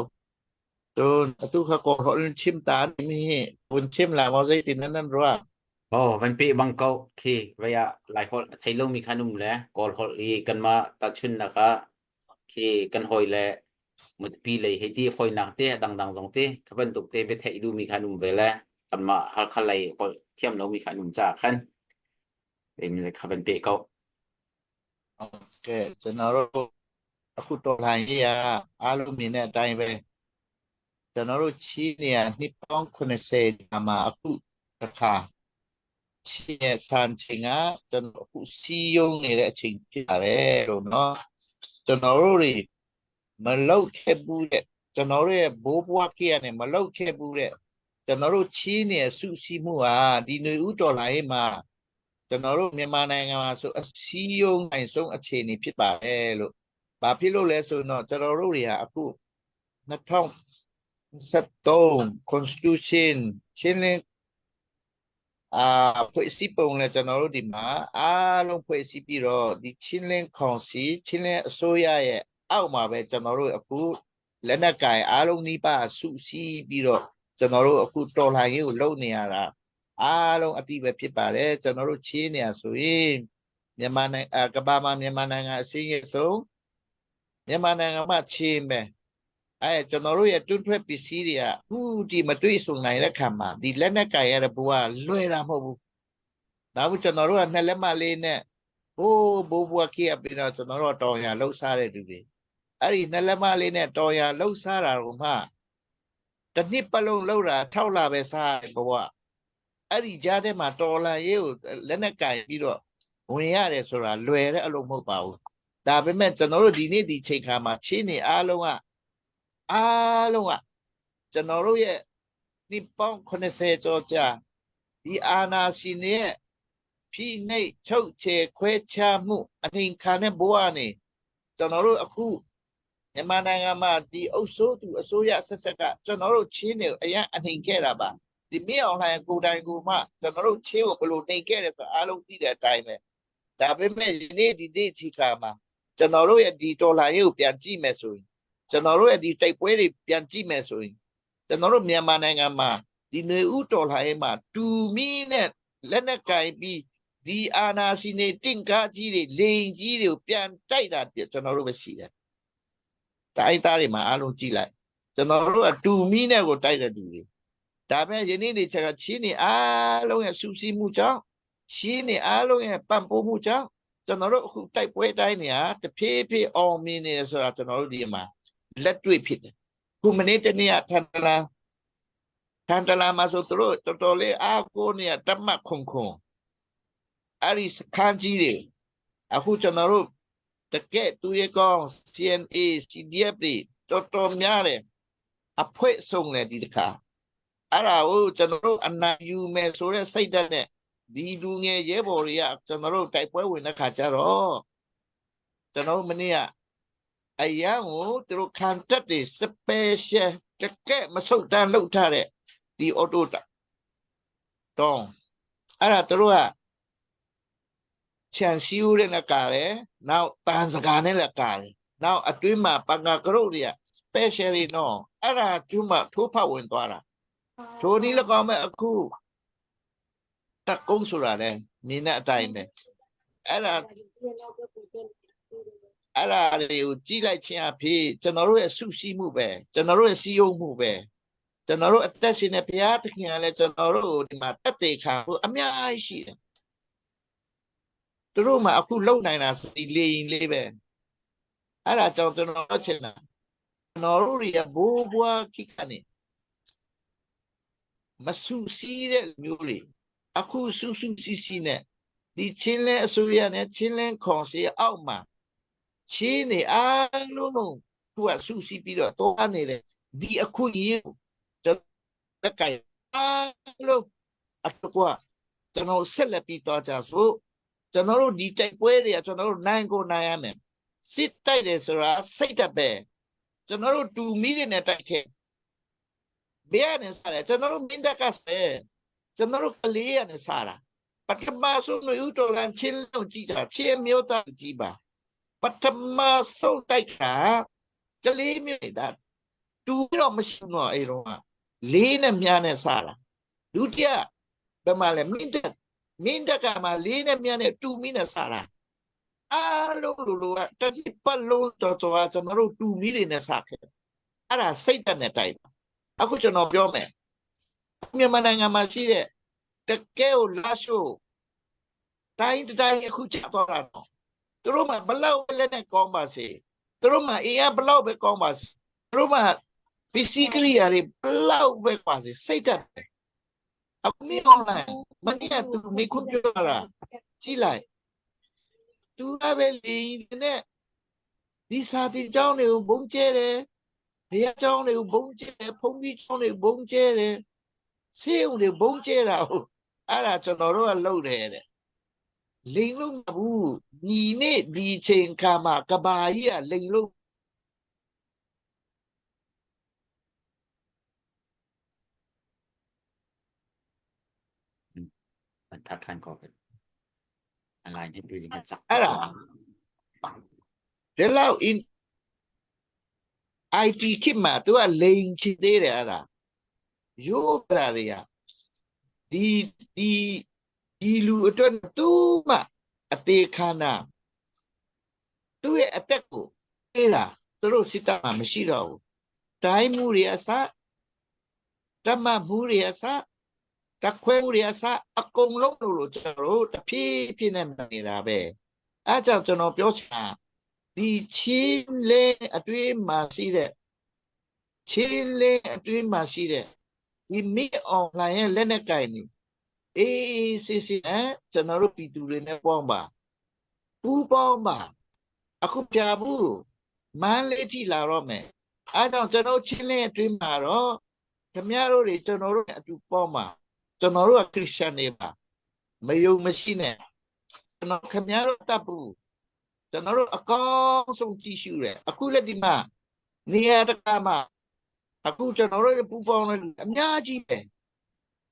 Cun atu kha Kawl holh in chim ta mi hi vun chim la maw zeitin nan nan ruah? Oh, van pe bang ko khi vai ah Lai holh a thei lomi khan um le Kawl holh i kanmah tahchunhnak ah khi kan hawi le mutpi lei hei ti fawinak te dangdang zong te kha bantuk te bia theih duhmi khan um ve le kanmah Halkha lei holh thiam lomi khan um caah khan kha van pe ko. Okay, ကျွန်တော်တို့အခုတော်လှန်ရေးကအားလုံးမြင်တဲ့အတိုင်းပဲကျွန်တော်တို့ချီးနေရနှစ်ပေါင်း80ကြာမှာအခုတစ်ခါချီးရဲ့စံချိန်ကကျွန်တော်အခုစီးယုံနေတဲ့အချိန်ဖြစ်ပါတယ်လို့နော်ကျွန်တော်တို့တွေမလုတ်ခဲ့ဘူးတဲ့ကျွန်တော်တို့ရဲ့ဘိုးဘွားခေတ်ကနေမလုတ်ခဲ့ဘူးတဲ့ကျွန်တော်တို့ချီးနေစုစည်းမှုဟာဒီຫນွေဥတော်လှန်ရေးမှာကျွန်တော်တို့မြန်မာနိုင်ငံမှာဆိုအစည်းအရုံးနိုင်ဆုံးအခြေအနေဖြစ်ပါတယ်လို့။ဘာဖြစ်လို့လဲဆိုတော့ကျွန်တော်တို့တွေဟာအခု2023 Constitution ချင်းလင်းအာဖွဲ့စည်းပုံလဲကျွန်တော်တို့ဒီမှာအားလုံးဖွဲ့စည်းပြီးတော့ဒီချင်းလင်းကောင်စီချင်းလင်းအစိုးရရဲ့အောက်မှာပဲကျွန်တော်တို့အခုလက်နက်ကိုင်အားလုံးနိပါစုစည်းပြီးတော့ကျွန်တော်တို့အခုတော်လှန်ရေးကိုလုပ်နေရတာအားလုံးအတိပဲဖြစ်ပါတယ်ကျွန်တော်တို့ချင်းနေရဆိုရင်မြန်မာနိုင်ငံကမ္ဘာမှာမြန်မာနိုင်ငံအစင်းရဆုံးမြန်မာနိုင်ငံမှာချင်းပဲအဲကျွန်တော်တို့ရဲ့တွန်းထွက်ပစ္စည်းတွေကအခုဒီမတွေ့ဆုံနိုင်တဲ့ခံမှာဒီလက်နက်ကိုင်ရတဲ့ဘဝလွယ်တာမဟုတ်ဘူး။ဒါမှကျွန်တော်တို့ကနှစ်လက်မလေးနဲ့ဟိုးဘိုးဘွားခေတ်ပြီးတော့ကျွန်တော်တို့တော်ရလှုပ်ရှားတဲ့သူတွေအဲ့ဒီနှစ်လက်မလေးနဲ့တော်ရလှုပ်ရှားတာကမှတစ်နှစ်ပတ်လုံးလှုပ်တာထောက်လာပဲစားဘဝအဲ့ဒီကြားထဲမှာတော်လန်ရေးကိုလက်နဲ့ကင်ပြီးတော့ဝင်ရတယ်ဆိုတာလွယ်တဲ့အလုပ်မဟုတ်ပါဘူးဒါပေမဲ့ကျွန်တော်တို့ဒီနေ့ဒီချိန်ခါမှာချင်းနေအားလုံးက အားလုံးကကျွန်တော်တို့ရဲ့နှစ်ပေါင်း80ကျော်ကြာဒီအာဏာရှင်ရဲ့ဖိနှိပ်ချုပ်ချယ်ခွဲခြားမှုအနှိမ်ခံတဲ့ဘဝနေကျွန်တော်တို့အခုမြန်မာနိုင်ငံမှာဒီအုပ်စိုးသူအစိုးရဆက်ဆက်ကကျွန်တော်တို့ချင်းတွေကိုအရင်အနှိမ်ခဲ့တာပါဒီမင်းအောင်လှိုင်ကိုတိုင်ကိုမှကျွန်တော်တို့ချင်းကိုဘယ်လိုနှိမ်ခဲ့တယ်ဆိုအားလုံးသိတဲ့အတိုင်းပဲဒါပေမဲ့ဒီနေ့ဒီနေ့ဒီခါမှာကျွန်တော်တို့ရဲ့ဒီတော်လှန်ရေးကိုပြန်ကြည့်မယ်ဆိုရင်ကျွန်တော်တို့ရဲ့ဒီတိုက်ပွဲတွေပြန်ကြည့်မယ်ဆိုရင်ကျွန်တော်တို့မြန်မာနိုင်ငံမှာဒီနေဦးတော်လှန်ရေးမှာတူမီနဲ့လက်နဲ့ကင်ပြီးဒီအာနာစီနေတင့်ကားကြီးတွေလိန်ကြီးတွေကိုပြန်တိုက်တာကျွန်တော်တို့ပဲရှိတယ်။တိုင်းသားတွေမှာအားလုံးကြည့်လိုက်ကျွန်တော်တို့ကတူမီနဲ့ကိုတိုက်တဲ့တူတွေဒါပေမဲ့ယနေ့ဒီချက်ကချင်းနေအားလုံးရဲ့စူးစီးမှုကြောင့်ချင်းနေအားလုံးရဲ့ပံ့ပိုးမှုကြောင့်ကျွန်တော်တို့အခုတိုက်ပွဲတိုင်းနေဟာတဖြည်းဖြည်းအောင်မြင်နေတယ်ဆိုတာကျွန်တော်တို့ဒီမှာလက်တွေ့ဖြစ်တယ်ခုမနေ့တနေ့ကထန်တလာထန်တလာမှာဆိုသူတို့တော်တော်လေးအားကိုးနေတမတ်ခွန်ခွန်အဲ့ဒီစခန်းကြီးတွေအခုကျွန်တော်တို့တကယ်သူရကောင် CNA CDF တွေတော်တော်များတယ်အဖွဲ့ဆုံးတယ်ဒီတခါအဲ့ဒါကိုကျွန်တော်တို့အနာယူမယ်ဆိုတဲ့စိတ်ဓာတ်နဲ့ဒီလူငယ်ရဲဘော်တွေကကျွန်တော်တို့တိုက်ပွဲဝင်တဲ့ခါကျတော့ကျွန်တော်တို့မနေ့ကအရန်ကိုသူတို့ခံတက်တွေ special တကက်မဆုတ်တန်းလှုပ်ထားတဲ့ဒီအော်တိုတောင်းအဲ့ဒါသူတို့ကချန်စီဦးတဲ့နဲ့ကာတယ်နောက်တန်စကာနဲ့လည်းကာတယ်နောက်အတွင်းမှာပငါကရုတ်တွေက specially နော်အဲ့ဒါသူမှထိုးဖောက်ဝင်သွားတာထိုနည်း၎င်းမဲ့အခုတက်ကုန်းဆိုတာလဲမြင်တဲ့အတိုင်းပဲအဲ့ဒါအဲ့ဒါတွေကိုကြည့်လိုက်ခြင်းအဖြစ်ကျွန်တော်တို့ရဲ့ဆုရှိမှုပဲကျွန်တော်တို့ရဲ့စီယုံမှုပဲကျွန်တော်တို့အသက်ရှင်တဲ့ဘုရားသခင်ကလည်းကျွန်တော်တို့ဒီမှာတက်တေခံဖို့အများကြီးရှိတယ်သူတို့မှအခုလုံနိုင်တာဒီလေရင်လေးပဲအဲ့ဒါကြောင့်ကျွန်တော်ချင်တာကျွန်တော်တို့တွေကဘိုးဘွားခိကနေမဆူစီးတဲ့မျိုးတွေအခုဆူဆူစီစီနဲ့ဒီချင်းလဲအစိုးရနဲ့ချင်းလဲခေါ်စီအောက်မှာချင်းနေအားလုံးလုံးသူကဆူစီပြီးတော့တွားနေတယ်ဒီအခုကြီးကျွန်တော်လက်ကင်အားလုံးအတကွာကျွန်တော်ဆက်လက်ပြီးတွားကြစို့ကျွန်တော်တို့ဒီတိုက်ပွဲတွေကကျွန်တော်တို့နိုင်ကိုနိုင်ရမယ်စစ်တိုက်တယ်ဆိုတာစိတ်တက်ပဲကျွန်တော်တို့တူမီတွေနဲ့တိုက်ခဲ့ဘယ်ကနေစလဲကျွန်တော်တို့မင်းတက်ကဆဲကျွန်တော်တို့ကလေးရနေစတာပထမဆုံးလူတော်လန်ချင်းလုံးကြည့်တာချင်းမျိုးသားကြည့်ပါပထမဆုံးတိုက်တာကလေးမျိုးဒါတူတော့မရှိတော့အဲ့တော့လေးနဲ့မြားနဲ့စတာဒုတိယဘယ်မှာလဲမင်းတက်မင်းတက်ကမှလေးနဲ့မြားနဲ့တူမီနဲ့စတာအားလုံးလူလူကတတိပတ်လုံးတော်တော်ကျွန်တော်တို့တူမီတွေနဲ့စခဲ့အဲ့ဒါစိတ်တက်နဲ့တိုက်တာအခုကျွန်တော်ပြောမယ်မြန်မာနိုင်ငံမှာရှိတဲ့တကယ်ကိုလာရှိုးတိုင်းတိုင်းအခုချသွားတာတော့သူတို့မှဘလောက်လက်နဲ့ကောင်းပါစေသူတို့မှအင်အားဘလောက်ပဲကောင်းပါစေသူတို့မှပစ္စည်းကိရိယာတွေဘလောက်ပဲပါစေစိတ်တက်ပဲအခုမင်း online မနေ့ကသူမိခွန်းပြောတာကြည့်လိုက်သူကပဲလင်းနဲ့ဒီစာတင်ကျောင်းတွေကိုဘုံကျဲတယ်ဘုရားကျောင်းတွေကိုဘုံကျဲတယ်ဘုန်းကြီးကျောင်းတွေဘုံကျဲတယ်ဆေးရုံတွေဘုံကျဲတာဟုတ်အဲ့ဒါကျွန်တော်တို့ကလုပ်တယ်တဲ့လိန်လို့မဘူးဒီနေ့ဒီချိန်ခါမှာကဘာကြီးကလိန်လို့ บรรทัดท่านก็เป็นอะไรที่ดูสิมันจัก အဲ့ဒါဒီလောက် in IT ခေတ်မှာ तू ကလိန်ချသေးတယ်အဲ့ဒါရိုးပြတာတွေကဒီဒီဒီလူအတွက်သူ့မှအသေးခန္ဓာသူ့ရဲ့အသက်ကိုပေးတာသူတို့စစ်တပ်မှာမရှိတော့ဘူးတိုင်းမှုတွေအစတမမှုတွေအစတခွဲမှုတွေအစအကုန်လုံးလို့လို့ကျွန်တော်တို့တဖြည်းဖြည်းနဲ့နေတာပဲအဲကြောင့်ကျွန်တော်ပြောချင်တာဒီချင်းလဲအတွင်းမှာရှိတဲ့ချင်းလဲအတွင်းမှာရှိတဲ့ဒီမိအွန်လိုင်းရဲ့လက်နဲ့ကင်နေအေးအေးဆေးဆေးအဲကျွန်တော်တို့ပြည်သူတွေနဲ့ပေါင်းပါပူပေါင်းပါအခုကြာဘူးမန်းလေးထိလာတော့မယ်။ အဲကြောင့်ကျွန်တော်ချင်းလင်းအတွင်းမှာတော့ခင်ဗျားတို့တွေကျွန်တော်တို့နဲ့အတူပေါင်းပါကျွန်တော်တို့ကခရစ်ယာန်တွေပါမယုံမရှိနဲ့ကျွန်တော်ခင်ဗျားတို့တတ်ဘူးကျွန်တော်တို့အကောင်းဆုံးကြည့်ရှုတယ်အခုလက်ဒီမှာနေရာတကာမှာအခုကျွန်တော်တို့ပူပေါင်းတဲ့လူအများကြီးပဲ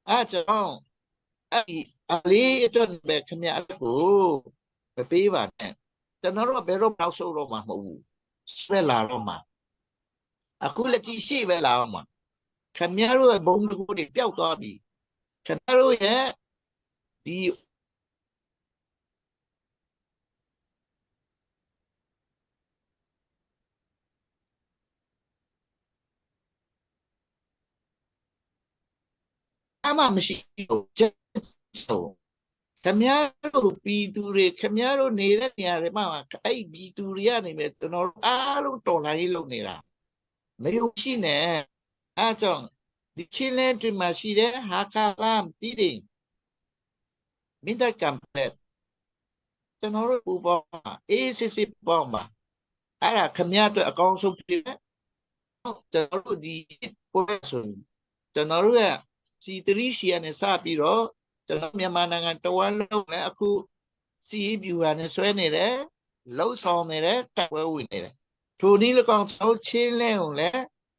အဲကြောင့်အဲ့ဒီအလေးအတွက်ပဲခင်ဗျားကိုမပေးပါနဲ့ကျွန်တော်တို့ကဘယ်တော့နောက်ဆုတ်တော့မှာမဟုတ်ဘူးဆွဲလာတော့မှာအခုလက်ကြီးရှိပဲလာအောင်မှာခင်ဗျားတို့ရဲ့ဘုံတကူတွေပျောက်သွားပြီခင်ဗျားတို့ရဲ့ဒီအမှမရှိဘူးကျဆိုခင်ဗျားတို့ပြည်သူတွေခင်ဗျားတို့နေတဲ့နေရာတွေမှာအဲ့ပြည်သူတွေကနေပဲကျွန်တော်အားလုံးတော်လှန်ရေးလုပ်နေတာမယုံရှိနဲ့အဲကြောင့်ဒီချင်းလဲတွင်မှာရှိတဲ့ဟာခါလမ်တီတင်မင်းတကံပလက်ကျွန်တော်တို့ပူပေါင်းအေးစစ်စစ်ပေါင်းပါအဲ့ဒါခမရအတွက်အကောင်းဆုံးဖြစ်တယ်ကျွန်တော်တို့ဒီပွဲဆိုကျွန်တော်တို့ရဲ့ C3C ကနေစပြီးတော့ကျွန်တော်မြန်မာနိုင်ငံတဝန်းလုံးလည်းအခုစီးပြူဟာနဲ့ဆွဲနေတယ်လှုပ်ဆောင်နေတယ်တိုက်ပွဲဝင်နေတယ်ထိုနည်း၎င်းကျွန်တော်ချင်းလဲအောင်လဲ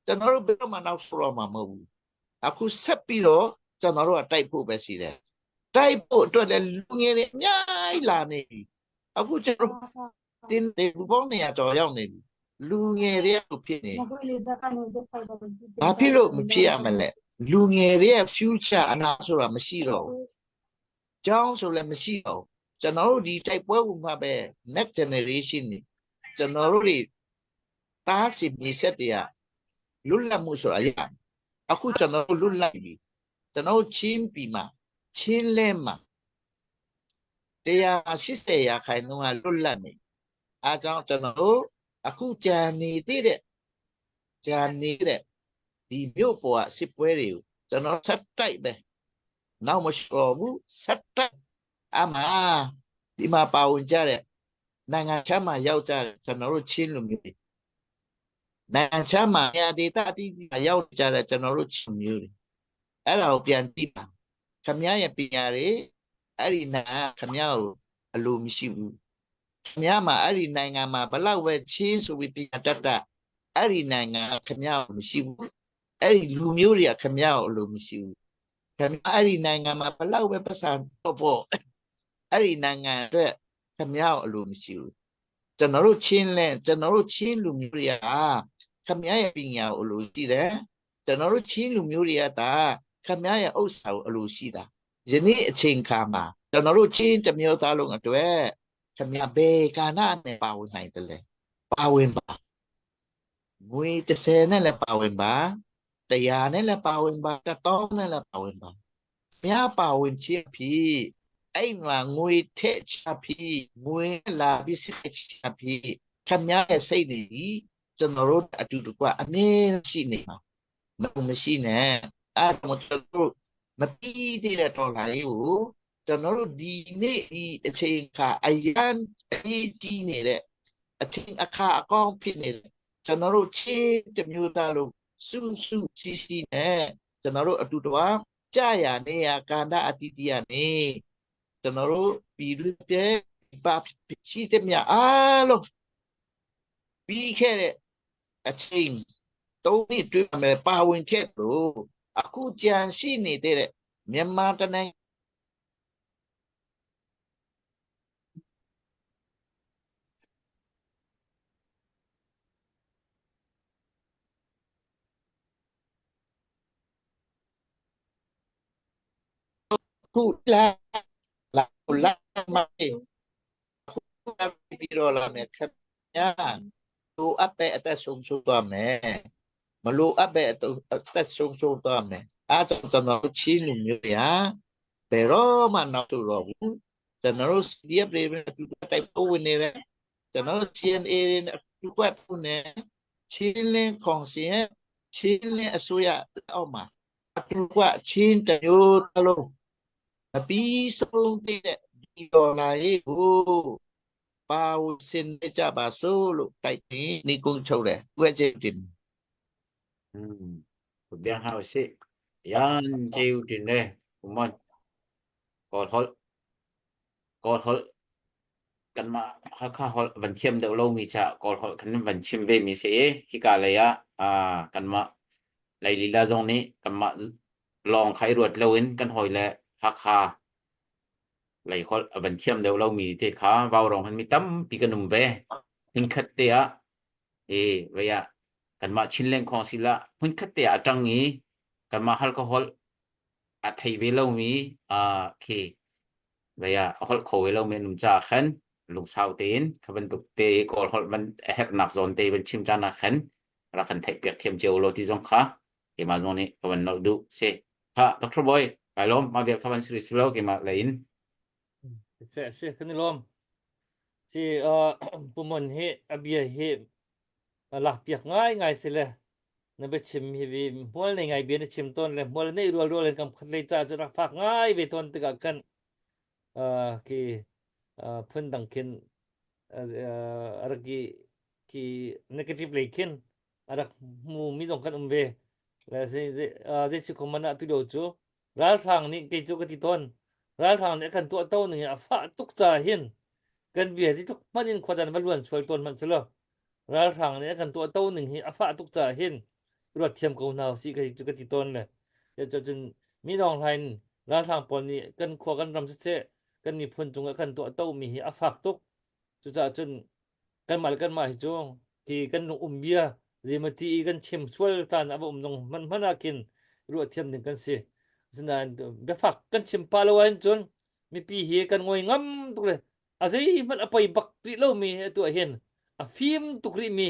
ကျွန်တော်တို့ဘယ်တော့မှနောက်ဆုတ်တော့မှာမဟုတ်ဘူးအခုဆက်ပြီးတော့ကျွန်တော်တို့ကတိုက်ဖို့ပဲရှိတယ်တိုက်ဖို့အတွက်လည်းလူငယ်တွေအများကြီးလာနေပြီအခုကျွန်တော်တင်းနေဘူပေါင်းနေရကြော်ရောက်နေပြီလူငယ်တွေကဖြစ်နေဘာဖြစ်လို့မဖြစ်ရမလဲလူငယ်တွေရဲ့ future အနာဆိုတာမရှိတော့ဘူး။ကျောင်းဆိုလည်းမရှိတော့ဘူး။ကျွန်တော်တို့ဒီတိုက်ပွဲဝင်မှာပဲ next generation နေကျွန်တော်တို့တွေတားစီမြေဆက်တွေကလွတ်လပ်မှုဆိုတာရအခုကျွန်တော်တို့လွတ်လပ်ပြီကျွန်တော်ချင်းပြီမှာချင်းလဲမှာ180ရာခိုင်နှုန်းကလွတ်လပ်နေအားကြောင့်ကျွန်တော်တို့အခုကြံနေသေးတဲ့ကြံနေတဲ့ဒီမြို့ပေါ်ကစစ်ပွဲတွေကိုကျွန်တော်ဆက်တိုက်ပဲနောက်မလျှော်ဘူးဆက်တိုက်အမဒီမှာပါဝင်ကြတဲ့နိုင်ငံခြားမှာရောက်ကြတဲ့ကျွန်တော်တို့ချင်းလူမျိုးတွေနိုင်ငံခြားမှာနေရာဒေသအသီးသီးမှာရောက်ကြတဲ့ကျွန်တော်တို့ချင်းမျိုးတွေအဲ့ဒါကိုပြန်ကြည့်ပါခမရရဲ့ပညာတွေအဲ့ဒီနာခမရကိုအလိုမရှိဘူးခမရမှာအဲ့ဒီနိုင်ငံမှာဘလောက်ပဲချင်းဆိုပြီးပညာတတ်တတ်အဲ့ဒီနိုင်ငံခမရကိုမရှိဘူးအဲ့ဒီလူမျိုးတွေကခမရကိုအလိုမရှိဘူးခမရအဲ့ဒီနိုင်ငံမှာဘလောက်ပဲပတ်စံတော့ပေါ့အဲ့ဒီနိုင်ငံအတွက်ခမရကိုအလိုမရှိဘူးကျွန်တော်တို့ချင်းလဲကျွန်တော်တို့ချင်းလူမျိုးတွေကခမရရဲ့ပညာကိုအလိုရှိတယ်ကျွန်တော်တို့ချင်းလူမျိုးတွေကဒါခမရရဲ့ဥစ္စာကိုအလိုရှိတာယနေ့အချိန်ခါမှာကျွန်တော်တို့ချင်းတစ်မျိုးသားလုံးအတွက်ခမရဘယ်ကာဏနဲ့ပါဝင်နိုင်တယ်လဲပါဝင်ပါငွေ30နဲ့လည်းပါဝင်ပါတရားနဲ့လည်းပါဝင်ပါ1000နဲ့လည်းပါဝင်ပါမြားပါဝင်ခြင်းဖြစ်အဲ့မှာငွေထက်ချဖြစ်ငွေလာပြီးစစ်ချဖြစ်ခမရရဲ့စိတ်တွေကျွန်တော်တို့အတူတကွအမြင်ရှိနေမှာမမရှိနဲ့အဲ့တော့ကျွန်တော်တို့မပြီးသေးတဲ့တော်လိုင်းကိုကျွန်တော်တို့ဒီနေ့ဒီအချိန်ခါအရန်အရေးကြီးနေတဲ့အချိန်အခါအကောင်းဖြစ်နေတယ်ကျွန်တော်တို့ချင်းတမျိုးသားလုံးစုစုစီစီနဲ့ကျွန်တော်တို့အတူတဝါကြာရနေရကာန္တအတိတိယနေကျွန်တော်တို့ပြည်သူပြပါရှိတဲ့မြအားလုံးပြီးခဲ့တဲ့အချိန်သုံးနှစ်တွေ့မယ်ပါဝင်ခဲ့လို့အခုကြံရှိနေတဲ့မြန်မာတနိုင်ငံခုလာလာလာမပြီးတော့လာမယ်ခင်ဗျာလိုအပ်တဲ့အသက်ဆုံးရှုံးသွားမယ်မလိုအပ်တဲ့အသက်ဆုံးရှုံးသွားမယ်အားကြောင့်ကျွန်တော်ချင်းလူမျိုးတွေဟာဘယ်တော့မှနောက်တော့ဘူးကျွန်တော်တို့ CDF တွေနဲ့တူတိုက်ပိုးဝင်နေတယ်ကျွန်တော်တို့ CNA တွေနဲ့တူကွက်ပုံနေချင်းလင်းကောင်စီရဲ့ချင်းလင်းအစိုးရအောက်မှာအတူကွက်ချင်းတမျိုးတလုံးမပြီးဆုံးတဲ့ဒီဒေါ်လာရေးကိုပါဝင်စင်ကြပါစို့လို့တိုက်နေနေကုန်းချုပ်တယ်ဝက်ကျတင်။ Hmm. Biang hau si. Yan chiu tin re. Kumon. Kawl holh. Kawl holh. Kanmah Hakha holh van thiam deuh lomi ca Kawl holh kan van chim ve mi si i hika lei ah ah kanmah lei lila zong nih kanmah lawng kha i ruat loin kan hawi le Hakha lei holh a van thiam deuh lomi te kha vaurawng hin mi tampi kan um ve. Hmunkhat te ah e vei ah kanmah Chin lengkhawng sila hmunkhat te ah a ṭang i kanmah Halkha holh a thei ve lomi ah khi vei ah a holh kho ve lomi an um caah khan lungsau tein kha bantuk te Kawl holh van a herhnak zawn te van chim caan ah khan rak kan theih piak thiam cio law ti zong kha keimah zong nih ka van nolh duh si. Kha Dr. Boy, kai lawm ma vial kha van siri si lo keimah lei in. Se se kan i lawm. Si pumon hi a bia hi lak piak ngai ngai si le na biachim hi vi hmual nei ngai bia na chim tawn le hmual nei rual rual in kam khat lei ca cu rak fak ngai ve tawn tikah khan khi phun dang khin a rak i khi negative lei khin a rak hmu mi zong kan um ve le zei si ko man ah tu lio cu ralhrang nih kei cu ka ti tawn ralhrang nih a kan tuah to ning a fah tuk ca hin kan bia hi tluk hman in khuadan va luan sual tawn hmanh selaw ralhrang nih a kan tuah to ning hi a fah tuk ca hin ruat thiam ko hna usih ka cu ka ti tawn le cun mi nong hlain ralhrang pawl nih kan khua kan ram siseh kan miphun cung ah kan tuah to mi hi a fak tuk cucaah cun kanmah le kanmah hi cu hi kan lung um bia zeimati i kan chim sual caan a va um zong hmanh hmanh ah khin ruah thiam ding kan si asinain biafak kan chim pa lo ahhin cun mipi hi kan ngoi ngam tuk le a zeihmanh a poi bak rih lomi atu ah hin a fim tuk rih mi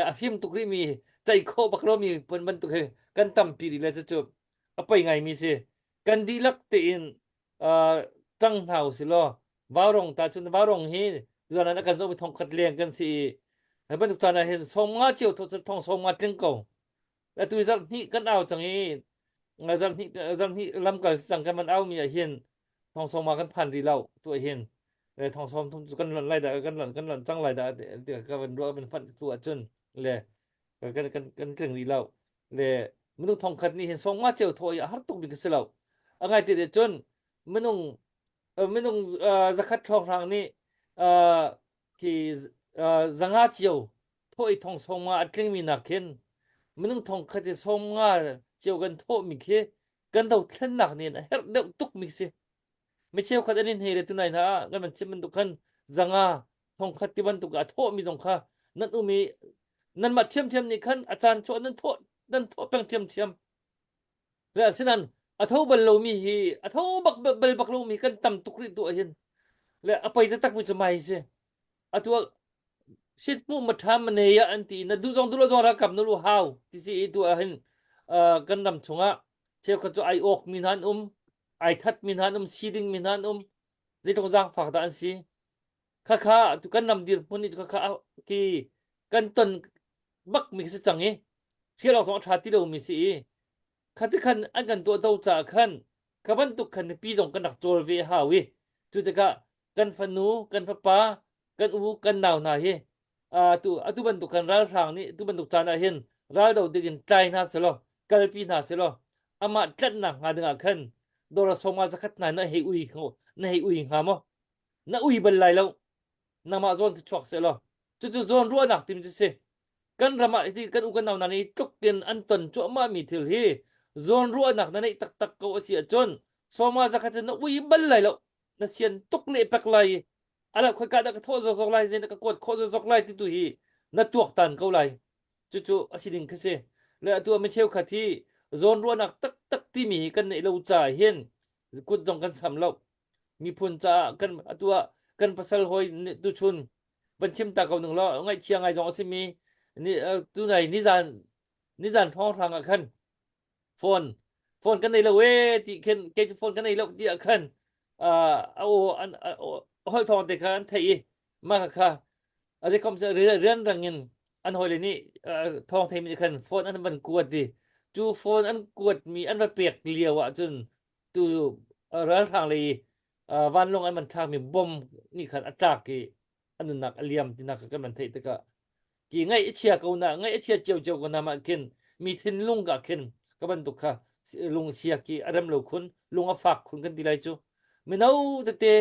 a fim tuk rih mi tei khawh bak lomi pun bantuk hi kan tampi rih le cucu a poi ngaimi si kan dihlak tein cang hna usih law vaurong ta cun vaurong hi tuan ah kan zohmi thongkhat leng kan si i hi bantuk caan ah hin 50 cio thong 50 tling ko atu zarh hnih kan au cang i zarh hnih zarh hnih lamkal si cang kan van au mi ah hin thong 50 kan phan rih lo tu ah hin le thong 30 cu kan lonh lai dah kan lonh kan lonh cang lai dah ti ka van ruah van fanh tu ah cun le kan kan kan tling rih lo le minung thongkhat nih hin 50 cio thaw i a har tuk mi ka si lo a ngai te te cun minung minung zakhat hrawnghrang nih khi zanga cio thawh i thong sawm nga a tlingmi nak khin minung thong khat i sawm nga cio kan thawhmi khi kan dothlennak nih a herh deuh tukmi si mi cheukhat an in hei le tunai hna ah kan van chim bantuk khan zanga thong khat ti bantuk a thawhmi zong kha nan um i nanmah ṭhiamṭhiam nih khan a caan chuah nan thawh nan thawh peng ṭhiamṭhiam Le asinain a tho bal lomi hi a tho bak bal bak lomi kan tam tuk rih tu ahhin le a poi taktak mi cu mai si. Atu ah sit mu ma ṭha ma nei ah an ti na duh zong duh lo zong ralkap na lu hau ti si i tu ahhin uh, kan ram chungah cheukhat cu ai awk mi hna an um ai that mi hna an um si ding mi hna an um zeitluk zaangfak dah an si khakha tu kan ram dirhmun i khakha ki kan ton bak mi si cang i thil awk zong a ṭha ti lomi si i khati khan an kan tuah to caah khan kha bantuk khan mipi zong kan rak cawl ve hau i cu tikah kan fanu kan fapa kan u kan nau hna hi tu atu bantuk khan ralhrang nih tu bantuk caan ah hin raldo ding in tlai hna selaw kalpi hna selaw amah tlanhnak hnga ding ah khan dora sawma zakhat hna na hei ui na hei ui hnga maw na ui bal lai lo nangmah zawn khi chuak seh law cucu zawn ruahnak tim cu si kan ram ah hiti kan u kan nau hna nih tluk in an ton cuahmah mi thil hi zawn ruahnak na neih taktak ko a si ahcun sawma zakhat cu na ui bal lai lo na sian tuk le pek lai i ala khoi ka dah ka thawh zawk lai na ka kuat khawh zawk lai ti tu hi na tuaktan ko lai cucu a si ding kha si le atu ah mi cheukhat hi zawn ruahnak taktak timi hi kan neih lo caah hin kut zong kan sam lo miphun caah kan atu ah kan pasal hawi tuchun van chim ta ko ning law ngaihchia ngai zong a simi ni tunai nizan nizan hrawnghrang ah khan phone phone kan nei lo e ti khin kei cu phone kan nei lo ti ah khan a aw an holh thawng te kha an theih i mah kha a zeikom rian rang in an hawile nih thawng theimi nih khan phone an van kuat i cu phone an kuat mi an va pek lio ah cun tu ralhrang lei vanlawng an van thlakmi bom nih khan a tlak i a nunnak a liam tinak kan van theih tikah ki ngaih a chia ko na ngaih a chia cio cio ko na mah khin. Mi thinlung ka khin ka bantuk kha lung sia ki a rem lo khun lung a fak khun kan ti lai cu mino tete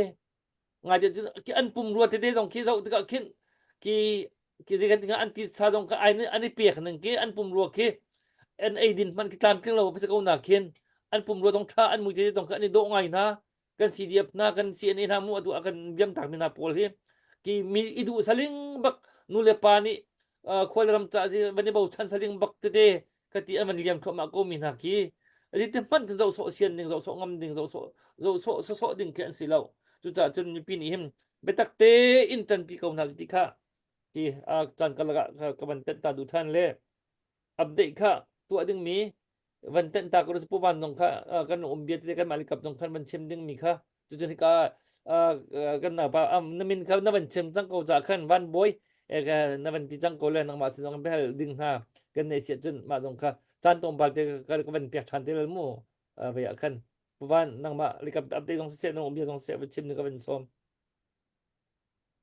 ngai te an pumrua tete zong khi zoh tikah khin ki ki zei kan ti an ti sa zong kha an i pek ning ki an pumrua khi an ei din hman khi tlamtling lo va ko na khin an pumrua zong tha an mui tete zong kha an i dawh ngai hna kan CDF hna kan CNA hna mu atu a kan liam tak mi hna pawl hi ki mi i duh saling bak nu le pa nih khual ram ca van i bochan saling bak tete ka ti an van liam thluahmah ko mi hna khi ati te hmanh zoh sawh sian ding zoh sawh ngam ding zoh sawh zoh sawh sawsawh ding khi an si lo cucaah cun mipi nih hin biatak te in ṭanpi ko hna ti kha ti a caan karlak ah ka van tenh ta duh ṭhan le update kha tuah ding mi van tenh ta ko pu van zong kha kan um bia te kan mah kap zong khan van chim ding mi kha cucun hika kan naupa na min kha na van chim cang ko ca khan van bawi na van ti cang ko le nangmah sin zong behal ding hna kan nei siah cun mah zong kha caan tlawmpal te ka van pek ṭhan te lal mu ve ah khan van nangmah likap update zong siseh nang um bia zong siseh van chim ni ka van sawm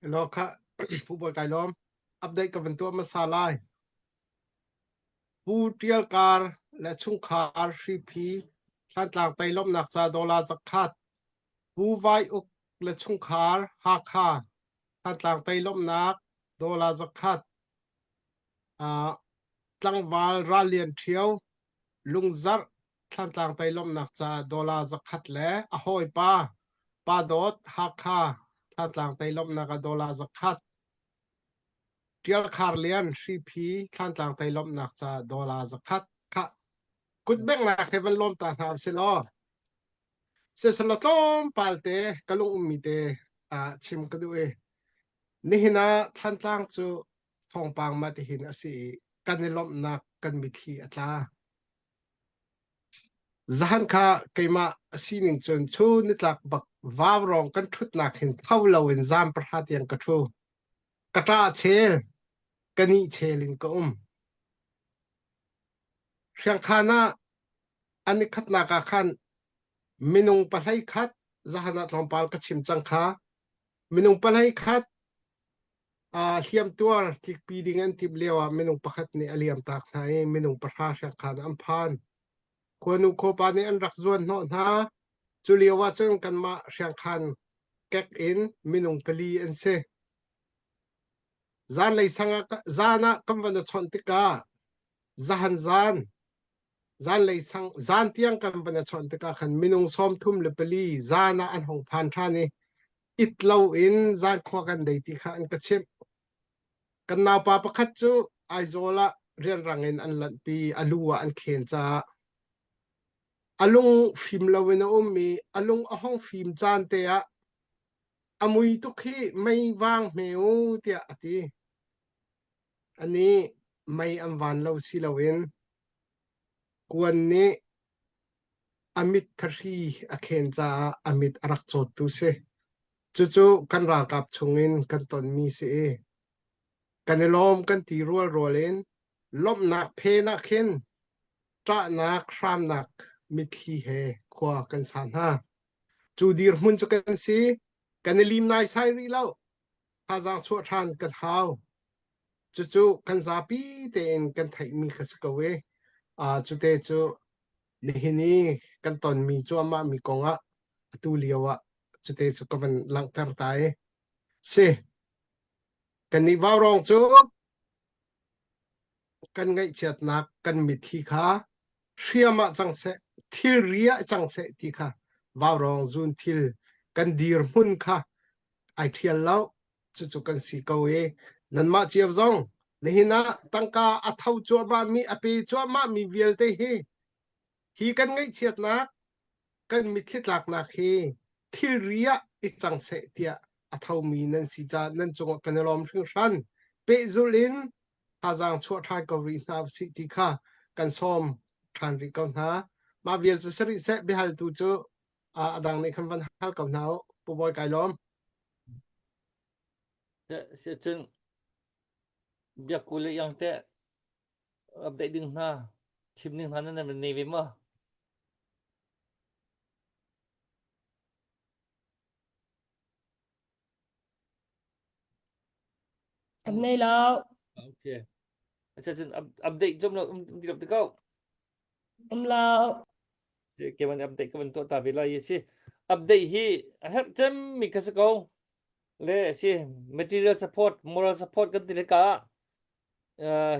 Lo kha Pu Bawi kai lawm update ka van tuah hmasa lai Pu Ṭial Kar le chungkhar Hriphi Thlantlang tei lawmhnak ca dollar zakhat, Pu Vai Uk le chungkhar Hakha Thlantlang tei lawmhnak dollar zakhat, uh, tlangval Ral Lian Ṭhio Lungzarh Thlantlang tei lawmhnak ca dollar zakhat le a hawipa Pa Dawt Hakha Thlantlang tei lawmhnak ah dollar zakhat. Ṭial Khar Lian Hriphi Thlantlang tei lawmhnak ca dollar zakhat kha kutbengnak he van lawm ta hna usih law siselaw tlawmpal te ka lung ummi te ah chim ka duh i nihin ah Thlantlang cu thawngpang mah tihin a si i kan i lawmhnak kan mitthli a tla. Zahan kha keimah a sining cun chun nitlak bak vaurawng kan ṭhutnak hin tho loin zan pahra tiang ka ṭhu. Ka ṭah chel, ka nih chel in ka um. Hriangkhan ah an i khatnak ah khan minung pahlei khat zahan ah tlawmpal ka chim cang kha. Minung pahlei khat uh, hliamtuar tlikpi ding an timh lio ah minung pakhat nih a liamtak hna i minung pahra hriangkhan an phan. Khuanu khuapa nih an rak zuan hnawh hna. Cu lio ah cun kanmah hriangkhan kek in minung pali an si. Zanlei sang ah zan ah kan van i chawnh tikah zahan zan zanlei sang zan tiang kan van i chawnh tikah khan minung 34 zan ah an hung phan ṭhan i it loin zan khua kan dei ti kha an ka chimh. Kan naupa pakhat cu Aizawl ah rianrang in an lanhpi a lu ah an khen caah a lung fim loin a um i a lung a hong fim caan te ah a mui tuk hi mei vang hme u tiah a ti. Anih mei an van lo si loin kuan nih a mit thahri a khen caah a mit a rak cawttu si. Cucu kan ralkap chungin kan tonmi si i kan i lawm kan ti rualrual in lawmhnak phen ah khin ṭahnak hramnak mitthli he khua kan sa hna. Cu dirhmun cu kan si. Kan i lim naisai rih lo. Thazaang chuah ṭhan kan hau. Cucu kan zapi tein kan theihmi kha si ko i uh, cute cu nihin i kan tonmi cuahmah mi kongah atu lio ah cute cu ka van langhter ta i si kannih vaurawng cu kan ngaihchiatnak kan mitthli kha hriam ah cang seh thilri ah cang seh ti kha vaurawng zun thil kan dirhmun kha ai ṭhial lo cucu kan si ko i nanmah cio zong nihin ah tangka a tho cuahmah mi a pe cuahmah mi vialte hi hi kan ngaihchiatnak kan mitthli tlaknak hi thilri ah i cang seh tiah a thomi nan si caah nan cungah kan i lawm hringhran pehzulh in thazaang chuah ṭhan ko rih hna usih ti kha kan sawm ṭhan rih ko hna. Mah vial cu si rih seh biahaltu cu a dang nih khan van hal ko hna u. Pu Bawi kai lawm. Cun biakku le iang teh update ding hna chim ding hna nan nei ve maw? Kan nei lo. Okay. Cun update jom lo um ti lo ti ko. Um lo. Ke man update ka van tuah ta ve lai si. Update hi a herh cem mi ka si ko. Le si material support, moral support kan ti le ka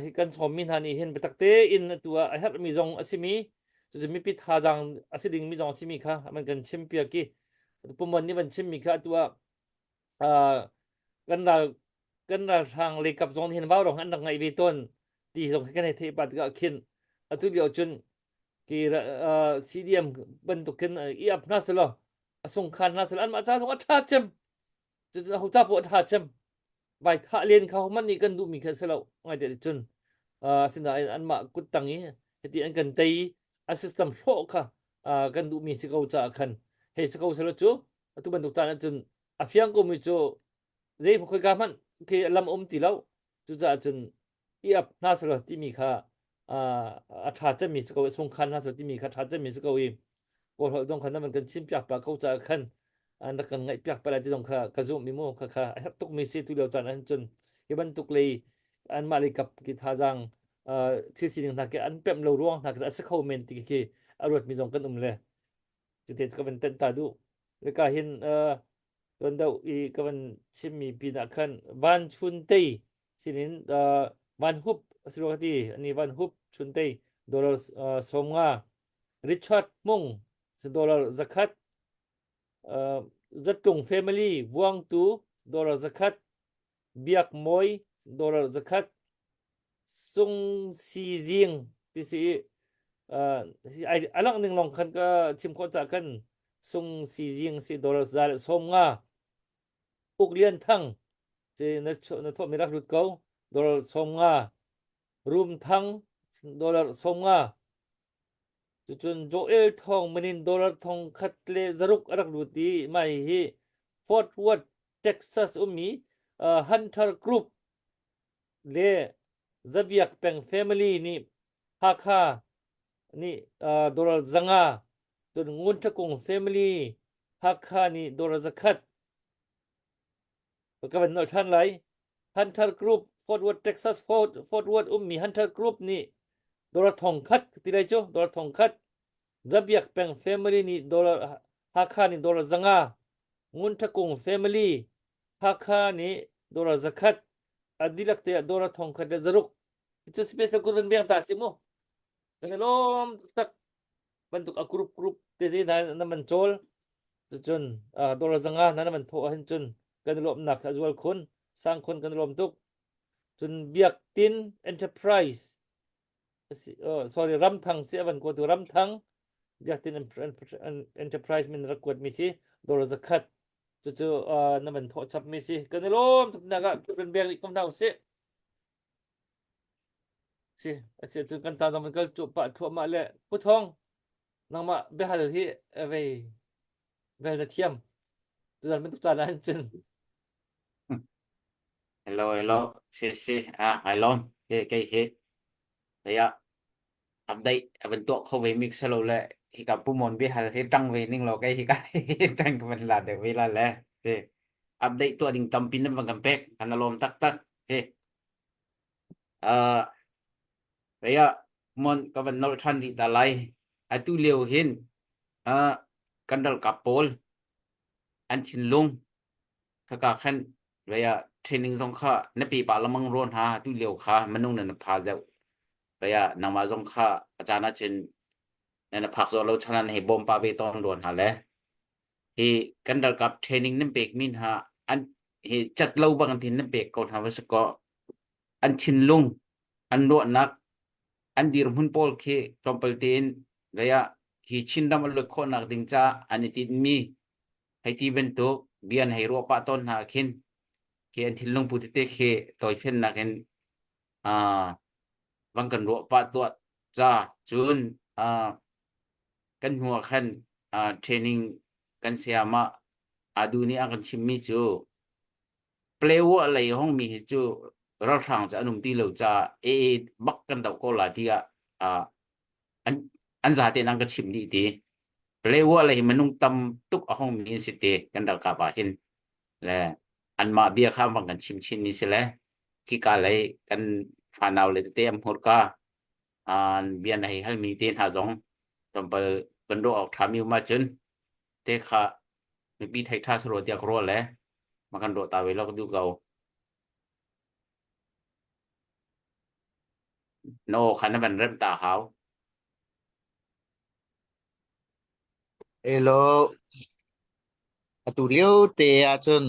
hi kan sawm mi hna nih hin biatak tein atu ah a herh mi zong a si mi cucu mipi thazaang a si ding mi zong a si mi kha man kan chim piak i pumon nih van chim mi kha atu ah kan ral kan ralhrang lei kap zong hin vau rong an rak ngaih ve tawn ti zong khi kan hei theih pah tikah khin atu lio cun ki CDM bantuk khin i ap hna selaw a sungkhan hna selaw anmah ca zong a ṭha cem cucu ho ca poh a ṭha cem vai thah len kha homan nih kan duhmi kha si lo ngai te cun asinain anmah kut tang i hiti an kan tei a system hrawh kha kan duhmi si ko caah khan hei si ko selaw cu atu bantuk caan ahcun a fiang komi cu zei khoika hmanh khi lam um ti lo cucaah cun i ap hna selaw timi kha a ṭha cemmi si ko chungkhan hna selaw timi kha ṭha cemmi si ko i kawl holh zong kha nan van kan chim piak pah ko caah khan an rak kan ngaih piak pah lai ti zong kha ka zumh mi mu kha kha a herh tukmi si tu lio caan ahhin cun hi bantuk lei anmah lei kap ki thazaang thil sining hna khi an pemh lo ruang hna khi a si kho men ti khi a ruatmi zong kan um le Cute ka van tenh ta duh. Le ka hin tuan deuh i ka van chimmi pin ah khan van chun tei sinin van hup a si rua ka ti ani van hup chun tei dollar 50 Richard Mung dollar 100 Zatlung family Vuangtu dollar 100 Biak Mawi dollar 100 Sung Si Zing ti si i a langh ning lawng khan ka chim khawh caah khan Sung Si Zing si dollar 150 Uk Lian Thang ci na na thawhmi rak lut ko dollar 50 Rum Thang dollar 50 Cucun Joel Thawng min in dollar 1600 a rak lut i mah hihi Fort Worth, Texas ummi Hunter Group le Zabiak peng family nih Hakha nih dollar 500 cun Ngun Tha Kung family Hakha nih dollar 100 ka van nolh ṭhan lai. Hunter Group Fort Worth Texas Fort, Fort Worth ummi Hunter Group nih dollar 1000 ti lai cu dollar 1000 Zabiak peng family nih dollar Hakha nih dollar 500 Ngun Tha Kung family Hakha nih dollar 100 a dihlak te ah dollar 1600 cu special kun van beng ta si mu kan i lawm tak bantuk a group group te te na na man chawl cucun dollar 500 na na man thawh ahhin cun kan i lawmnak a zual khun sang khun kan i lawm tuk cun biaktin enterprise sorry ramthang si avan kuatu ramthang biaktin enterprise min rak kuat mi si dollar 100 cucu na van thawh chap mi si kan i lawm tuk nak ah kan beng rih ko hna usih si asi cun kan ta zong kal cu pah thluahmah le pu thong nangmah biahal hi vei vel na thiam tuzan bantuk caan ah cun Hello hello si si ah ai lawm he kei hi ya update a van tuah kho ve mi si lo le hika pumon biahal hi ṭang ve ning law kei hika ṭang ka van la deuh ve la le hi update tuah ding tampi nan van kan pek kan lawm taktak hi uh ya mon ka van nol ṭhan rih ta lai atu lio hin uh kan ralkap pawl an thinlung khaka khan vaya training zong kha na pe pa lamang ron ha tu lio kha manung na na pha deuh Kaya nangmah zong kha a caan ahcun na phak zawh lo chan ah hei bawm pa ve tawn ruan hna le hi kan ralkap training nan pek mi hna an hi cat lo bang thin nan pek ko hna va si kaw an thinlung an ruahnak an dirhmun pawl khi tlawmpal tein vaya hi Chinram a luat khawhnak ding ca an i tinhmi hei ti bantuk bia an hei ruah pah tawn hna khin khi an thinlung pu tete khi tawifiannak in uh, van kan ruah pah tuah ca cun uh, kan hnu ah khan uh, training kan sayama adu nih a kan chimmi cu plewa lei hong mi hi cu ralhrang cu an um ti lo ca AA bak kan doh ko la tiah uh, an an zaten an ka chim dih ti plewa lei minung tam tuk a hong mi si te kan ralkap ah hin le anmah bia kha bang kan chim chin mi si le khika lei kan. Fanau le tete am hmurka an bia na hei halmi te hna zong tlawmpal kan ruah awk ṭhami um ahcun te kha mipi theih ṭha saro tiah ka ruah le ma kan ruah ta ve lo ka duh ko. Na aw kha na van remh ta hau. Elo, atu lio te ahcun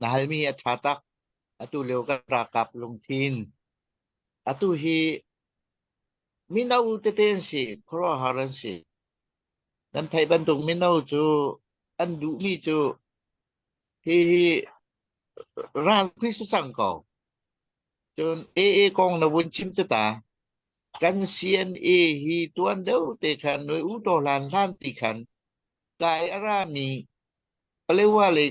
na halmi a ṭha tak. Atu lio kan ralkap lungthin. Atu hi mino tete an si, khuaruahhar an si. Nan theih bantuk mino cu an duhmi cu hihi ral khi si cang ko. Cun AA kong na vun chim ca ta. Kan CNA hi tuan deuh te khan noi u to hlan hlan ti khan kai a rami Palewa le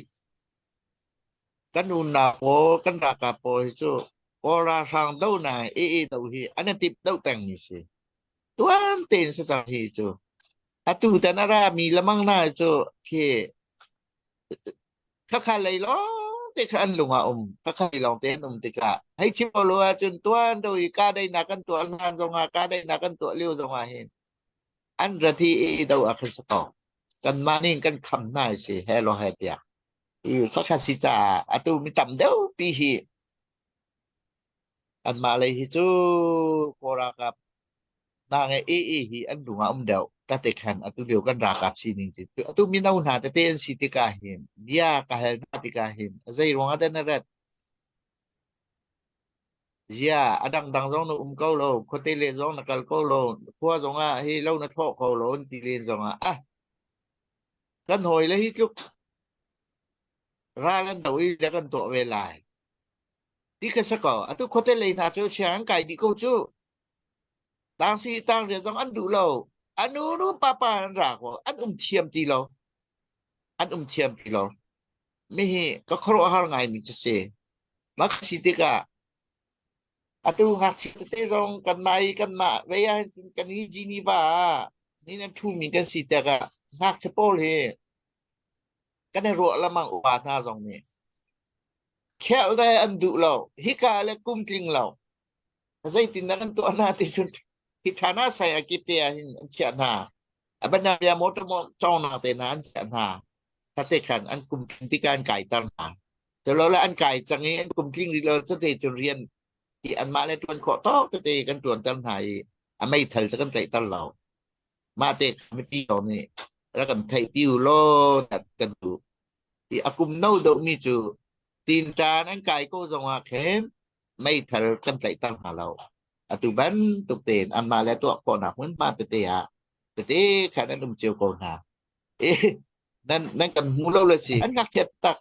kan unau pawl kan ralkap pawl hi cu Kawl ralhrang do na AA do hi an i tip deuh pengmi si. Tuan tein si cang hi cu. Atu tan a rami lamang na cu khi khakha lei lawng te kha an lung ah um khakha lei lawng te an um tikah hei chim lo ahcun tuan do i ka deinak kan tuah hlan zongah ka deinak kan tuah lio zongah hin an rat hi i do ah khan si ko kanmah nih kan kham hna si he lo he tiah i khakha si caah atu mi tam deuh pi hi anmah lei hi cu Kawl ralkap hna nge AA hi an lung ah um deuh ka te khan atu lio kan ralkap sining cu atu mino hna tete an si tikah hin bia ka hal hna tikah hin zei ruang ah dah na rat zia a dangdang zong na um ko lo khuate le zong na kal ko lo khua zong ah hi lo na thlawh ko lo an ti len zong ah ah kan hawi le hi tluk ral an do i le kan tuah ve lai ti ka sa ko atu khuate lei hna cu siang an kai dih ko cu Tang si tang rian zong an duh lo. Anu nu papa an ra ko. An um thiam ti lo. An um thiam ti lo. Mi hi ka khuaruahhar ngai mi cu si. Mak si tikah atu ngakchia tete zong kanmah i kanmah vei ah hin cun kan hi Geneva ah ni nan ṭhumi kan si tikah ngakchia pawl hi kan i ruah lamang upa hna zong nih khelh le an duh lo. Hika le kum tling lo. Zeitin dah kan tuah hna ti cun hi thana sai a kip te ah hin an chiah hna. A banabia motor mo cawngnak te hna an chiah hna. Kate khan an kum tling tikah an kaiter hna. Telo le an kai cang i an kum tling rih lo cate cun rian ti anmah le ṭuan khawh tawk tete kan ṭuanter hna i a meithal cu kan tlaihter lo. Mah te mipi lawng nih rak kan theih pi u law kan duh. I a kum no deuhmi cu tinṭan an kai ko zong ah khin meithal kan tlaihter hna lo. Atu bantuk tein anmah le tuah khawhnak hmunhma tete ah tete khan an um cio ko hna. E, nan nan kan hmu lo le si an ngakchiat tak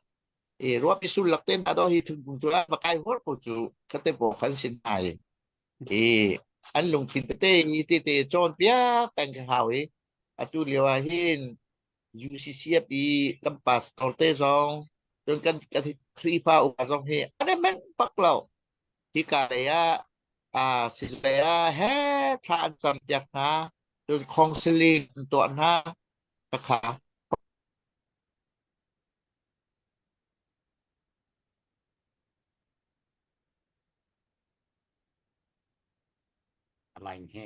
e ruapi sul lak te hna do hi thingkung cu va kai hor ko cu khate bo khan sin hna i e an lungthin tete i tete cawn piak peng ka hau i atu lio ah hin UCCF i kan pastor te zong cun kan kan Khrihfa upa zong hi an i meng bak lo. Hika lei ah ah sizung ah he thla an cam piak hna cun counseling an tuah hna khakha Line he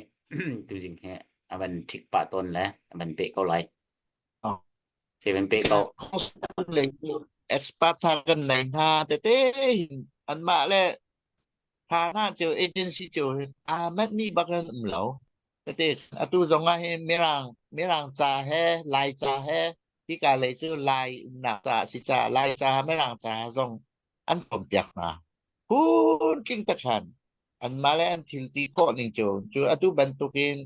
tuzing he a van ṭhik pah tawn le a van peh ko lai. Se van peh ko. Expert hna kan nei hna tete hin anmah le tha hna cio agency cio hin aa met mi bak an um lo. Tete atu zong ah hin mirang mirang ca he lai ca he hika lei cu lai umnak ca si ca lai ca mirang ca zong an cawnpiak hna. Phun tling takhan anmah le an thil ti khawh ning cu cu atu bantukin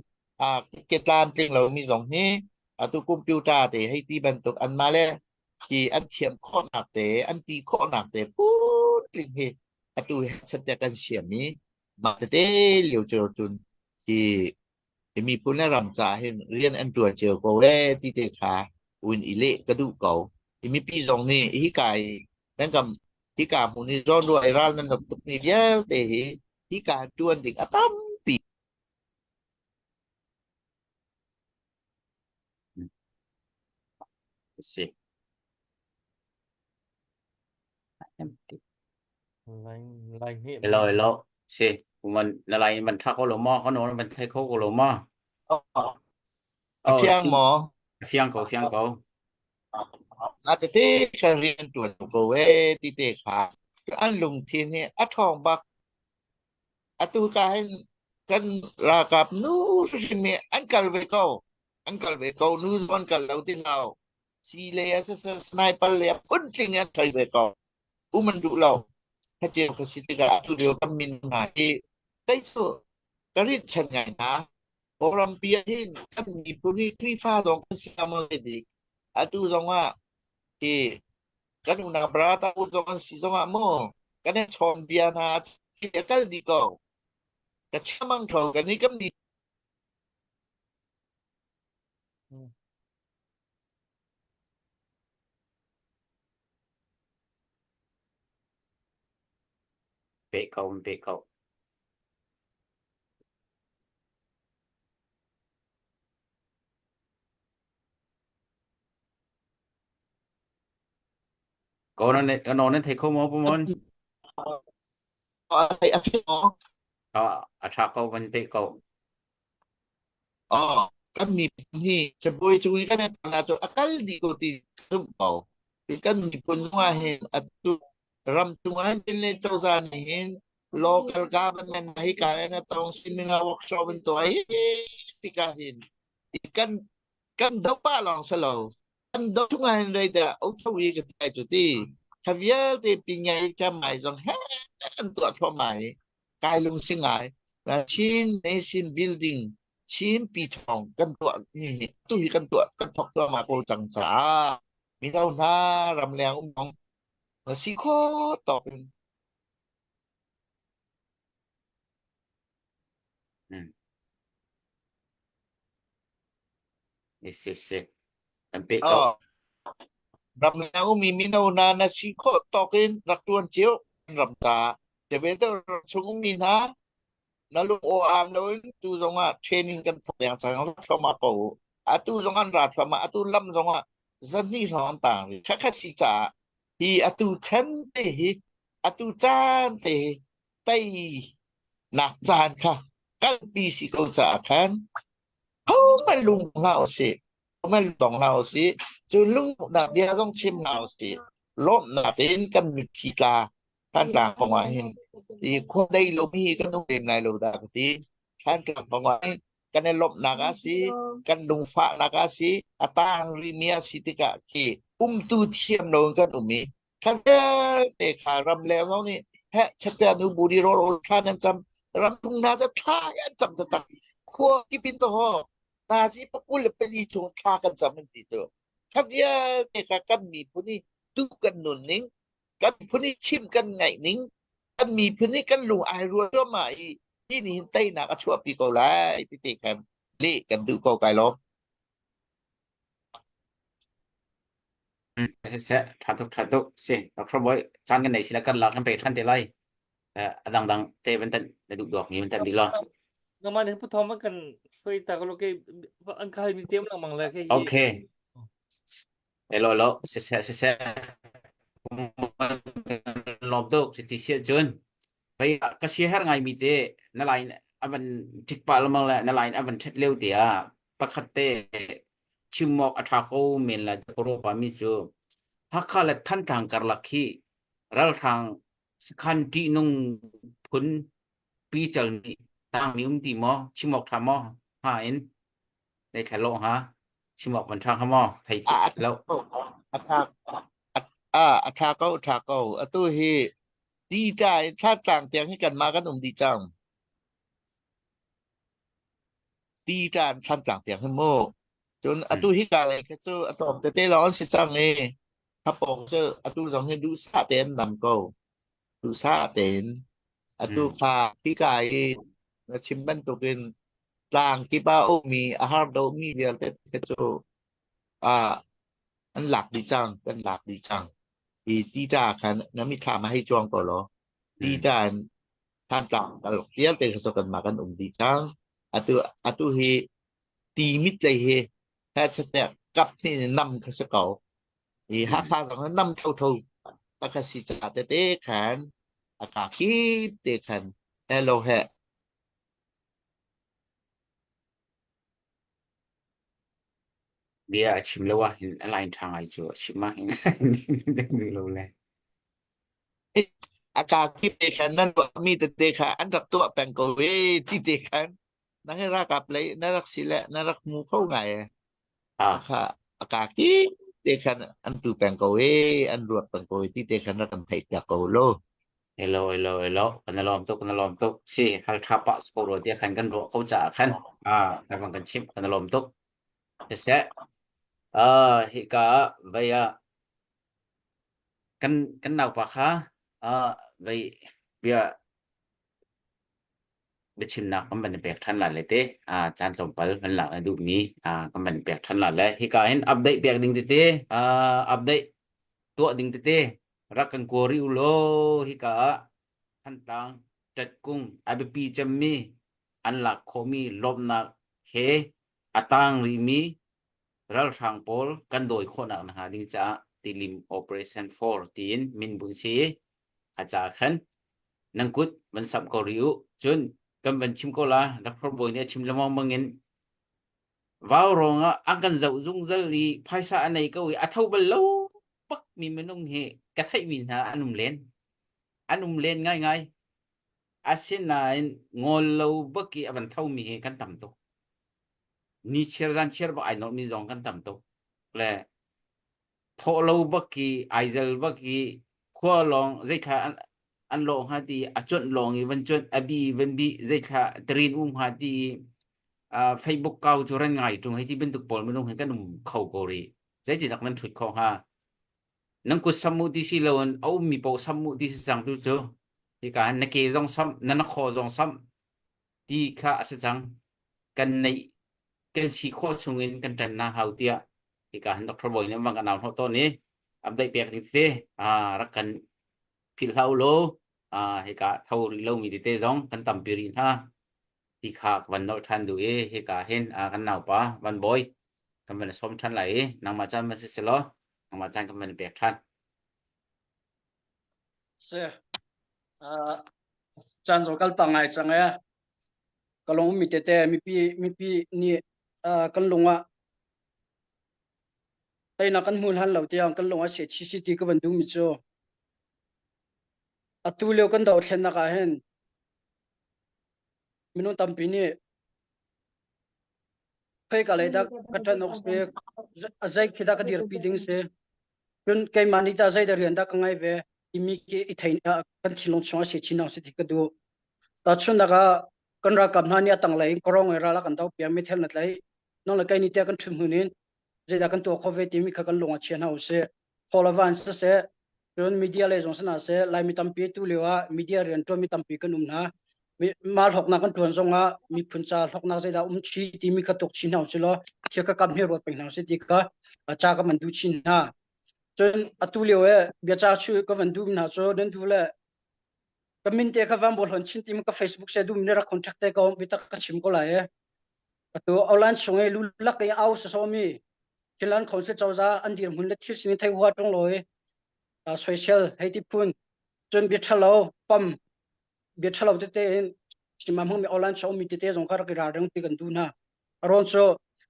a ke tlamtling lomi zong hi atu computer te hei ti bantuk anmah le hi an thiam khawhnak te an ti khawhnak te phun tling hi atu chat te kan siam i mah tete lio cu cun hi hi miphun le ram ca hin rian an ṭuan cio ko ee ti te kha un i leh ka duh ko. Hi mipi zong nih hika i nan kam hika hmun i zawnruah i ral nan rak tukmi vialte hi hika ṭuan ding a tampi. Si. Hello, hello. Si. Man na lai man tha ko lo maw? Kan on man thai kho ko lo maw? A Oh, thiang si maw? fiang ko fiang ko. A tete kha rian tuan ko e ti te kha. An lungthin hi a ṭhawng bak. Atu ka hin kan ralkap nu hrim hi an kal ve ko. An kal ve ko. Nu zong an kal lo ti lo. Si le a sniper le a phuntling an thoi ve ko. Um an duh lo. Kha ka si tikah atu lio kan min hna hi kei cu ka rit chan ngai hna. Kawlrampi ah hin kan miphun hi Khrihfa zong kan si maw dik. Atu zong ah hi kan unau brother zong an si zong ah mu kan i chawn bia hna a kal dih ko. Ka chiamang tho kan i kan mi Pe ko pe ko. Ko nan no nan thei kho maw pu mon? A thei a fi maw? A tha ko van pe ko. Oh, kan miphun hi cabuai cung i kan i ton ahcun a kal dih ko ti ka zumh ko. Kan miphun zongah hin atu ram chungah hin le cozah nih hin local government hi ka in a tong seminar workshop in tuah hi tikah hin kan kan do pa lawng si lo kan do chungah hin rei dah auto i ka tai cu ti kha vialte pingai camai zong he an tuah thluahmah i kai lung si ngai Chin Nation Building Chin pi thong kan tuah hi tu hi kan tuah kan thok tuah ma ko cang caah mino hna ramleng um na si kho tawk in Hmm. Si si. Kan pe ko. Oh. Ramleng ummi mino hna na si khawh tawk in rak ṭuan cio ram ta. Te ram chung ummi hna na lung aw am loin tu zongah training kan thok deng cang rak thluahmah ko. Atu zong an ra thluahmah atu lam zongah zahnih hrawng an tang rih. Khakha si caah hi atu chan te hi atu caan te hi tei nak caan kha kalpi si ko caah khan hohmanh lung hlah usih hohmanh dong hlah usih cu lunglawmhnak bia zong chim hna usih lawmhnak in kan mitthli tla Thantlang kong ah hin i khua dei lomi hi kan um lem lai lo dah ka ti Thantlang kong ah hin kan i lawmhnak a si kan lungfahnak a si a tang rimi a si tikah khi umtu thiam lo in kan um i kha vialte kha ram leng zong nih heh chette nu buri rawl ol thla nan cam ram thung hna ca thla an cam taktak khua kipin to ho nazi pakul le pali chung thla kan cam an ti cu kha vialte kha kan miphun i tu kan nun ning kan miphun i chim kan ngaih ning kan miphun i kan lung ai rual cuahmah i hi nih hin teinak a chuahpi ko lai ti te khan leh kan duh ko kai lawm. Siseh, ṭha tuk, ṭha tuk. Si, Dr. Boy, caan kan nei sila kan lak kan pe ṭhan te lai. Eh, a dangdang te van tan na duh duak mi van tan dih lo. Nangmah nih Pu Thawng van kan hruai ta ko lo ke an ka hal mi te lengmang le ke hi. Okay. Hello, lo. Siseh, siseh. Lawm tuk ti sia cun. Pei ka sia her ngai mi te na line avan tik pa lamang le na line avan ṭhet leo te ah pakhat te chim awk a ṭha ko men lai ka ruah mi cu Hakha le Thantlang karlak hi ralhrang sakhan ṭihnung phun pical nih tangmi um ti maw chim awk ṭha maw hnga in nei thla lawh hnga chim awk van ṭha hnga maw thei lo A ṭha a ṭha ko ṭha ko atu hi ti ca in Thantlang tiang hi kanmah kan um dih cang. Ti caan Thantlang tiang hi mu. Cun atu hi ka lei kha cu a tlawm tete lawng an si cang i thapawk cu atu zong hi duhsah tein nam ko. Duhsah tein atu kha hika i na chim bantukin tlang kip ah ummi a har domi vialte kha cu ah an lak dih cang kan lak dih cang. I ti ta khan na mithlam ah hei cuang ko law ti ta in Thantlang vialte kha cu kanmah kan um dih cang. Atu atu hi ti mit lei hi he kap hnih in nam kha si ko. I Hakha zong hi nam thotho takha si ca tete khan a ka kip te khan Hello he. Bia a chim lo ah hin a line ṭha ngai cu a chim ah hin duh lo le. A ka ki te khan nan ruahmi tete kha an rak tuah peng ko e ti te khan nang hi ralkap lei na rak si le na rak hmu kho ngai e. Ah. Kha a ka ki te khan an tu peng ko e an ruat peng ko e ti te khan rak kan theih piak ko lo. Hello, hello, hello. Kan i lawm tuk, kan i lawm tuk. Si, hal ṭha pah ko rua tiah khan kan ruah ko caah khan ah na van kan chimh, kan i lawm tuk. Siseh, ah hika ah vei ah kan kan naupa kha ah vei bia biachimnak kan van i pek ṭhan lai le te ah caan tlawmpal van lak na duhmi ah kan van i pek ṭhan lai le hika hin update pek ding tete ah update tuah ding tete rak kan kua rih u law hika ah Thantlang ṭatkung a biapi cemmi an lak khawhmi lawmhnak he a tang rihmi ralhrang pawl kan dawi khawhnak nakhnga ding caah Tilim Operation 4 tiin min bunh si i a ca khan nan kut van samh ko rih u. Cun kan van chim ko la Dr. Bawi nih a chim lengmang bangin vau ruangah an kan zoh zungzal i phaisa a nei ko i a tho bal lo bak mi minung hi ka theihmi hna an um len. An um len ngaingai. Asinain ngol lo bak i a van thomi hi kan tam tuk. Ni chiar zan chiar bak ai nolhmi zong kan tam tuk. Le thawh lo bak i aizel bak i khua lawng zeithla an, an lawh hnga ti a cuanh lawng i van cuanh a bi van bi zeithla tarin um hnga ti uh, Facebook kau cu ran ngai tung hei ti bantuk pawl minung he kan um kho ko rih zeitindak nan thut kho hnga nan kut sam mu ti si loin a ummi paoh sam mu ti si cang tu cu hika na ke zong sam na na khaw zong sam ti kha a si cang kan neih kan si khawh chungin kan ṭan na hau tiah hika han Dr. Bawi nih bang kan au hnawh tawn i update pek ding tete rak kan philh hlah u law hika tho rih lomi tete zong kan tampi rih hna ti kha ka van nolh ṭhan duh i hika hin kan naupa Van Bawi kan van sawm ṭhan lai i nangmah caan van si selaw nangmah caan kan van pek ṭhan. Si. Uh, caan zo kal pa ngai cang e. Ka lung mi tete mipi mipi nih uh, kan lung ah teinak kan hmu hlan lo tiang kan lung a se chi si ti ka van duh mi cu atu lio kan dothlennak ah hin minung tampi nih khoika lei dah ka ṭan awk si a zei khi dah ka dirpi ding si cun keimah nih tah zei dah rian dah ka ngei ve timi khi i thei kan thinlung chung a si chin si ti ka duh tahchunhnak ah kan ralkap hna nih a tanglei in kawrong i ral a kan do piak mi thil na tlaih nang le kei nih tiah kan ṭhut hmun in zeidah kan tuah kho ve timi kha kan lung a chia hna usih Thawl a van siseh cun media lei zong si seh Laimi tampi tu lio ah media rian ṭuan mi tampi kan um hna. Mah hlawknak kan ṭuan zong ah miphun ca hlawknak zeidah um chi timi kha tuk chin hna usih law thil kha kam hi ruat peng hna usih ti kha ca ka van duh chin hna. Cun atu lio i biaca chu ka van duh hna cu nan duh le ka min te kha van bawlhon chin timi ka Facebook se duh mi rak contact te ka um bitak ka chim ko lai e. Atu online chung i lulak i au sasomi Finland Council cozah an dirhmun le thil sining thei hua ṭung lo i soisel hei ti phun cun bia ṭhalo pam bia ṭhalo tete in chim a hmangmi online show mi tete zong kha rak i ralring ti kan duh hna. Aron cu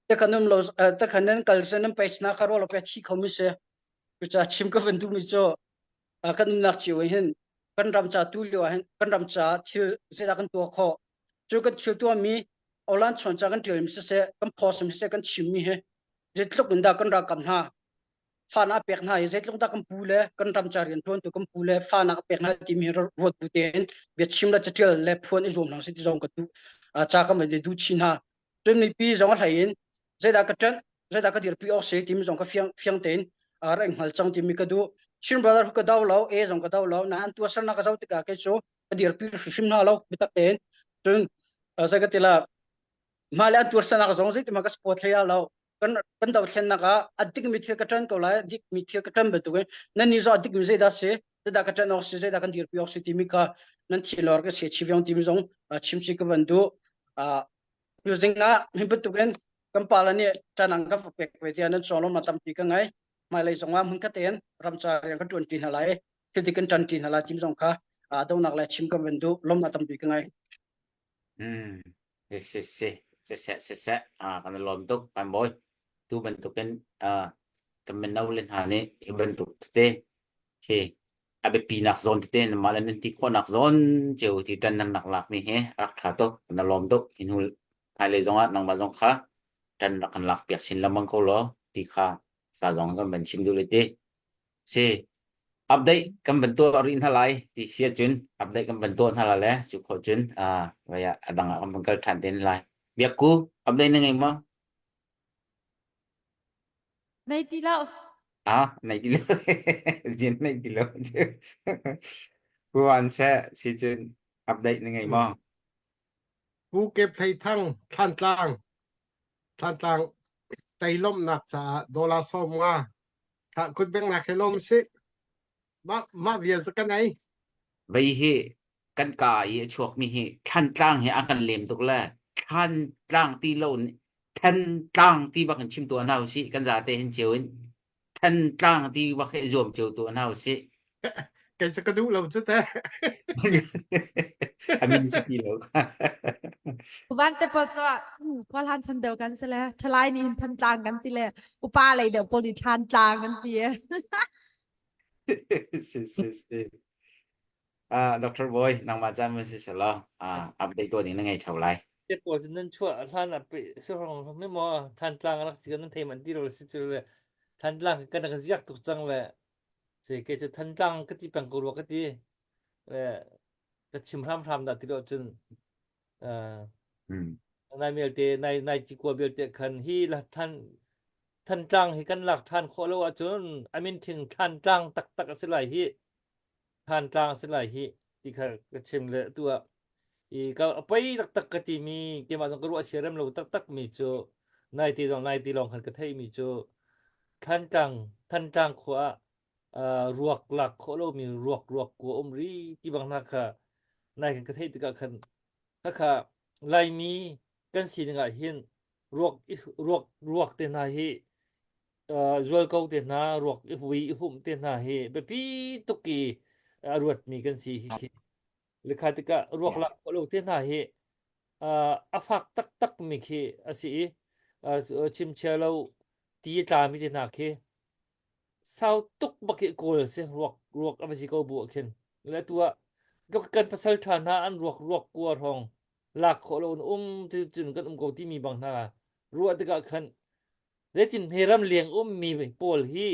te khan um lo te khan nan kal se nan page na kha ro lo pe thi kho mi se cuca chim ka van duh mi cu kan umnak cio hin kan ram ca tu lio ah hin kan ram ca thil zeidah kan tuah khawh cu kan thil tuahmi online chawn ca kan ṭialmi siseh kan post mi siseh kan chimmi hi zeitluk in dah kan ralkap hna fahnak a pek hna i zeitluk dah kan pu le kan ram ca rian ṭuantu kan pu le fahnak a pek hna timi ruat bu tein biachim le caṭial le phuan i zuam hna si ti zong ka duh ca kan van i duh chin hna cun mipi zong a hlei in zeidah ka ṭanh zeidah ka dirpi awk si timi zong ka fiang fiang tein rak hngal cang timi ka duh Chin brother ka do lo e zong ka do lo na an tuahsernak ka zoh tikah kei cu ka dirpi hrimhrim hna lo biatak tein cun zei ka ti la mah le an tuarsanak zong zeitin ka support hlei ah lo kan kan dothlennak ah a dikmi thil ka ṭan ko lai a dikmi thil ka ṭan bantukin nan nih zong a dikmi zeidah si zeidah ka ṭan awk si zeidah kan dirpi awk si timi kha nan thi lor ka si chiviang timi zong chim si ka van duh tuzing ah hi bantukin kan pa le nih ṭanang kan pek ve tiah nan cawng lo tampi ka ngai hmailei zong ah hmun khat tein ramca rian kan ṭuanṭi hna lai thil ti kan ṭanṭi hna lai tim zong kha. Donghnak le chim kan van duh. Lawmnak tampi ka ngei. Hmm. Si si si siseh siseh ah kan i lawm tuk kan bawi tu bantukin ah kan mino le hna nih hi bantuk tete hi a biapi nak zawn tete mah le nan ti khawhnak zawn cio ti tan nan rak lak mi hi a rak ṭha tuk kan i lawm tuk hi hnu hmailei zongah nangmah zong kha ṭan rak kan lak piak chin lengmang ko law ti kha ka zong kan van chim duh le ti Si. Update kan van tuah rih hna lai ti si ahcun update kan van tuah hna lai le cu khawh cun ah vai ah a dang ah kan van kal ṭhan te lai. Biakku, update na ngei maw? Nei ti lo. Ah, nei ti lo. Jin nei ti lo. Kuan seh si cun update na ngei maw? Pu Kep Hlei Thang, Thlantlang, Thlantlang tei lawmhnak caah dollar 50 Thah kut bengnak he lawm si. Mah mah vial cu kan ei. Vei hi kan ka i a chuakmi hi Thlantlang hi a kan lem tuk le Thlantlang ti lo in Thantlang ti bak in chim tuah hna usih kan zate hin cio in Thantlang ti bak hi zuam cio tuah hna usih. Kei cu ka duh lo cu te. A min si ti lo. Van te pawl cu khual han san deuh kan si le ṭhalai nih hin Thantlang kan ti le upa lei deuh pawl nih Thlantlang kan ti. Si si si. Ah, Dr. Boy, nangmah caan mun si selaw, ah, update tuah ding na ngei ṭheo lai. Te pawl cu nan chuah hlan ah pe sihong mi maw Thantlang rak si kan nan thei man ti lo si cu le Thantlang kan rak ziak tuk cang le Si kei cu Thantlang ka ti peng ko rua ka ti. Le ka chim hramhram dah ti lo cun uh, Hmm. nai melte nai nai cikua belte khan hi la than Thantlang hi kan lak than khawh lo ahcun amin thing Thantlang taktak a si lai hi Thantlang a si lai hi ti kha ka chim le tu ah i ka a poi taktak ka ti mi keimah zong ka ruah siarem lo taktak mi cu nai ti zong nai ti lawng khan ka theih mi cu Thantlang Thantlang khua ah uh, ruak lak khawh lomi ruak ruak kua um ri ti bang hna kha nai kan ka theih tikah khan khakha Laimi kan sining ah hin ruak ruak ruak te hna hi uh, zualko te hna ruak i vui i humh te hna hi biapi tuk i a ruatmi kan si hi khi lekha tikah ruak lak khawh lo te hna hi uh, a fak taktak mi khi a si i uh, chimchia lo ti tlami te hna khi sau tuk bak i kawl si ruak ruak a va si ko bu ah khin le tu ah kan pasal ṭha hna an ruak ruak kua hrawng lak khawh lo in um ti cun kan um ko timi bang hna ruah tikah khan zeitin hme ram leng ummi pawl hi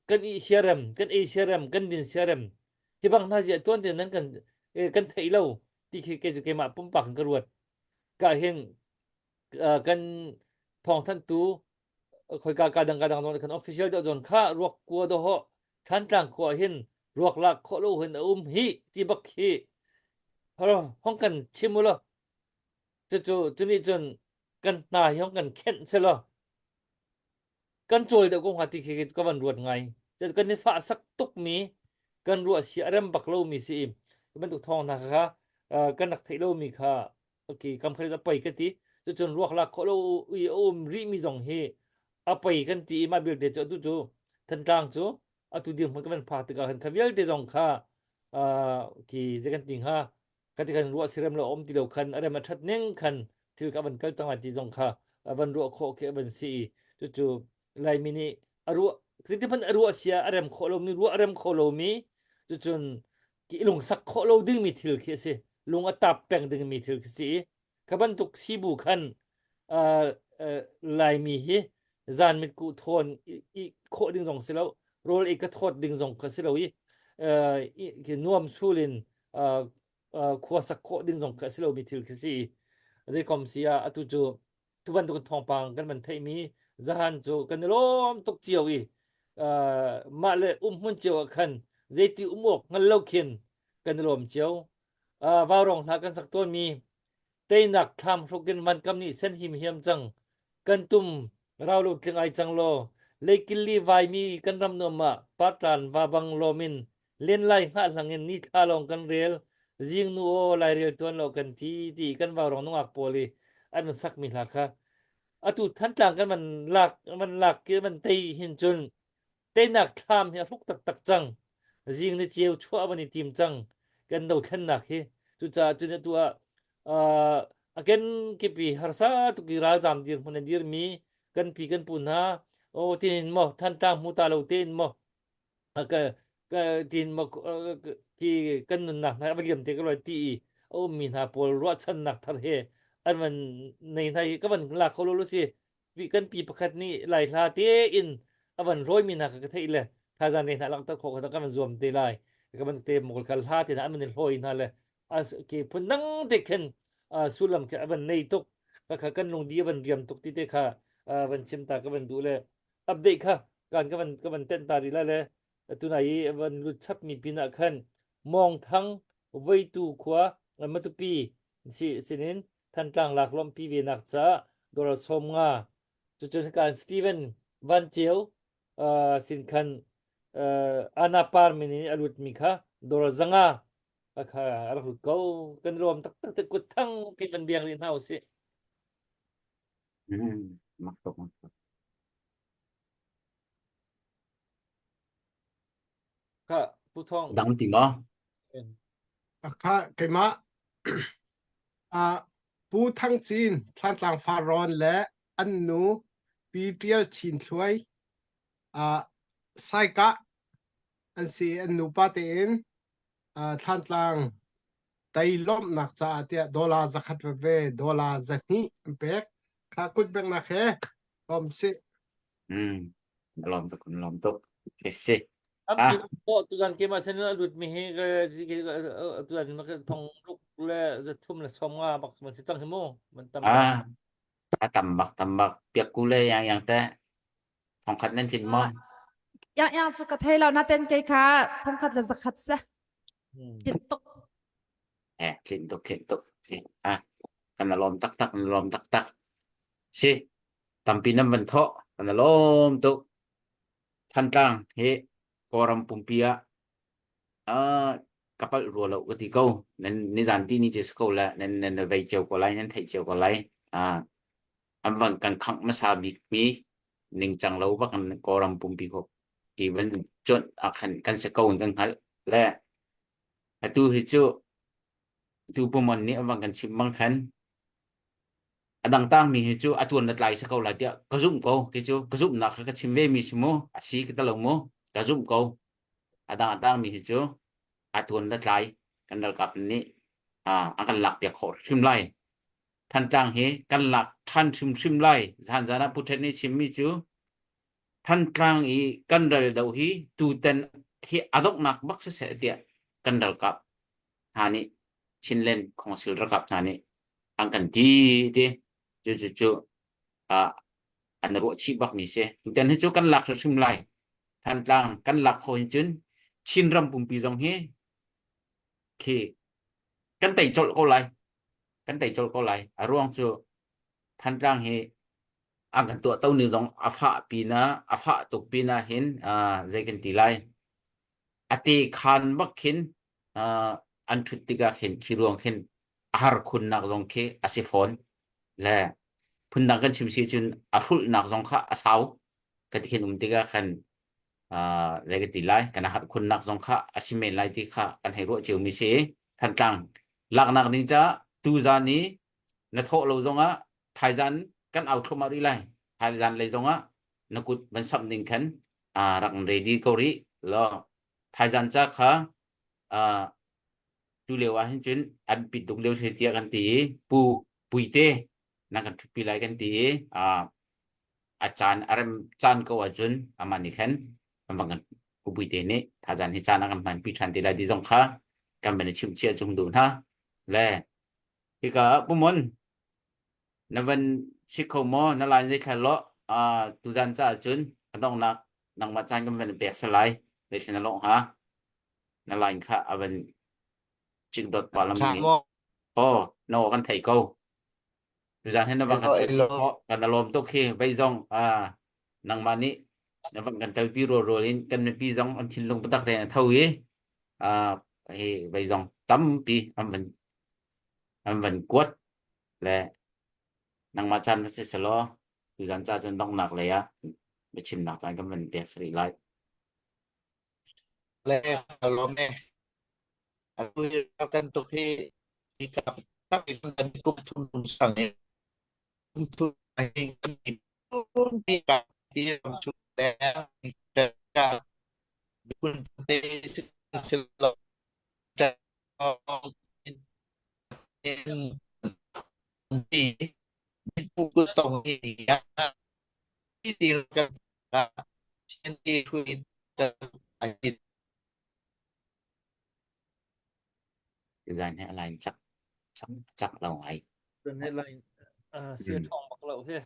kan i siarem kan ei siarem kan din siarem hi bang hna zia tuan te nan kan kan theih lo ti khi kei cu keimah pumpak in ka ruat ka hin kan thawngthanhtu khoika ka dang ka dang zong kan official deuh zon kha ruak kua do ho Thantlang khua hin ruak lak khawh lo hin a um hi ti bak hi hong kan chim u lo cucu cuni cun kan hna hi hong kan khenh selaw kan cawl deuh ko hnga ti khi ka van ruat ngai kan i fah sak tuk mi kan ruah si a rem bak lo mi si i bantuk thawng hna kha kan rak theih lo mi kha okay kam khari poi ka ti cucun ruak lak khawh lo i a um rih mi zong hi a poi kan ti i mah vialte cu atu cu Thantlang cu atu dirhmun kan van phak tikah khan kha vialte zong kha ki zei kan ti hnga ka ti khan ruah sirem lo um ti lo khan a rem a that ning khan thil ka van kal cang lai ti zong kha van ruah khawh khi a van si i cucu Laimi nih a ruah zeiti hmanh a ruah sia a rem khawh lomi ruah a rem kho lomi cucun ki lungsak khawh lo dingmi thil khi a si lung a tap peng dingmi thil khi si i kha bantuk sibu khan uh, uh, Laimi hi zan mitkuh thawn i khawh ding zong si lo rawl ei ka thawt ding zong kha si lo i uh, i nuam sul in uh, uh, khua sak khawh ding zong kha si lo mi thil khi si zeikom si ah atu cu tu bantuk thawngpang kan van theihmi zahan cu kan i lawm tuk cio i uh, mah le um hmun cio ah khan zeiti um awk hngal lo khin kan i lawm cio uh, vaurong hla kan sak tawnmi Teinak thlam hruk in vankam nih sen him hiam cang. Kan tum rau lo tling ai cang law leikilli vaimi kan ram nuam ah partlan va bang lawm in len lai hngah hlang in ni thla lawng kan rel zing nu aw lairel tuan lo kan ti ti kan vaurong nungak pawl i an van sakmi hla kha atu Thantlang kan van lak van lak ki van tei hin cun teinak thlam hi a hruk taktak cang. Zing ni ceu chuah van i tim cang kan dothlennak hi. Cucaah cun atu ah uh, a kenkip i harsa tuk i ralzam dirhmun a dirmi kan pi kan pu hna o tinin maw Thantlang hmu ta lo tein maw ka ka tin maw ki kan nunnak hna a va liam te ka loi ti i a ummi hna pawl ruahchannak thar he an van nei hna hi ka van la kho lo lo si kan pi pakhat nih lai hla tein a van rawimi hna kha ka theih le thaizan le hna langhter khawh kha ka van zuam te lai ka van te mokol kha hla te hna an van i hlawi hna le ke phun dang te khin sullam khi a van nei tuk ka kha kan lungdi a van riam tuk ti te kha van chim ta ka van duh le update kha kan ka van ka van tenh ta rih la le tunai i van lut chap mi pin ah khan Mawng Thang Voitu khua Matupi si sinin Thantlang lak lawmhpi ve nak caah dollar 50 cucun kan Steven Van Ceu uh, sin khan uh, Anna Par min in a lut mi kha dollar 500 kha a rak lut ko kan lawm taktak te kut thang pi van biang rih hna usih Mm, mak tuk mak tuk. Kha Pu Thawng. Dang ti maw? Kha keimah uh, Pu Thang Cin Thlantlang Farrawn le an nu Pi Tial Chin Thluai uh, Saikah an si an nupa tein uh, Thlantlang tei lawmhnak caah tiah dollar 100 veve dollar 200 an pek kha kut bengnak he lawm si Mm. Na lawm tuk, na lawm tuk. Si si. Am Ah. ti ko tutan ke ma sen a lut mi hi tutan ma thong ruk le zathum le som nga bak man si cang hi mu man tam Ah. A tam bak tam bak. Piak ku le yang yang te. Thong khat nan thin maw? Yang yang cu ka thei lo na ten ke kha thong khat le zakhat se. Kin tuk. Eh, tlin tuk, tlin tuk. Si. Ah. Kan lawm tak tak, kan lawm tak tak. Si. Tampi nan van thawh kan i lawm tuk. Thantlang hi Kawlram pumpi ah uh, ka palh rua lo ka ti ko. Nan nizan ti ni cu si ko le nan nan vei cio ko lai, nan theih cio ko lai. Uh, an van kan khangh hmasa bik mi ningcang lo bak in Kawlram pumpi ko i van cuanh ah khan kan si ko in kan hngalh le atu hi cu tu pumon nih an van kan chimh bang khan A dang tangmi hi cu a tuan na tlai si ko lai tiah ka zumh ko. Kei cu ka zumhnak kha ka chim ve mi si mu. A si ka ti lo mu. Ka zumh ko. A dang a tangmi hi cu a tuan na tlai kan ralkap nih ah an kan lak piak khawh hrim lai. Thantlang hi kan lak ṭhan hrimhrim lai. Zan zan ah Pu Ṭhet nih chimmi cu Thantlang i kan ral do hi tutan hi a donghnak bak siseh tiah kan ralkap hna nih Chinland Council ralkap hna nih an kan ti ti cu cu ah an ruah chih bak mi si. Tutan hi cu kan lak hrimhrim lai. Thantlang kan lak khawh hin cun Chinram pumpi zong hi khi kan tei colh ko lai. Kan tei colh ko lai. A ruang cu Thantlang hi an kan tuah to ni zong a fah pinah a fah tuk pinah hin zei kan ti lai. A te khan bak khin an ṭhut tikah khin khi ruang khin a har khunnak zong khi a si fawn le phundang kan chim si cun a hrulhnak zong kha a sau ka ti khin um tikah khan zei ka ti lai kan har khunnak zong kha a si men lai ti kha kan hei ruah cio mi si Thantlang laknak ding ca tuzan i na thawh lo zongah thaizan kan au thluahmah rih lai thaizan lei zongah na kut van samh ding khan rak ready ko rih law thaizan ca kha tu lio ah hin cun an pit tuk lio se tiah kan ti i pu puite na kan ṭhutpi lai kan ti i a caan a rem caan ko ahcun amah nih khan kan van kan pu puite nih thaizan hi caan a kan hmanpi ṭhan ti lai ti zong kha kan van i chimh chia chung duh hna le hika pumon na van chik kho maw na lai zei thla lo tuzan caah cun a donghnak nangmah caan kan van pek salai zei na lawng ha na line kha a van cik dot pa lam ni oh no kan thei ko tuzan hin na van kan kan lawm tuk hi vei zong a nangmah nih na van kan telpi ro ro in kan mipi zong an thinlung patak te a tho i a hi vei zong tampi an van an van kuat le nangmah caan va si selaw tuzan ca cun donghnak lei ah biachimnak caan kan van pek sari lai. Le ka lawm e. Atu hi kan tuk hi hi ka tak in kan kum thum tum sang i kum thum hi kan kum ti ka ti ram chu le ka kun te si lo ta in ti mi pu tong hi ya ti kan Tuzaan hi a line cak cak cak lo ngai. Tuzaan hi line sia ṭhawng bak lo hi.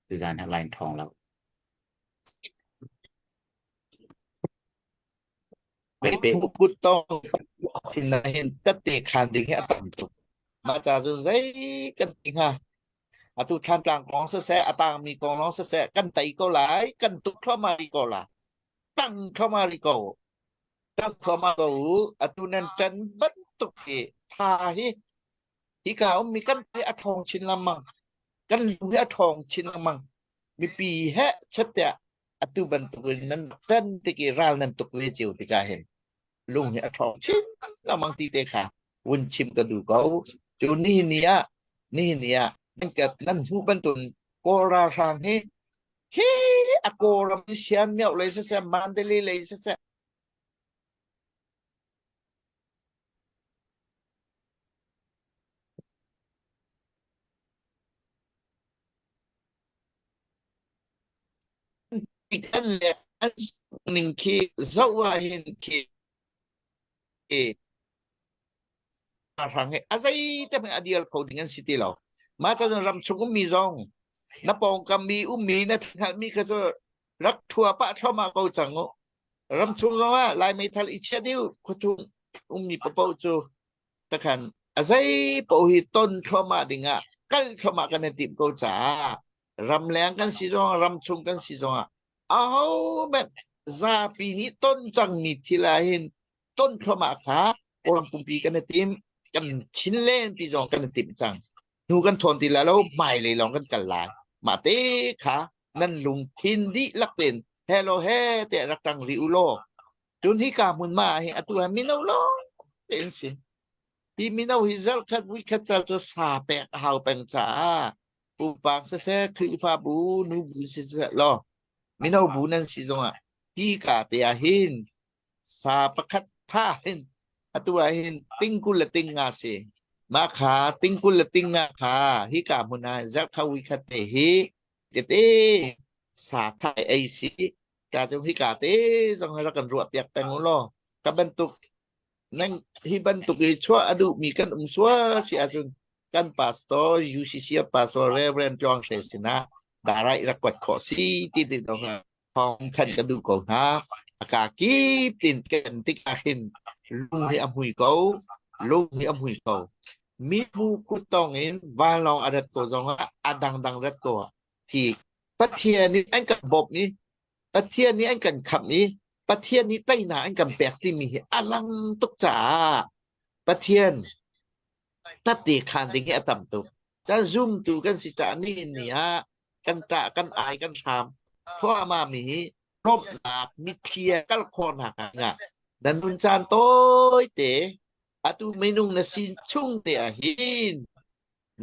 Tuzaan hi line ṭhawng lo. Kut tong sin na hin tate khan ding hi a tam tuk. Mah ca cun zei kan ti hnga? Atu Thlantlang kong siseh, a tangmi kong lawng siseh, kan tei ko lai, kan tuk thluahmah rih ko la. Tang thluahmah rih ko. Tang thluahmah ko u. Atu nan ṭan bantuk hi tha hi hika ummi kan hi a ṭhawng chin lengmang. Kan lung hi a ṭhawng chin lengmang. Mipi he chet tiah atu bantukin nan ṭan tik i ral nan tuk ve cio tikah hin lung hi a ṭhawng chin lengmang ti te kha vun chim ka duh ko. Cu nihin ni ah nihin ni ah nan ka nan hmuh bantuk Kawl ralhrang hi khi a Kawlram sian mioh lei siseh Mandalay lei siseh kan le an ning khi zoh ah hin khi hrang hi a zei te hmanh a dial kho ding an si ti lo. Mah cun ram chung ummi zong na pawngkam mi ummi na hngalhmi kha cu rak thua pah thluahmah ko cang u. Ram chung zong ah Lai meithal i chia dih khuachung ummi paoh cu takhan a zei paoh hi ton thluahmah ding ah kal thluahmah kan i timh ko caah ramleng kan si zong ram chung kan si zong ah aho hmanh zapi nih ton cangmi thil ah hin ton thluahmah kha Kawlram pumpi kan i tim kan Chinland pi zong kan i timh cang hnu kan thawn ti lai lo hmailei lawng kan kal lai mah te kha nan lungthin dihlak tein hello he te rak tang rih u law cun hi ka hmun ma hi atu ha mino lawng tein si hi mino hi zarh khat vui khat cal cu sa pek a hau peng caah pumpak siseh Khrihfabu nu bu siseh law mino bu nan si zongah hi ka te ah hin sa pakhat tha hin atu ah hin ting 20 le ting nga si mah kha ting 20 le ting nga kha hi ka hmun ah zarh wi khat te hi tete sa thai ei si ka chung hi ka te zong rak kan ruah piak peng u law ka bantuk nan hi bantuk i chuah a duhmi kan um sual si ahcun kan pastor UCC pastor Reverend Tluang Hre sinah darai rak kuat khawh si ti ti dong thawng thanh ka duh ko hna. A ka kip tin kan tik ah hin lung hi a hmui ko. Lung hi a hmui ko. Mi hmu kut tong in vanlawng a rat ko zong ah a dangdang rat ko hi Pathian nih an kan bawmh i Pathian nih an kan khamh i Pathian nih teinak an kan pek timi hi a lang tuk caah Pathian tate khan ding hi a tam tuk. Caan zumtu kan si caah nihin ni ah kan ṭah kan ai kan hram thluahmah mi hi lawmhnak mitthli kal khawhnak ah na nun caan tawite atu minung na si chung te ah hin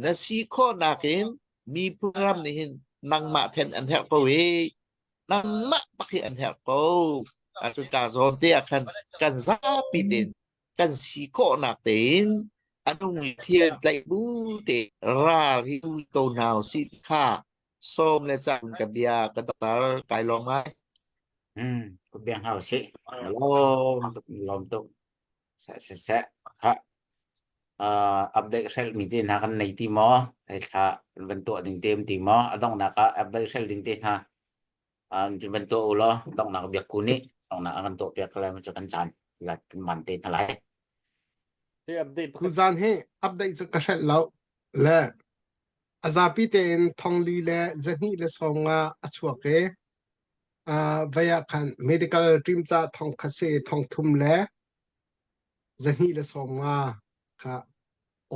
na si khawhnak in miphun ram nih hin nangmah then an herh ko i nangmah bak hi an herh ko atu ka zawn te ah khan kan zapi tein kan si khawhnak tein a nung thian tlaih bu te ral hi ko hna si kha sawm le cang ka bia ka tar kai lawm ngai Hmm, ka bia hau si. Lawm tuk, lawm tuk. Se se se. Kha uh, update hrel mi te hna kan nei ti maw? Hei thla van tuah ding te um ti maw? A donghnak ah update hrel ding te hna an van tuah u law donghnak biak ku nih donghnak a kan tuah piak lai cu kan caan la kan man te hna lai. Hi update pakhat Tuzaan hi update cu ka hrelh lo. Le a zapi tein thongli le zahnih le 50 a chuak i uh, vei ah khan medical team ca thong khat si thong thum le zahnih le 50 kha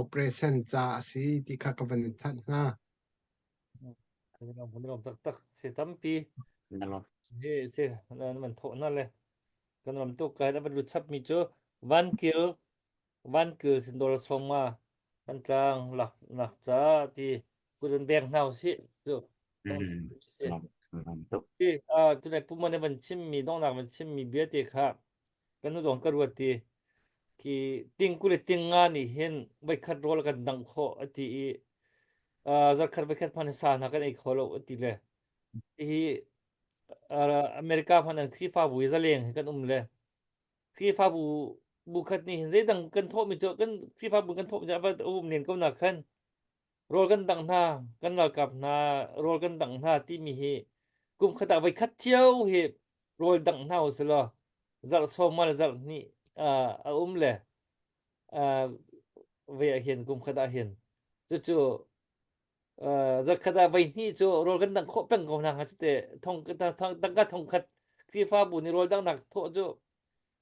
operation ca a si ti kha ka van in thanh hna. Kan lawm taktak si tampi Na lawm. hi si nan man thawh na le. Kan ram tuk ka hin a van lut chap mi cu Van Kil Van Kil sin dollar sawm nga Thantlang lak nak ca ti kut an beng hna usih cu. Mm. Si. Lam tuk. Ti ah tunai pumon van chim mi dongnak van chim mi bia te kha kan nu zong ka ruat ti khi ting kul le ting nga nih hin voikhat rawl kan dangh khawh ati i uh, zarkhat voikhat hmanh sa hna kan ei kho lo ati le hi America hmanh an Khrihfabu hi zaleng hi kan um le Khrihfabu bu khat nih hin zeidang kan thawhmi cu kan Khrihfabu kan thawhmi cu a va um len ko na khan rawl kan dangh hna kan ralkap hna rawl kan dangh hna timi hi kum khat ah voi khat cio hi rawl dangh hna u selaw zarh sawm ma le zarh hnih a um le ve ah hin kum khat ah hin cucu zarh khat ah voi hnih cu rawl kan dangh khawh peng ko hna hnga cu te thong tangka thong khat Khrihfabu nih rawl danghnak thawh cu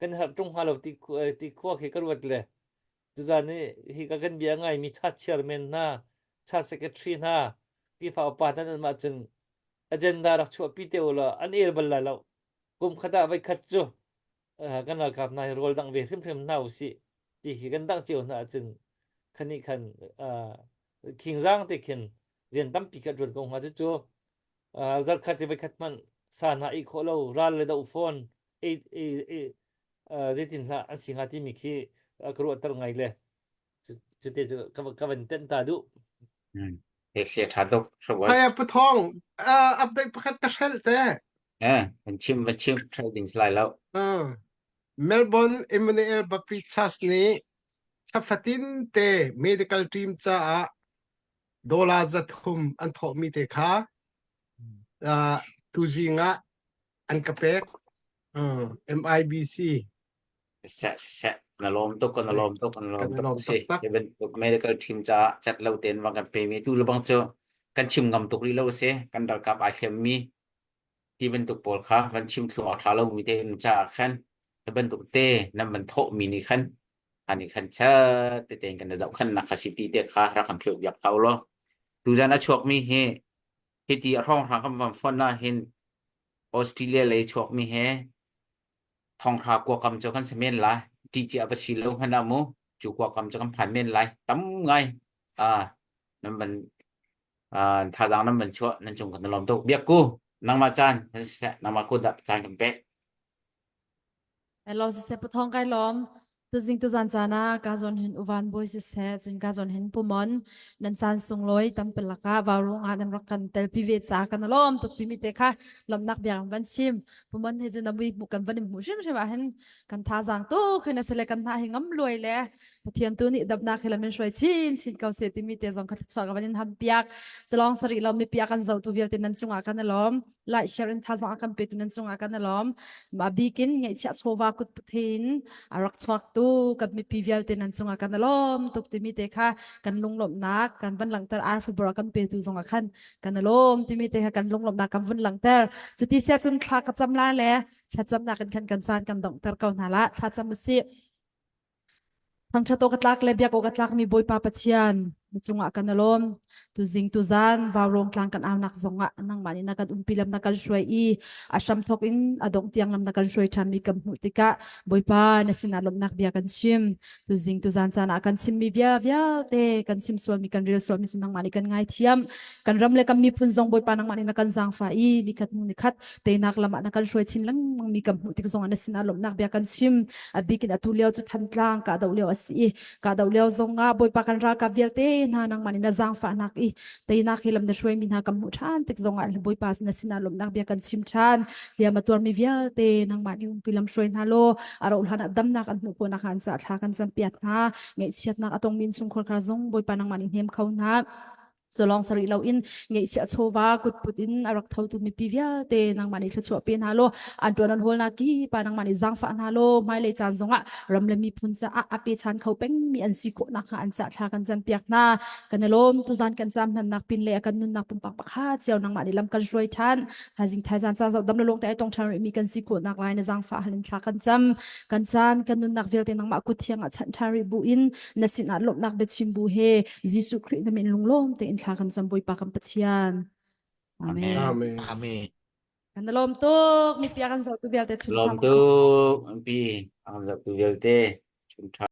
kan herh ṭung hnga lo ti ti khua khi ka ruat le Tuzan i hika kan bia ngaimi church chairman hna, church secretary hna, Khrihfa upa hna nan mah cun agenda rak chuahpi te u law an el bal lai lo. Kum khat ah voikhat cu uh, kan ralkap hna hi rawl dangh ve hrimhrim hna usih ti hi kan dangh cio hna ahcun khani khan uh, khingzang te khin rian tampi kha ṭuan ko hnga cucu uh, zarkhat i voikhat hmanh sa hna ei khawh lo ral le do fawn ei ei ei zeitin hlah an si hnga timi khi ka ruahter ngai le cute cu ka van tenh ta duh. He sia tha tuk. Hai Pu Thawng, update pakhat ka hrelh te. Eh, van chim van chim hrelh ding lai lo. Melbourne Emmanuel Baptist Church nih thlafatin te medical team caah dollar 300 an thawhmi te kha tuzing ah an ka pek. MIBC. Seh seh na lawm tuk na lawm tuk na lawm Kan lawm tuk si taktak. hi bantuk medical team caah cat lo tein van kan pe mi tu lebang cu kan chim ngam tuk rih lo si kan ralkap ai hliam mi ti bantuk pawl kha van chim thlu awk tha lo mi te in caah khan hi bantuk te nan van thawh mi nih khan ani khan chat te tein kan zoh khan nak kha si ti te kha rak kan pheu biak hau lo tuzan a chuak mi hi hiti a hrawnghrang kan van fon ah hin Australia lei chuakmi he thonghra kuakam cu kan si men lai. Ṭih a va si lo hmanh ah mu cu kuakam cu kan phan men lai. Tam ngai ah nan van ah thazaang nan van chuah nan cung kan lawm tuk. Biak ku nangmah caan nan siseh nangmah ku dah caan kan pek. Hello siseh pathong kai lawm. Tuzing tuzan caan ah ka zawn hin uvan bawi siseh cun ka zawn hin pumon nan caan sunglawi tampi lakah vaurung ah nan rak kan telpi ve ca kan lawm tuk timi te kha lawmhnak bia kan van chim. Pumon he cun a mui hmuh kan van in hmuh hrimhrim ah hin kan thazaang tuk hin asile kan hna hi ngam luai le Pathian tu nih damnak he lamin hruai chin chin ko se timi te zong kha thluachuah ka van in ham piak. Calong sarih lo mipi a kan zohtu vialte nan cungah kan i lawm. Like share in thazaang a kan petu nan cungah kan i lawm. A bikin ngeihchiah chawva kut puthin a rak chuaktu kan mipi vialte nan cungah kan i lawm tuk timi te kha kan lunglawmhnak kan van langhter arfibor a kan petu zongah khan kan i lawm timi te kha kan lunglawmhnak kan vun langhter. Cuti sia cun thla ka cam lai le thlacamnak in khan kan caan kan donghter ko hna la. Thlacam usih. Thangṭhat awk a tlak le biak awk a tlakmi Bawipa Pathian, na cungah kan i lawm. Tuzing tuzan vaurawng tlang kan aunak zongah nangmah nih na kan umpi lam na kan hruai i a hramthawk in a dongh tiang lam na kan hruai ṭhanmi kan hmuh tikah Bawipa na sinah lawmhnak bia kan chim. Tuzing tuzan caan ah kan chimmi bia vialte kan chim sualmi kan rel sualmi cu nangmah nih kan ngaithiam. Kan ram le kan miphun zong Bawipa nangmah nih na kan zaangfah i nikhat hnu nikhat teinak lam ah na kan hruai chin lengmang mi kan hmuh tik zongah na sinah lawmhnak bia kan chim a bikin atu lio cu Thantlang kahdoh lio a si i kahdoh lio zongah Bawipa kan ralkap vialte hna nangmah nih na zaangfahnak i teinak hi lam na hruai mi hna kan hmuh ṭhan tik zongah Bawipa na sinah lawmhnak bia kan chim ṭhan hliam a tuarmi vialte nangmah nih umpi lam hruai hna law a rauh hlan ah damnak an hmuh khawh nakhnga an caah thla kan campiak hna ngaihchiatnak a tongmi innchungkhar kha zong Bawipa nangmah nih hnem kho hna Culawng sarih loin ngeihchiah chawva kutput in a rak thotu mipi vialte nangmah nih thluachuah pe hna law an ṭuan an hawlnak ki pa nangmah nih zaangfah hna law hmailei caan zongah ram le miphun caah a pechan kho pengmi an si khawh nakhnga an cah thla kan campiak hna. Kan i lawm tuzan kan caam hmannak pin le a kan nunnak pumpak pakhat cio nangmah nih lam kan hruai ṭhan. Thaizing thaizan caan zoh dam le lawng te ai tong ṭhan rihmi kan si khawh nak lai na zaangfah hal in thla kan cam. Kan caan kan nunnak vialte nangmah kut thiang ah chanh ṭhan rih bu in na sinah lawmhnak biachim bu he Jesuh Khrih na min lunglawm tein thla kan cam Bawipa kan Pathian. Amen. Amen. Amen. Kan lawm tuk. Mipi a kan zohtu vialte chun Lawm tuk. Mipi a kan zohtu vialte chun ṭha.